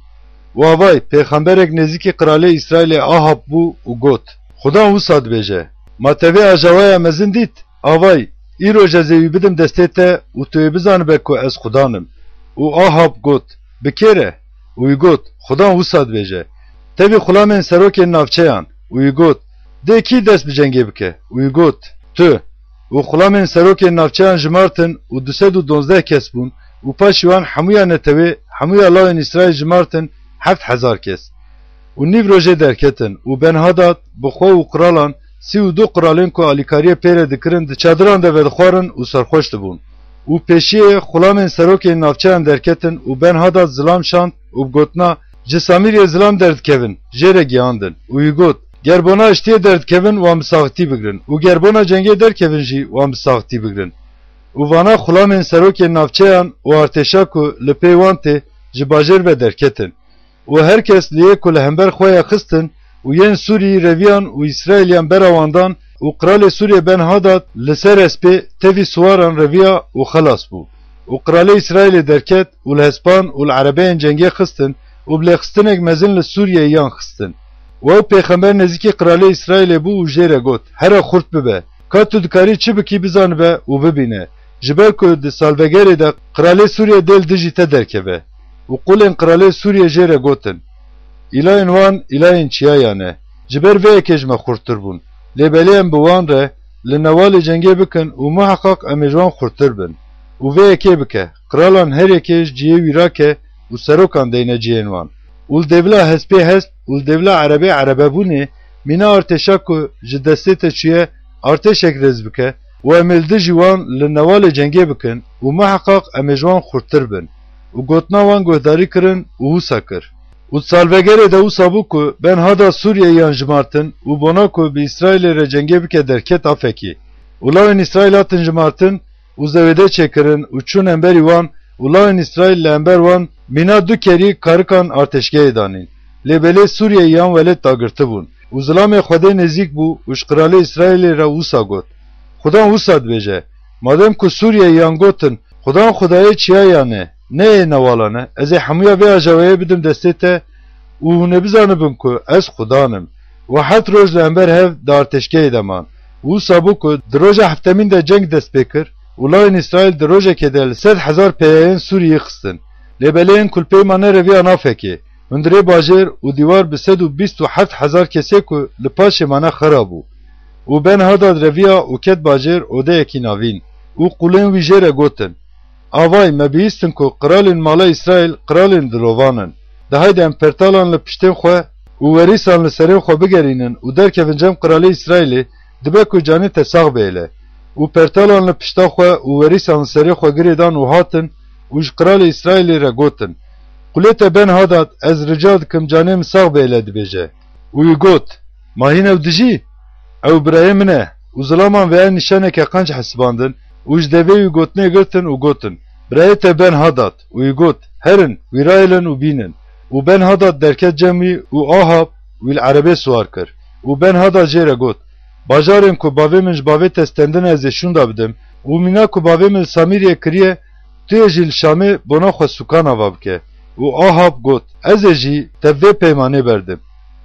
Û avay, pêxemberek nêzîkî qiralê Îsraîlê Ahab bû û got, Xudan wisa dibêje, Ma te vê ajawaya mezin dît? Avay, îroj ez ê wî bidim destê te û tu ê bizanibe ku ez Xudan im. Û Ahab got, Bi kê re? Û wî got, Xudan wisa dibêje, Tevî xulamên serokên navçeyan. Û wî got, Dê kî dest bi cengê bike? Û wî got, Tu. Û xulamên serokên navçeyan jimartin û du sed û donzdeh kes bûn û paşî wan hemûya netewê, hemûya lawên Îsraîl jimartin heft hezar kes. Û nîv rojê derketin û Ben Hadad bi xwe û qiralan, sî û du qiralên ku alîkariyê pê re dikirin, di çadiran de vedixwarin û serxweş dibûn. Û pêşiyê xulamên serokên navçeyan derketin û Ben Hadad zilam şand û bi gotina, Ji Samîriyê zilam derdikevin, jê re gihandin û wî got, Ger bona aştiyê derdikevin, wan bi saxitî bigrin û ger bona cengê derkevin jî, wan bi saxitî bigrin. Û vana xulamên serokên navçeyan û artêşa ku li pê wan tê, ji bajêr ve derketin. Û her kes li yê ku li hember xwe ye xistin û yên Sûrî reviyan û Îsraîliyan bera wan dan û qiralê Sûriyê Ben Hadad li ser hespê tevî siwaran reviya û xelas bû. Û qiralê Îsraîlê derket û li hespan û li erebeyên cengê xistin û bi lêxistinek mezin li Sûriyeyê yan xistin. Û ew pêxember nêzîkî qiralê Îsraîlê bû û jê re got, Here xurt bibe. Ka tu dikarî çi bikî bizanibe û bibîne. Ji ber ku di salvegerê de qiralê Sûriyê dê li dijî te derkeve. Û qulên qiralê Sûriyê jê re gotin, Îlayên wan îlayên çiyayan e. Ji ber vê yekê ji me xurttir bûn. Lê belê em bi wan re li newalê cengê bikin û muheqeq em ê ji wan xurttir bin. Û vê yekê bike, qiralan her yekê ji cihê wî rake û serokan deyne cihên wan. Û li dêvila hespê hesp û li dêvla erebê erebebûnê mîna artêşa ku ji destê te çûye artêşek rêz bike û em ê li dijî wan li newalê cengê bikin û miheqaq em ê ji wan xurttir bin. Û gotina wan guhdarî kirin û wisa kir. Û di salvegerê de wisa bû ku Ben Hadad Sûriyeyiyan jimartin û bona ku bi Îsraîlê re cengê bike derket Afekê. Û lawên Îsraîl hatin jimartin û zewêde çêkirin û çûn hemberî wan û lawên Îsraîl li hember wan mîna du kerî karikan artêşgehê danîn. Lê belê Sûriyeyiyan welêt dagirtibûn û zilamê Xwedê nêzîk bû û ji qiralê Îsraîlê re wisa got, Xudan wisa dibêje, Madem ku Sûriyeyiyan gotin, Xudan Xwedayê çiyayan e, ne yê newalan e, ez ê hemûya vê ajaweyê bidim destê te û hûn ê bizanibin ku ez Xudan im. Û heft roj li hember hev di artêşgehê de man. Û wisa bû ku di roja heftemîn de ceng dest pê kir û lawên Îsraîl di rojekê de li sed hezar peyeyên Sûriyê xistin. Lê belê yên ku li pey mane reviya Nafekê, hundirê bajêr û dîwar bi sed û bîst û heft hezar kesê ku li paşê mane xera bû. Û Ben Hadad reviya û ket bajêr odeyekî navîn û qulên wî jê re gotin, Avay, me bihîstin ku qiralên mala Îsraîl qiralên dilovan in. De haydi em pertalan li piştên xwe û werîsan li serên xwe bigerînin û derkevin cem qiralê Îsraîlê, dibe ku canê te sax bêle. Û pertalan li pişta xwe û werîsan li serê xwe girê dan û hatin û ji qiralê Îsraîlê re gotin, Qulê te Ben Hadad, ez rica dikim canê min sax bêle dibêje. Û wî got, Ma hîn ew dijî? Ew birayê min e. Û zilaman vêya nîşaneke qenc hesibandin û ji devê wî gotinê girtin û gotin, Birayê te Ben Hadad. Û wî got, Herin, wî rayêlin û bînin. Û Ben Hadad derket cem wî û Ahab wî li erebê siwar kir. Û Ben Hadad jê re got, Bajarên ku bavê min ji bavê te stendine ez ê şûnda bidim û mîna ku bavê min li Samîriyê kiriye, tu yê jî li Şamê bona xwe sûkan ava bike. Û Ahab got, Ez ê jî te vê peymanê berdim.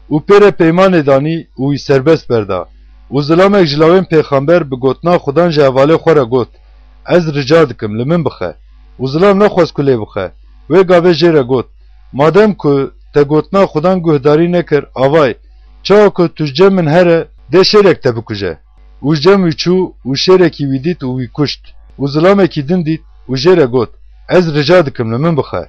Û pê re peymanê danî û wî serbest berda. Û zilamek ji lawên pêxember bi gotina Xudan ji hevalê xwe re got, Ez rica dikim, li min bixe. Û zilam nexwest ku lê bixe. Wê gavê jê re got, Madem ku te gotina Xudan guhdarî nekir, avay, çawa ku tu ji cem min here, dê şêrek te bikuje. Û ji cem wî çû û şêrekî wî dît û wî kuşt. Û zilamekî din dît û jê re got, Ez rica dikim, li min bixe.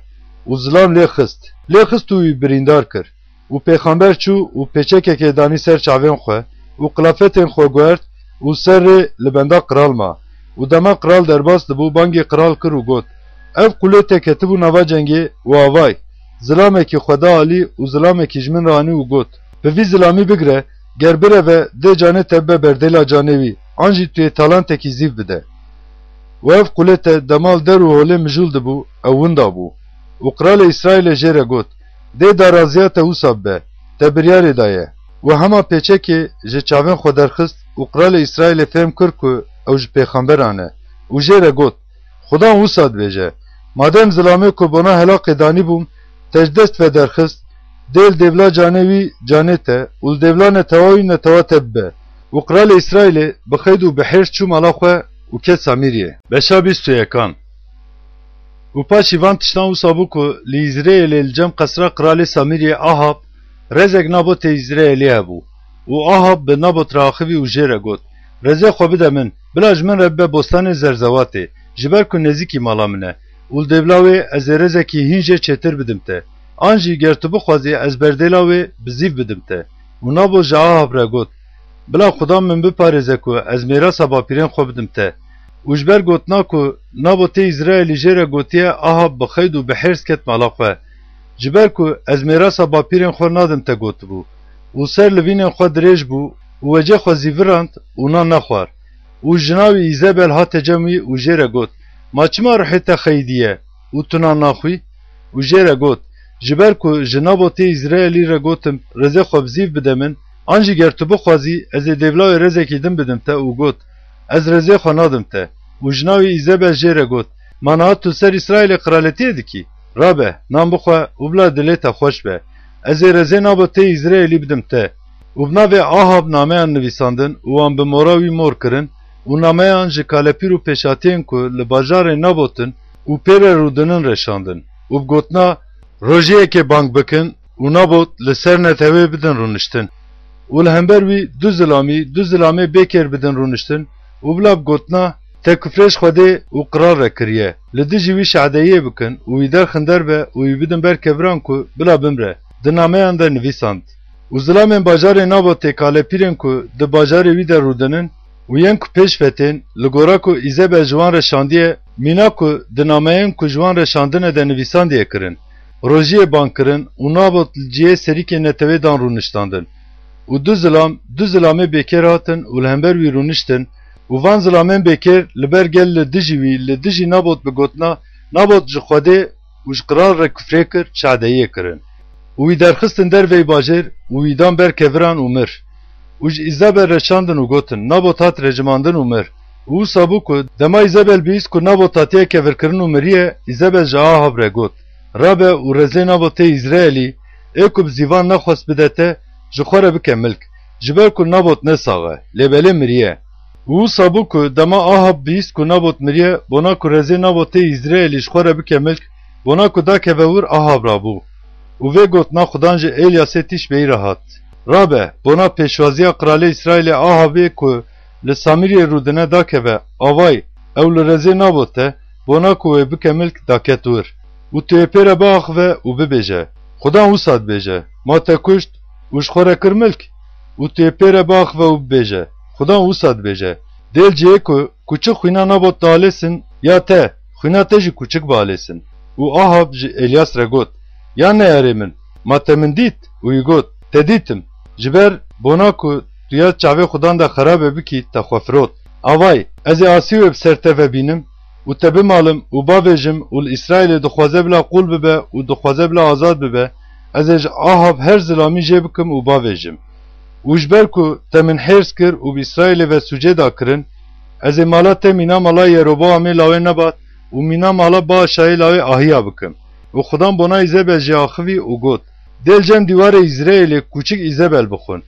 Û zilam lê xist. Lê xist û wî birîndar kir. Û pêxember çû û pêçekekê danî ser çavên xwe û qilafetên xwe guhert û ser rê li benda qiral ma. Û dema qiral derbas dibû, bangê qiral kir û got, Ev qulê te ketibû nava cengê û avay, zilamekî xwe da alî û zilamekî ji min re anî û got, Bi vî zilamî bigire, ger bireve, dê canê te bibe berdêla canê wî, an jî tu yê talantekî zîv bide. Û ev qulê te dema li der û holê mijûl dibû, ew winda bû. Û qiralê Îsraîlê jê re got, Dê daraziya te wisa bibe, te biryarê daye. Û hema pêçekê ji çavên xwe derxist û qiralê Îsraîlê fêm kir ku ew ji pêxemberan e û jê re got, Xudan wisa dibêje, Madem zilamê ku bona helaqê danîbûm te ji dest ve derxist, dê li dêvla canê wî canê te û li dêvla netewa wî netewa te bibe. Û qiralê Îsraîlê bi xeyd û bi hêrs çû mala xwe û ket Samîriyê. Beşa bîst û yekan. Û paşî van tiştan wisa bû ku li Îzrêlê li cem qesra qiralê Samîriyê Ahab rezek Nabotê Îzrêlî hebû. Û Ahab bi Nabot re axivî û jê re got, Rezê xwe bide min, bila ji min re bibe bostanê zerzewatê, ji ber ku nêzîkî mala min e û li dêvla wê ez ê rezekî hîn jê çêtir bidim te. An jî ger tu bixwazî ez berdêla wê bi zîv bidim te. Û Nabot ji Ahab re got, Bila Xudan min biparêze ku ez mêrasa bapîrên xwe bidim te. Û ji ber gotina ku Nabotê Îzraîlî jê re gotiye, Ahab bi xeyd û bi hêrs ket mala xwe. Ji ber ku ez mêrasa bapîrên xwe nadim te gotibû. Û ser livînên xwe dirêj bû û wecê xwe zîvirand û nan nexwar. Û jina wî Îzebel hate cem wî û jê re got, Ma çima ruhê te xeyidiye û tu nan naxwî? Û jê re got, Ji ber ku ji Nabotê Îzraîlî re gotim, Rezê xwe bi zîv bide min, an jî ger tu bixwazî, ez ê dêvla wê rezekî din bidim te. Û got, Ez rezê xwe nadim te. Û jina wî Îzebel jê re got, Ma niha tu li ser Îsraîlê qiraletiyê dikî? Rabe, nan bixwe û bila dilê te xweş be. Ez ê rezê Nabotê Îzraîlî bidim te. Û bi navê Ahab nameyan nivîsandin û wan bi mora wî mor kirin û nameyan ji kalepîr û pêşhatiyên ku li bajarê Nabot in û pê re rûdinin re şandin û bi gotina, Rojiyekê bang bikin û Nabot li ser netewê bidin rûniştin. Û li hember wî du zilamî, du zilamê bêkêr bidin rûniştin û bila bi gotina, Te kufrê ji Xwedê û qiral re kiriye, li dijî wî şadeyiyê bikin û wî derxin derve û wî bidin ber keviran ku bila bimre. di nameyan de nivîsand. Û zilamên bajarê Nabotê kalepîrên ku di bajarê wî de rûdinin û yên ku pêş ve tên, li gora ku Îzebel ji wan re şandiye, mîna ku di nameyên ku ji wan re şandine de nivîsandiye kirin. Rojiyê ban kirin û Nabot li cihê serîkê netewê dan rûniştandin. Û du zilam, du zilamê bêkêr hatin û li hember wî rûniştin û van zilamên bêkêr li ber gel li dijî wî, li dijî Nabot bi gotina, Nabot ji Xwedê û ji qral re kufrê kir, şadeyiyê kirin. Û wî derxistin derveyî bajêr û wî dan ber keviran û mir. Û ji Îzabel re şandin û gotin, Nabot hat recimandin û mir. Û wisa bû ku dema Îzabel bihîst ku Nabot hatiye kevirkirin û miriye, Îzabel ji Ahab re got, Rabe û rezê Nabotê Îzraelî, ê ku bi zîvan nexwest bide te, ji xwe re bike milk, ji ber ku Nabot ne sax e, lê belê miriye. Û wisa bû ku dema Ahab bihîst ku Nabot miriye, bona ku rezê Nabotê Îzraelî ji xwe re bike milk, bona ku dakeve wir Ahab rabû. Û vê gotina Xudan ji Elyasê tîşbeyî re hat, Rabe, bona pêşwaziya qralê Îsraîlê Ahabê ku li Samîriyê rûdine dakeve, avay, ew li rezê Nabot e, bona ku wê bike milk daket wir. Û tu yê pê re biaxive û bibêje, Xudan wisa dibêje, ma te kuşt û ji xwe re kir milk? Û tu yê pê re biaxive û bibêje, Xudan wisa dibêje, dê li cihê ku kuçik xwîna Nabot dialêsin, ya te, xwîna te jî kuçik bialêsin. Û Ahab ji Elyas re got, Ya neyarê min, ma te min dît? Û wî got, Te dîtim. Ji ber bona ku tu ya çavê Xudan de xerabe bikî, te xwe firot. Avay, ez ê asî wê bi ser te ve bînim û te bimalim û bavêjim û li Îsraîlê dixwaze bila qûl bibe û dixwaze bila azad bibe, ez ê ji Ahab her zilamî jê bikim û bavêjim. Û ji ber ku te min hêrs kir û bi Îsraîlê ve sûcê da kirin, ez ê mala te mîna mala Yeroboamê lawê Nebat û mîna mala Baaşayê lawê Ahiya bikim. Û Xudan bona Îzebel jê axivî û got, Dê li cem dîwarê Îzraîlê kuçik Îzebel bixwin.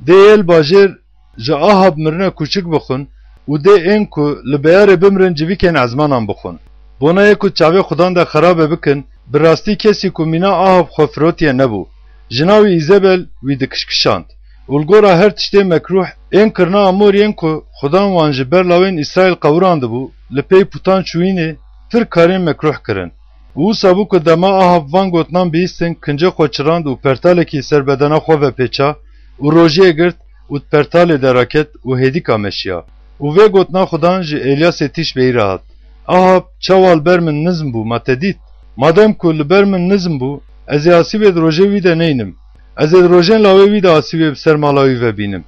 Dê yê li bajêr ji Ahab mirine kuçik bixwin û dê ên ku li beyarê bimirin civîkên ezmanan bixwin. Bona yê ku çavê Xudan de xerabe bikin, bi rastî kesî ku mîna Ahab xwe firotiye nebû. Jina wî Îzebel wî dikişkişand. Û li gora her tiştê mekrûh, ên kirina Amoriyên ku Xudan wan ji ber lawên Îsraîl qewirandibû, li pey putan çûyînê pir karên mekrûh kirin. Û wisa bû ku dema Ahab van gotinan bihîstin, kincê xwe çirand û pertalekî ser bedena xwe vepêça û rojiyê girt û di pertalê de raket û hêdîka meşiya. Û vê gotina Xudan ji Elyasê tîşbeyî re hat, Ahab, çawa li ber min nizm bû, ma te dît? Madem ku li ber min nizm bû, ez ê asî wê di rojê wî de neynim. Ez ê di rojên lawê wî de asî wê bi ser mala wî ve bînim.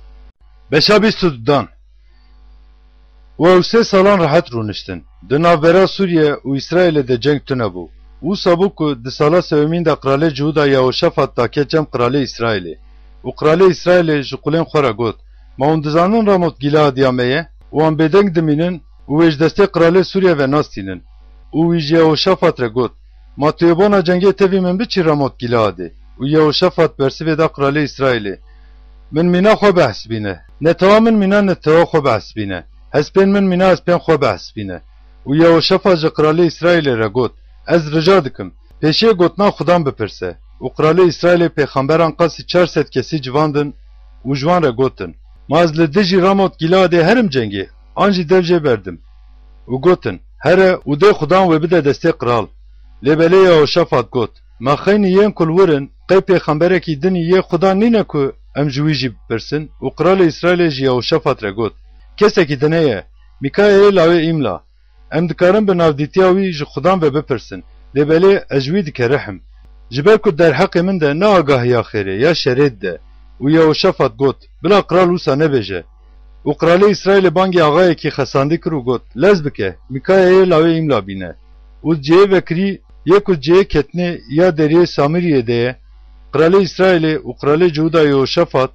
Beşa bîst û dudan. Û ew sê salan rehet rûniştin. Di navbera Sûriye û Îsraîlê de ceng tune bû. Wisa bû ku di sala sewemîn de qralê Cihûda Yehoşafat dake cem qralê Îsraîlê. Û qralê Îsraîlê ji qulên xwe re got, Ma hûn dizanin Ramot Gîleadiya me ye? Û wan bêdeng dimînin û wê ji destê qralê Sûriye ve nastînin. Û wî ji Yehoşafat re got, Ma tu yê bona cengê tevî min biçî Ramot Gîleadê? Û Yehoşafat bersivê da qralê Îsraîlê, Min mîna xwe bihesibîne. Netewa min mîna netewa xwe bihesibîne. Hespên min mîna hespên xwe bihesibîne. Û Yehoşafat ji qralê Îsraîlê re got, Ez rica dikim, pêşiyê gotina Xudan bipirse. Û qralê Îsraîlê pêxemberan qasî çar sed kesî civandin û ji wan re gotin, Ma ez li dijî Ramot Gîleadê herim cengê, an jî dev jê berdim? Û gotin, Here û dê Xudan wê bide destê qral. Lê belê Yehoşafat got, Ma xeynî yên ku li wir in, qey pêxemberekî din î yê Xudan nîne ku em ji wî jî bipirsin? Û qralê Îsraîlê ji Yehoşafat re got, Kesekî din heye, Mîkayayê lawê Îmla. Em dikarin bi navdîtiya wî ji Xudan ve bipirsin, lê belê ez ji wî dikerihim. Ji ber ku derheqê min de ne agahiya xêrê ya şerê dide. Û Yehoşafat got, Bila qral wisa nebêje. Û qralê Îsraîlê bangê axayekî xesandî kir û got, Lez bike, Mîkayayê lawê Îmla bîne. Û cihê vekirî yê ku cihê ketinê ya deriyê Samîriyê de ye, qralê Îsraîlê û qralê Cihûda Yehoşafat,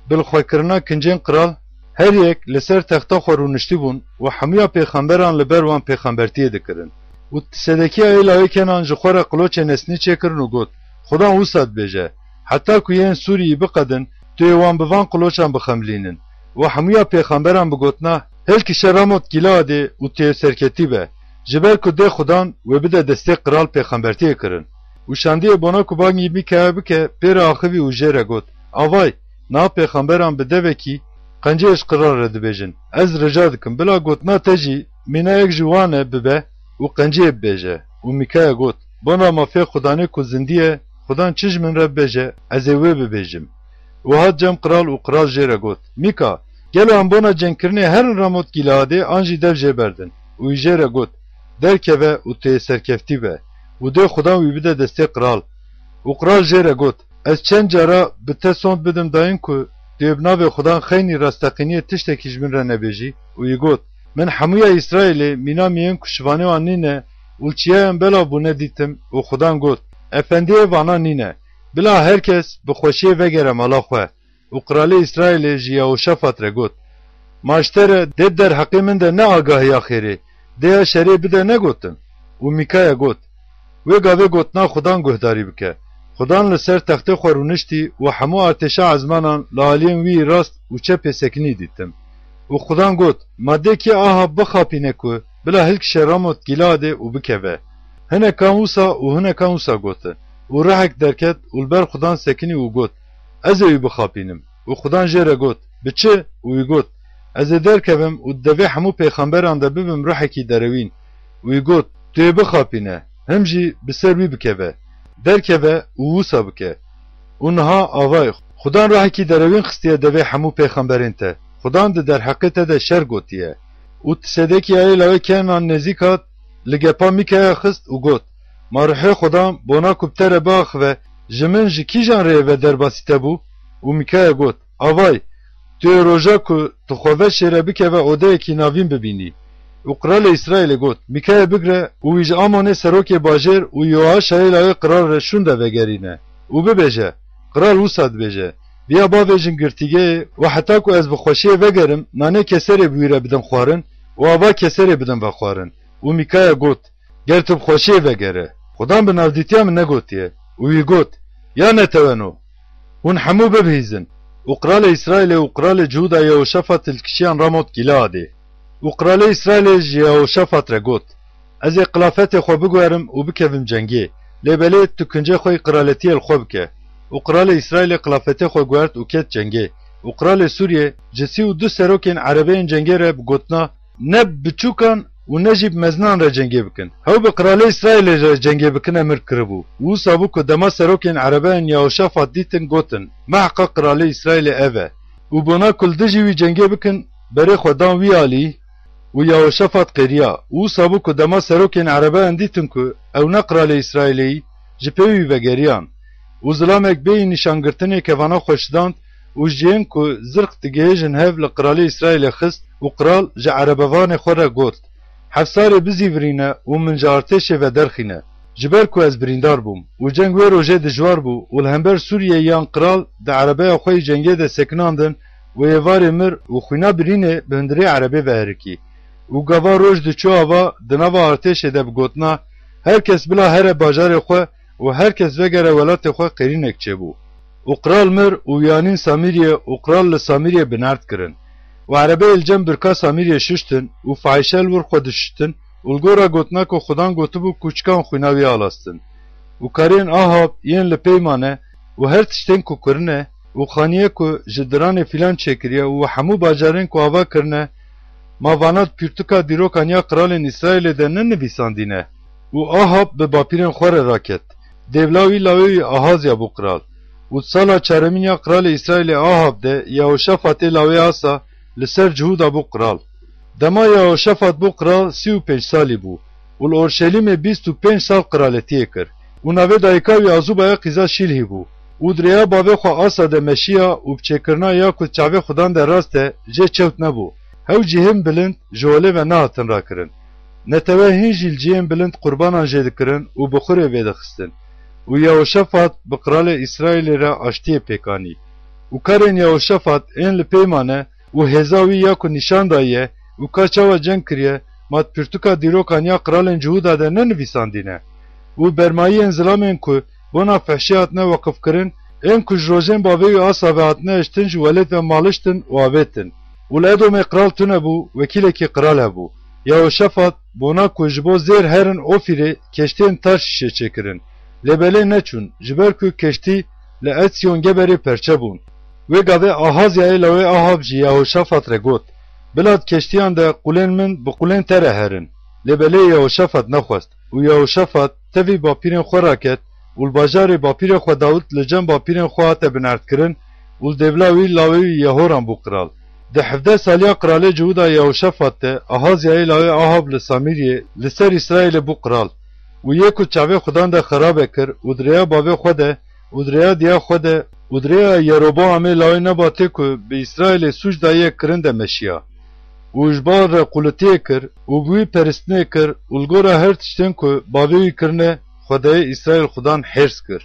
bi lixwekirina kincên qral, her yek li ser texta xwe rûniştî bûn û hemûya pêxemberan li ber wan pêxembertiyê dikirin. Û Sedekiyayê lawê Kenan ji xwe re qiloçê nesnî çêkirin û got, Xudan wisa dibêje, Heta ku yên Sûriyî biqedin, tu yê wan bi van qiloçan bixemilînin. Û hemûya pêxemberan bi gotina, Hilkişe Ramot Gîleadê û tu yê serketî be, ji ber ku dê Xudan wê bide destê qral pêxembertiyê kirin. Û şandiyê bona ku bangî Mîkaya bike, pê re axivî û jê re got, Avay, niha pêxemberan bi devekî qenciyê ji qral re dibêjin. Ez rica dikim, bila gotina te jî mîna yek ji wan e bibe û qenciyê bibêje. Û Mîkaya got, Bona mafê Xudanê ku zindî ye, Xudan çi ji min re bibêje, ez ê wê bibêjim. Û hat cem qral û qral jê re got, Mîka, gelo em bona cengkirinê herin Ramot Gîleadê an jî dev jê berdin? Û wî jê re got, Derkeve û tu yê serkeftî be û dê Xudan wî bide destê qral. Û qral jê re got, Ez çend cara bi te sond bidim dayîn ku tu yê bi navê Xudan xeynî rasteqîniyê tiştekî ji min re nebêjî? Û wî got, Min hemûya Îsraîlê mîna miyên ku şivanê wan nîne û çiyayan belav bûne dîtim û Xudan got, Efendiyê vana nîne. Bila her kes bi xweşiyê vegere mala xwe. Û qralê Îsraîlê ji Yehoşafat re got, Ma ji te re dê di derheqê min de ne agahiya xêrê, dê ya şerê bide negotin? Û Mîkaya got, Wê gavê gotina Xudan guhdarî bike. Xudan li ser textê xwe rûniştî û hemû artêşa ezmanan li aliyên wî yî rast û çepê sekinî dîtim. Û Xudan got, Ma dê kê Ahab bixapîne ku bila hilkişe Ramot Gîleadê û bikeve. Hinekan wisa û hinekan wisa gotin. Û ruhek derket û li ber Xudan sekinî û got, Ez ê wî bixapînim. Û Xudan jê re got, Bi çi? Û wî got, Ez ê derkevim û di devê hemû pêxemberan de bibim ruhekî derewîn. Û wî got, Tu yê bixapîne, him jî bi ser wî bikeve. Derkeve û wisa bike. Û niha avayê Xudan ruhekî derewîn xistiye devê hemû pêxemberên te. Xudan di derheqê te de şer gotiye. Û Tisedekî ayê lawê Kenan nêzîk hat, li gepa Mîkaya xist û got, Ma ruhê Xudan bona ku bi te re biaxive, ji min ji kîjan rêyê ve derbasî te bû? Û Mîkaya got, Avay, tu yê roja ku tu xwe veşêre bikeve odeyekî navîn bibînî. Û qralê Îsraîlê got, Mîkayê bigre û wî ji Amonê serokê bajêr û Yoaşayê lawê qral re şûnde vegerîne û bibêje, Qral wisa dibêje, Viya bavêjin girtîgeyê û heta ku ez bi xweşiyê vegerim, nanê keserê bi wî re bidin xwarin û ava keserê bidin vexwarin. Û Mîkaya got, Ger tu bi xweşiyê vegere, Xudan bi navdîtiya min negotiye. Û wî got, Ya neteweno! Hûn hemû bibihîzin. Û qralê Îsraîlê û qralê Cihûda Yehoşafat hilkişiyan Ramot Gîleadê. Û qralê Îsraîlê ji Yehoşafat re got, Ez ê qilafetê xwe biguherim û bikevim cengê. Lê belê tu kincê xwe yî qiraletiyê li xwe bike. Û qralê Îsraîlê qilafetê xwe guhert û ket cengê. Û qralê Sûriyê ji sî û du serokên erebeyên cengê re bi gotina, Ne bi biçûkan û ne jî bi mezinan re cengê bikin. Hew bi qralê Îsraîlê re cengê bikine mir kiribû. Û wisa bû ku dema serokên erebeyên Yehoşafat dîtin, gotin, Miheqqa qralê Îsraîlê ev e. Û bona ku li dijî wî cengê bikin, berê xwe dan wî alî û Yehoşafat qêriya. Û wisa bû ku dema serokên erebeyan dîtin ku ew ne qralê Îsraîlê yî, ji pê wî vegeriyan. Û zilamek bêyî nîşangirtinê kevana xwe şidand û ji yên ku zirq digihêjin hev li qralê Îsraîlê xist û qral ji erebevanê xwe re got, Hefsarê bizîvirîne û min ji artêşê ve derxîne, ji ber ku ez birîndar bûm û ceng wê rojê dijwar bû û li hember Sûriyeyiyan qral di erebeya xwe yî cengê de sekinandin û êvarê mir û xwîna birînê bi hundirê erebê ve herikî. Û gava roj diçû ava, di nava artêşê de bi gotina, Her kes bila here bajarê xwe û her kes vegere welatê xwe qêrînek çêbû. Û qral mir û wî anîn Samîriyê û qral li Samîriyê bi nerd kirin. Û erebeyê li cem birka Samîriyê şuştin û fahîşe li wir xwe dişuştin û li gora gotina ku Xudan gotibû kûçikan xwîna wî alastin. Û karên Ahab yên li pey mane û her tiştên ku kirine û xaniyê ku ji diranê fîlan çêkiriye û hemû bajarên ku ava kirine, ma vana di pirtûka dîrokan ya qralên Îsraîlê de nenivîsandîne? Û Ahab bi bapîrên xwe re raket. Dêvla wî lawê wî Ahazya bû qral. Û di sala çaremîn ya qralê Îsraîlê Ahab de Yehoşafatê lawê Asa li ser Cihûda bû qral. Dema Yehoşafat bû qral sî û pênc salî bû û li Orşelîmê bîst û pênc sal qiraletiyê kir. Û navê dayika wî Azûbaya qîza Şîlhî bû. Û di rêya bavê xwe Asa de meşiya û bi çêkirina ya ku di çavê Xudan de rast e, jê çewt nebû. Hew cihên bilind ji holê ve nehatin rakirin. Netewe hîn jî li cihên bilind qurbanan jê dikirin û bixurê vêdixistin. Û Yehoşafat bi qralê Îsraîlê re aştiyê pêk anî. Û karên Yehoşafat ên li pey mane û hêza wî ya ku nîşan dayiye û ka çawa ceng kiriye, ma di pirtûka dîrokan ya qralên Cihûda de nenivîsandîne? Û bermayiyên zilamên ku bona fehşî hatine weqifkirin, ên ku ji rojên bavê wî Asa ve hatine hiştin ji welêt ve maliştin û avêtin. Û li Edomê qral tune bû, wekîlekî qral hebû. Yehoşafat, bona ku ji bo zêr herin Ofîrê, keştiyên Tarşîşê çêkirin. Lê belê neçûn, ji ber ku keştî li Etsîyon-Geberê perçe bûn. Wê gavê Ahazyayê lawê Ahab ji Yehoşafat re got, Bila di keştiyan de qûlên min bi qûlên te re herin. Lê belê Yehoşafat nexwest û Yehoşafat tevî bapîrên xwe raket û li bajarê bapîrê xwe Dawid li cem bapîrên xwe hate binerdkirin û li dêvla wî lawê wî Yehoram bû qral. Di hevdeh saliya qiralê Cihûda Yehoşafat de, Ahazyayê lawê Ahab li Samîriyê li ser Îsraîlê bû qral û yê ku çavê Xudan de xerabe kir û di rêya bavê xwe de û di rêya diya xwe de û di rêya Yeroboamê lawê Nebatê ku bi Îsraîlê sûc daye kirin de meşiya û ji bar re qulitiyê kir û bi wî peristinê kir û li gora her tiştên ku bavê wî kirine, Xwedayê Îsraîl Xudan hêrs kir.